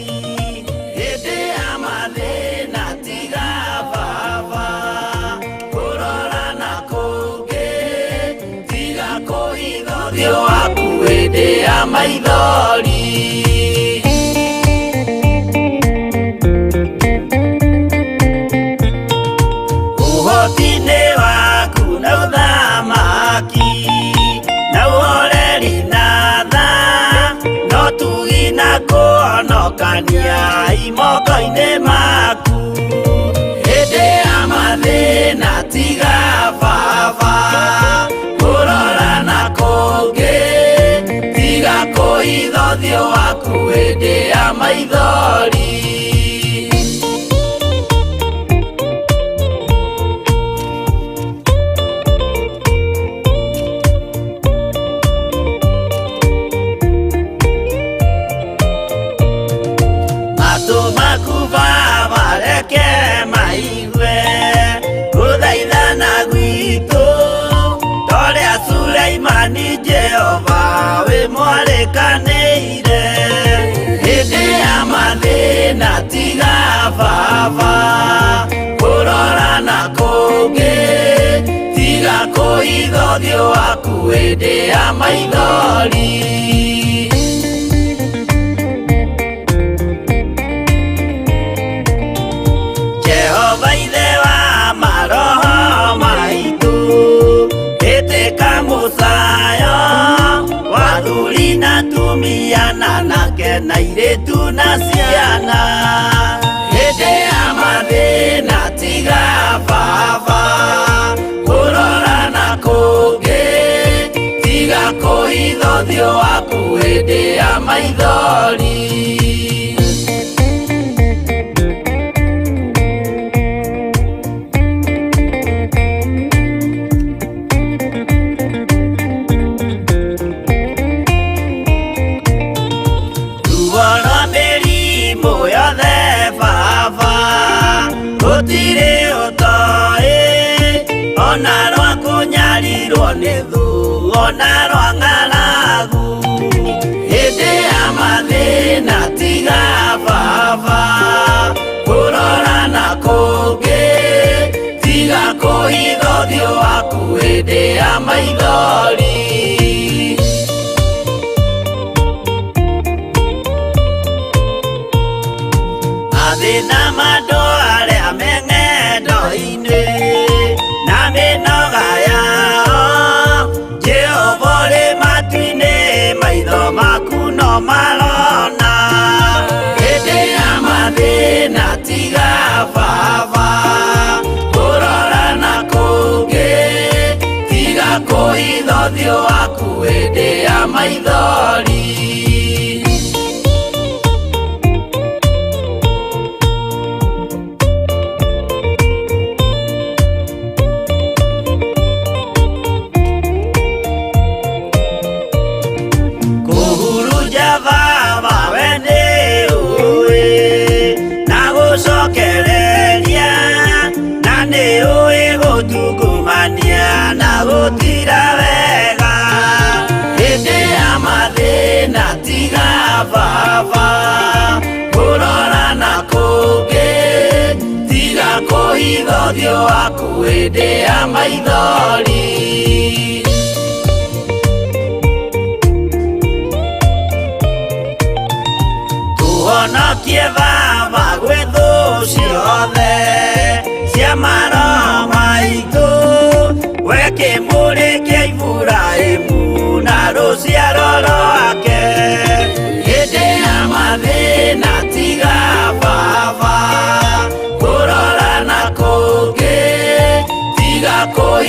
Hĩndĩ ya mathĩna tiga Baba kũrora na kũngĩ, tiga kũhitha ũthiũ waku hĩndĩ ya maithori. Ũhoti-inĩ waku na ũthamaki na ũhoreri na tha, no tugi na kũhonokania imoko-inĩ maku. Hĩndĩ ya mathĩna tiga Baba kũrora na kũngĩ, tiga kũhitha ũthiũ waku hĩndĩ ya maithori. Matũ maku Baba reke maigue gũthaithana gwitũ, torĩa Suleimani Jehova wĩ mwarĩkanĩire. Hĩndĩ ya mathĩna tiga Baba kũrora na kũngĩ, tiga kũhitha ũthiũ waku hĩndĩ ya maithori. Jehova ithe wa maroho maitũ, ĩtĩka mũcayo wa athuri na atumia na anake na airĩtu na ciana. Hĩndĩ ya mathĩna tiga Baba kũrora na kũngĩ, tiga kũhitha ũthiũ waku hĩndĩ ya maithori. Ruo rwa mĩrimũ yothe Baba gũtirĩ ũtoĩ, ona rwa kũnyarirwo nĩ thũ, ona rwa ng'aragu. Hĩndĩ ya mathĩna tiga Baba kũrora na kũngĩ, tiga kũhitha ũthiũ waku hĩndĩ ya maithori. Mathĩna ma andũ arĩa me ng'endo-inĩ na mĩnoga yao, Jehova ũrĩ matu-inĩ, maitho maku no marona. Hĩndĩ ya mathĩna tiga Baba kũrora na kũngĩ, tiga kũhitha ũthiũ waku hĩndĩ ya maithori. Kũhurunja Baba we nĩ ũĩ na gũcokereria, na nĩ ũĩ gũtungumania na gũtira wega. Hĩndĩ ya mathĩna tiga Baba kũrora na kũngĩ, tiga kũhitha ũthiũ waku hĩndĩ ya maithori. Tũhonokie Baba gwĩ thũ ciothe cia maroho maitũ, we kĩmũrĩ kĩa Iburahĩmu.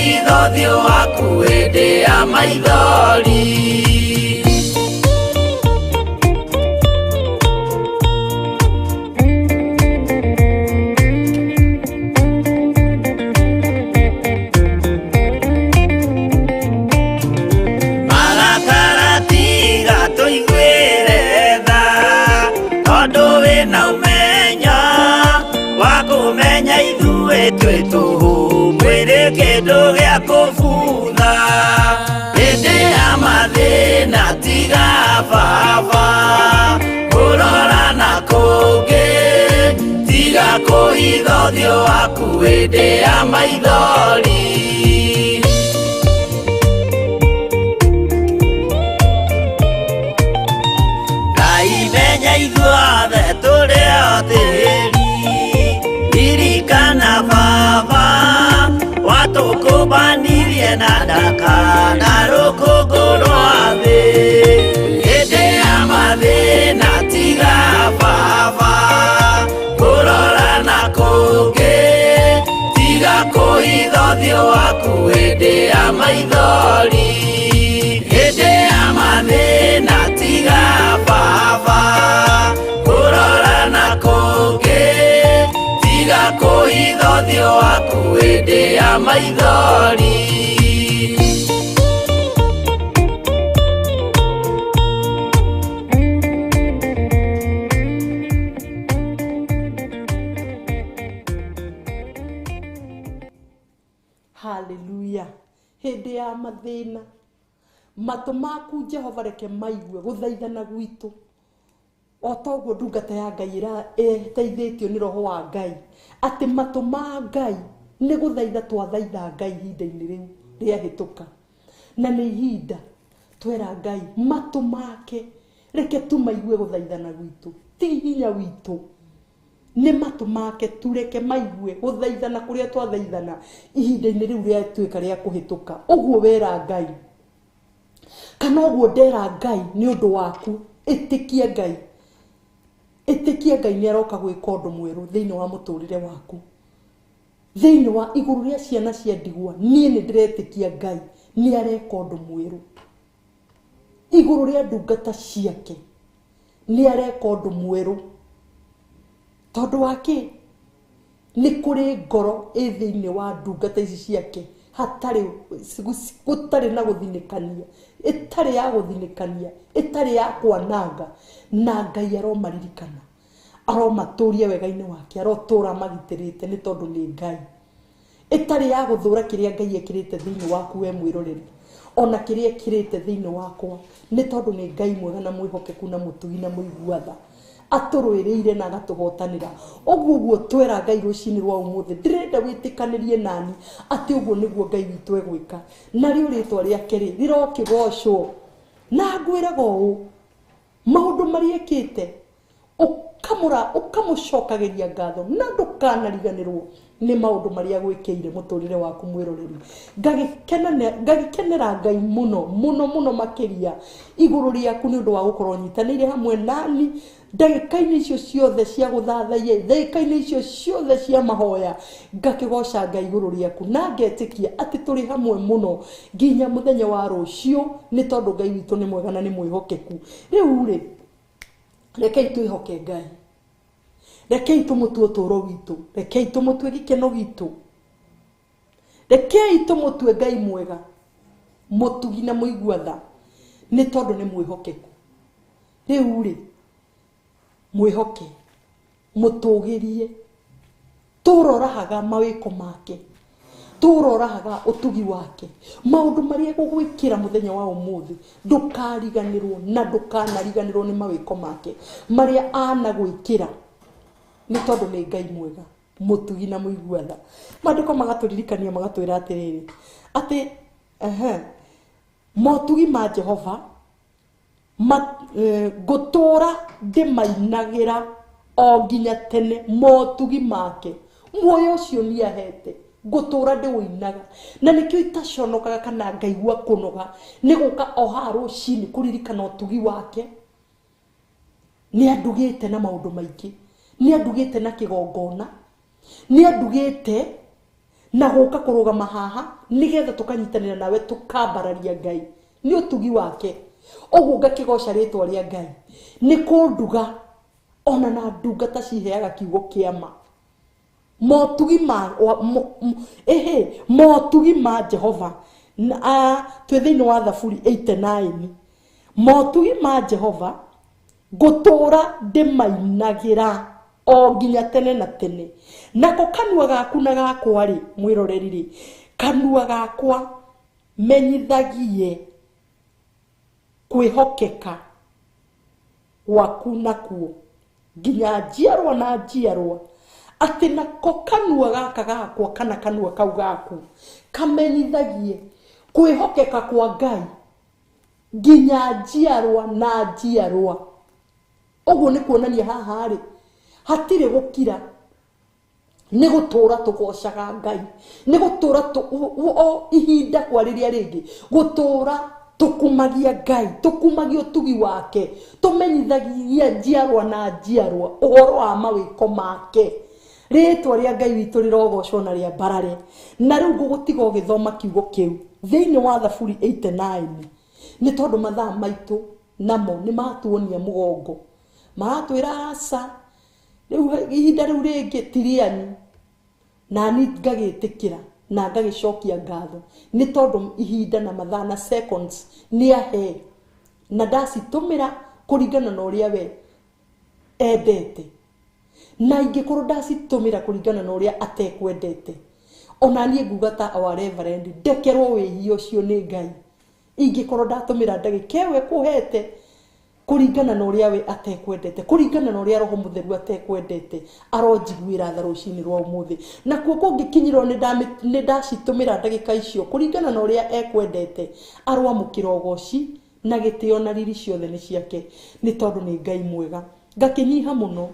kũhitha ũthiũ waku hĩndĩ ya maithori. Marakara tiga tũiguĩre tha, tondũ wĩna ũmenyo wa kũmenya ithuĩ twĩ tũhũ, mwĩrĩ kĩndũ gĩa kũbutha. Hĩndĩ ya mathĩna tiga baba kũrora na kũngĩ, tiga kũhitha ũthiũ waku hĩndĩ ya maithori. Ngai menya ithuothe tũrĩ o tĩri, ririkana baba watũkũmbanirie na ndaka na rũkũngũ rwa thĩ. Hĩndĩ ya mathĩna tiga baba kũrora na kũngĩ, tiga kũhitha ũthiũ waku hĩndĩ ya maithori. Hĩndĩ ya mathĩna tiga baba kũrora na kũngĩ, tiga kũhitha ũthiũ waku hĩndĩ ya maithori. Haleluya. Hĩndĩ ya mathĩna matũ maku Jehova reke maigue gũthaithana gwitũ, o toguo ndungata ya Ngai ĩteithĩtio nĩ roho wa Ngai, atĩ matũ ma Ngai nĩ gũthaitha twathaitha Ngai ihinda-inĩ rĩu rĩahĩtũka, na nĩ ihinda twera Ngai matũ make reke tumaigue gũthaithana gwitũ, ti hinya witũ, nĩ matũ make tureke maigue gũthaithana kũrĩa twathaithana ihinda-inĩ rĩu rĩatuĩka rĩa kũhĩtũka. Ũguo wera Ngai kana ũguo ndera Ngai nĩ ũndũ waku, ĩtĩkia Ngai, ĩtĩkia Ngai nĩ aroka gwĩka ũndũ mwerũ thĩinĩ wa mũtũrĩre waku, thĩinĩ wa igũrũ rĩa ciana cia ndigwa. Niĩ nĩ ndĩretĩkia Ngai nĩ areka ũndũ mwerũ igũrũ rĩa ndungata ciake, nĩ areka ũndũ mwerũ. Tondũ wa kĩ? Nĩ kũrĩ ngoro ĩ thĩinĩ wa ndungata ici ciake hatarĩ gũtarĩ na gũthinĩkania, ĩtarĩ ya gũthinĩkania, ĩtarĩ ya kwananga, na Ngai aromaririkana, aromatũria wega-inĩ wake, arotũra magitĩrĩte, nĩ tondũ nĩ Ngai. Ĩtarĩ ya gũthũra kĩrĩa Ngai ekĩrĩte thĩinĩ waku we mwĩroreri, ona kĩrĩa ekĩrĩte thĩinĩ wakwa, nĩ tondũ nĩ Ngai mwega na mwĩhokeku na mũtugi na mũigua tha, atũrũĩrĩire na agatũhotanĩra. Ũguo ũguo twera Ngai rũcinĩ rwa ũmũthĩ, ndĩrenda wĩtĩkanĩrie nani atĩ ũguo nĩguo Ngai witũ egwĩka, narĩo rĩtwa rĩake rĩ rĩrokĩgocwo. Na ngwĩraga ũũ, maũndũ marĩa ekĩte ũkamũcokagĩria ngatho, na ndũkanariganĩrwo nĩ maũndũ marĩa gwĩkĩire mũtũrĩre waku mwĩroreri. Ngagĩkenera Ngai mũno mũno mũno makĩria igũrũ rĩaku nĩ ũndũ wa gũkorwo nyitanĩire hamwe nani ndagĩka-inĩ icio ciothe cia gũthathaiya, ndagĩka-inĩ icio ciothe cia mahoya, ngakĩgoca Ngai igũrũ rĩaku, na ngetĩkia atĩ tũrĩ hamwe mũno nginya mũthenya wa rũciũ, nĩ tondũ Ngai witũ nĩ mwega na nĩ mwĩhokeku. Rĩu rĩ, rekei twĩhoke Ngai, rekei tũmũtue ũtũũro witũ, rekei tũmũtue gĩkeno gitũ, rekei tũmũtue Ngai mwega, mũtugi na mũigua tha, nĩ tondũ nĩ mwĩhokeku. Rĩu rĩ, mwĩhoke, mũtũgĩrie, tũrorahaga mawĩko make, tũrorahaga ũtugi wake, maũndũ marĩa egũgwĩkĩra mũthenya wa ũmũthĩ, ndũkariganĩrwo na ndũkanariganĩrwo nĩ mawĩko make marĩa anagwĩkĩra, nĩ tondũ nĩ Ngai mwega, mũtugi na mũigua tha. Maandĩko magatũririkania magatwĩra atĩrĩrĩ, atĩ motugi ma Jehova ngũtũra ndĩmainagĩra o nginya tene, motugi make, muoyo ũcio nĩ ahete, ngũtũra ndĩũinaga, na nĩkĩo itaconokaga kana ngaigua kũnoga nĩ gũka o haha rũcinĩ kũririkana ũtugi wake. Nĩ andugĩte na maũndũ maingĩ, nĩ andugĩte na kĩgongona, nĩ andugĩte Na gũka kũrũgama haha nĩgetha tũkanyitanĩra nawe tũkambararia Ngai nĩ ũtugi wake. Ũguo ngakĩgoca rĩtwa rĩa Ngai nĩ kũnduga ona na ndungata ciheaga kiugo kĩa ma. Motugi ma motugi ma Jehova twĩ thĩinĩ wa Thaburi 89 motugi ma Jehova ngũtũra ndĩmainagĩra o nginya tene na tene. Nako kanua gaku na gakwa rĩ, mwĩroreri rĩ, kanua gakwa menyithagie kwĩhokeka gwaku nakuo nginya njiarwa na njiarwa. Atĩ nako kanua gaka gakwa kana kanua kau gaku kamenyithagie kwĩhokeka kwa Ngai nginya njiarwa na njiarwa. Ũguo nĩ kuonania haha rĩ hatirĩ gũkira, nĩ gũtũra tũgocaga Ngai, nĩ gũtũra o ihinda kwa rĩrĩa rĩngĩ gũtũra tũkumagia Ngai, tũkumagia ũtugi wake, tũmenyithagia njiarwa na njiarwa ũhoro wa mawĩko make. Rĩtwa rĩa Ngai witũ rĩrogocwo na rĩambarare. Na rĩu ngũgũtiga ũgĩthoma kiugo kĩu thĩinĩ wa Thaburi 89 nĩ tondũ mathaa maitũ namo nĩ matuonia mũgongo, maratwĩra aca rĩu ihinda rĩu rĩngĩ ti rĩanyu. Na niĩ ngagĩtĩkĩra na ngagĩcokia ngatho nĩ tondũ ihinda na mathaa na seconds nĩ ahe na ndacitũmĩra kũringana na ũrĩa we endete, na ingĩkorwo ndacitũmĩra kũringana na ũrĩa atekwendete, ona niĩ nguga ta our reverend ndekerwo wĩhia ũcio nĩ Ngai ingĩkorwo ndatũmĩra ndagĩka ĩyo ĩkũhete kũringana na ũrĩa we atekwendete, kũringana na ũrĩa Roho Mũtheru atekwendete, aronjiguĩra tha rũcinĩ rwa ũmũthĩ. Nakuo kũngĩkinyĩrwo nĩ ndacitũmĩra ndagĩka icio kũringana na ũrĩa ekwendete, aroamũkĩra ũgoci na gĩtĩo na riri ciothe nĩ ciake, nĩ tondũ nĩ Ngai mwega. Ngakĩnyiha mũno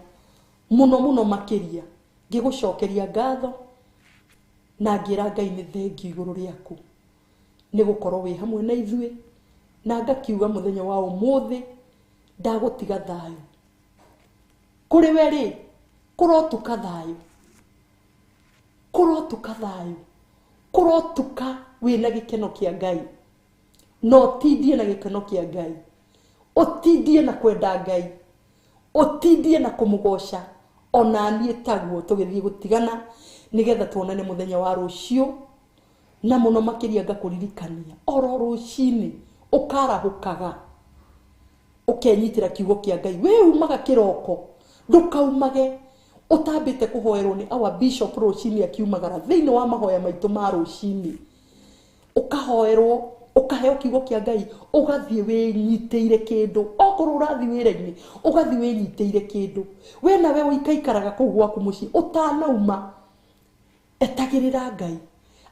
mũno mũno makĩria ngĩgũcokeria ngatho na ngĩra Ngai nĩ thengiũ igũrũ rĩaku nĩ gũkorwo wĩ hamwe na ithuĩ, na ngakiuga mũthenya wa ũmũthĩ ndagũtiga thayũ. Kũrĩ we rĩ, kũrotuka thayũ, kũrotuka thayũ, kũrotuka wĩna gĩkeno kĩa Ngai, na ũtindie na gĩkeno kĩa Ngai, ũtindie na kwenda Ngai, ũtindie na kũmũgoca. Ona niĩ taguo tũgĩthiĩ gũtigana nĩgetha tuonane mũthenya wa rũciũ, na mũno makĩria ngakũririkania oro rũcinĩ ũkarahũkaga ũkenyitĩra kiugo kĩa Ngai. We umaga kĩroko, ndũkaumage ũtambĩte kũhoerwo nĩ our bishop rũcinĩ akiumagara thĩinĩ wa mahoya maitũ ma rũcinĩ, ũkahoerwo ũkaheo kiugo kĩa Ngai, ũgathiĩ wĩnyitĩire kĩndũ. Okorwo ũrathiĩ wĩra-inĩ ũgathiĩ wĩnyitĩire kĩndũ. We nawe ũikaikaraga kũu gwaku mũciĩ ũtanauma, etagĩrĩra Ngai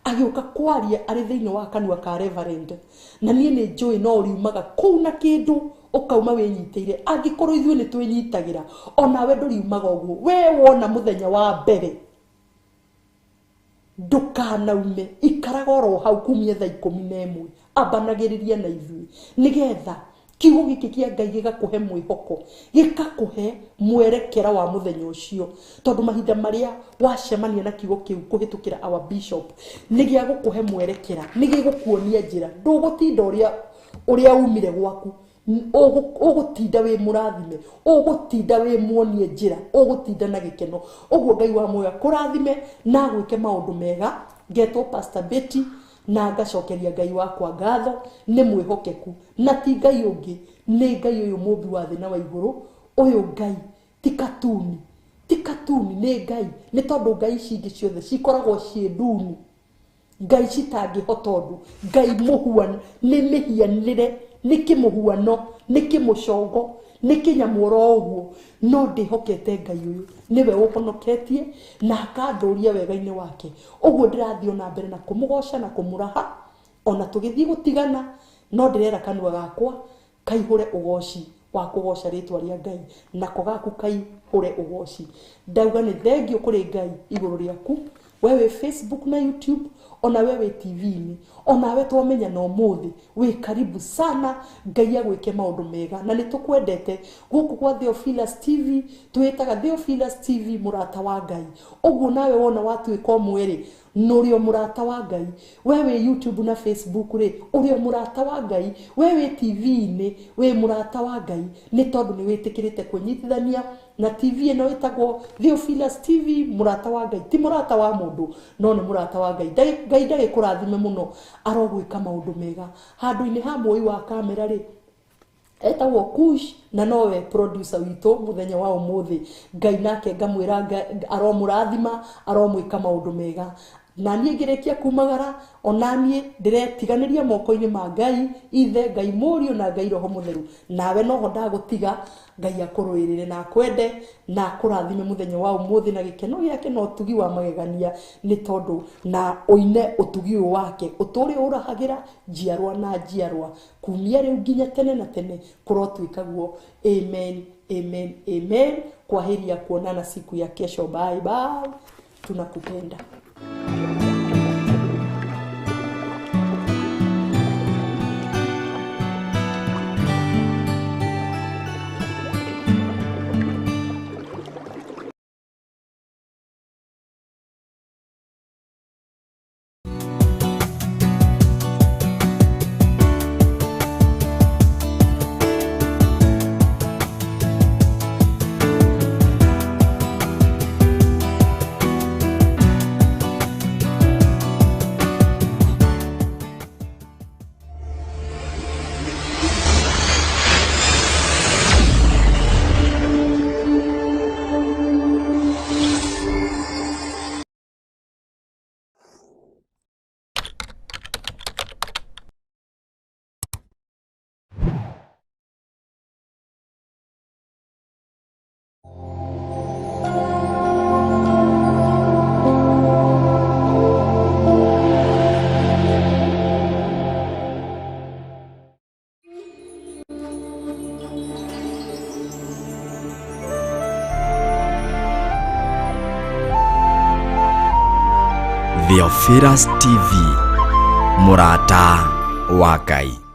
agĩũka kwaria arĩ thĩinĩ wa kanua ka reverend. Na niĩ nĩ njũĩ no ũriumaga kũu na kĩndũ ũkauma wĩnyitĩire. Angĩkorwo ithuĩ nĩ twĩnyitagĩra, onawe ndũriumaga ũguo. We wona mũthenya wa mbere ndũkanaume, ikaraga oro hau kumia thaa 11, ambanagĩrĩria na ithuĩ nĩgetha kiugo gĩkĩ kĩa Ngai gĩgakũhe mwĩhoko, gĩgakũhe mwerekera wa mũthenya ũcio. Tondũ mahinda marĩa wacemania na kiugo kĩu kũhĩtũkĩra our bishop nĩ gĩa gũkũhe mwerekera, nĩ gĩgũkuonia njĩra. Ndũgũtinda ũrĩa umire gwaku, ũgũtinda wĩ mũrathime, ũgũtinda wĩ muonie njĩra, ũgũtinda na gĩkeno. Ũguo Ngai wa muoyo akũrathime na agwĩke maũndũ mega. Ngetwo Pastor Betty na ngacokeria Ngai wakwa ngatho nĩ mwĩhokeku, na ti Ngai ũngĩ, nĩ Ngai ũyũ mũmbi wa thĩ na wa igũrũ. Ũyũ Ngai ti katuni, ti katuni, nĩ Ngai. Nĩ tondũ Ngai ici ingĩ ciothe cikoragwo ciĩ nduni, Ngai citangĩhota ũndũ. Ngai mũhuano nĩ mĩhianĩre, nĩ kĩmũhuano, nĩ kĩmũcongo, nĩ kĩnyamũ oro ũguo. No ndĩhokete Ngai ũyũ nĩwe ũhonoketie na akandũria wega-inĩ wake. Ũguo ndĩrathiĩ ona mbere na kũmũgoca na kũmũraha ona tũgĩthiĩ gũtigana, no ndĩrera kanua gakwa kaihũre ũgoci wa kũgoca rĩtwa rĩa Ngai, nako gaku kaihũre ũgoci. Ndauga nĩ thengiũ kũrĩ Ngai igũrũ rĩaku, we wĩ Facebook na YouTube, ona we wĩ TV-inĩ, onawe twamenyana ũmũthĩ, wĩ karibu sana. Ngai agwĩke maũndũ mega, na nĩ tũkwendete gũkũ gwa Theophilus TV. Twĩtaga Theophilus TV mũrata wa Ngai. Ũguo nawe wona watuĩka ũmwe rĩ, Na ũrĩ o mũrata wa Ngai. We wĩ YouTube na Facebook rĩ, ũrĩ o mũrata wa Ngai. We wĩ TV-inĩ, wĩ mũrata wa Ngai, nĩ tondũ nĩ wĩtĩkĩrĩte kwĩnyitithania na TV ĩno ĩtagwo Theophilus TV. Mũrata wa Ngai ti mũrata wa mũndũ, no nĩ mũrata wa Ngai. Ngai ndagĩkũrathime mũno, arogwĩka maũndũ mega. Handũ-inĩ ha mũi wa kamera rĩ, etagwo Kush, na nowe producer witũ mũthenya wa ũmũthĩ. Ngai nake ngamwĩra aromũrathima, aromwĩka maũndũ mega. Na niĩ ngĩrĩkia kumagara, ona niĩ ndĩretiganĩria moko-inĩ ma Ngai Ithe, Ngai Mũriũ na Ngai Roho Mũtheru. Nawe noho ndagũtiga, Ngai akũrũĩrĩre na akwende na akũrathime mũthenya wa ũmũthĩ na gĩkeno gĩake na ũtugi wa magegania, nĩ tondũ na ũine ũtugi ũyũ wake ũtũre ũrahagĩra njiarwa na njiarwa kumia rĩu nginya tene na tene, kũrotuĩka guo. Amen, amen, amen. Kwaheri ya kuonana siku ya kesho. Bye bye, tunakupenda. Theophilus TV, mũrata wa Ngai.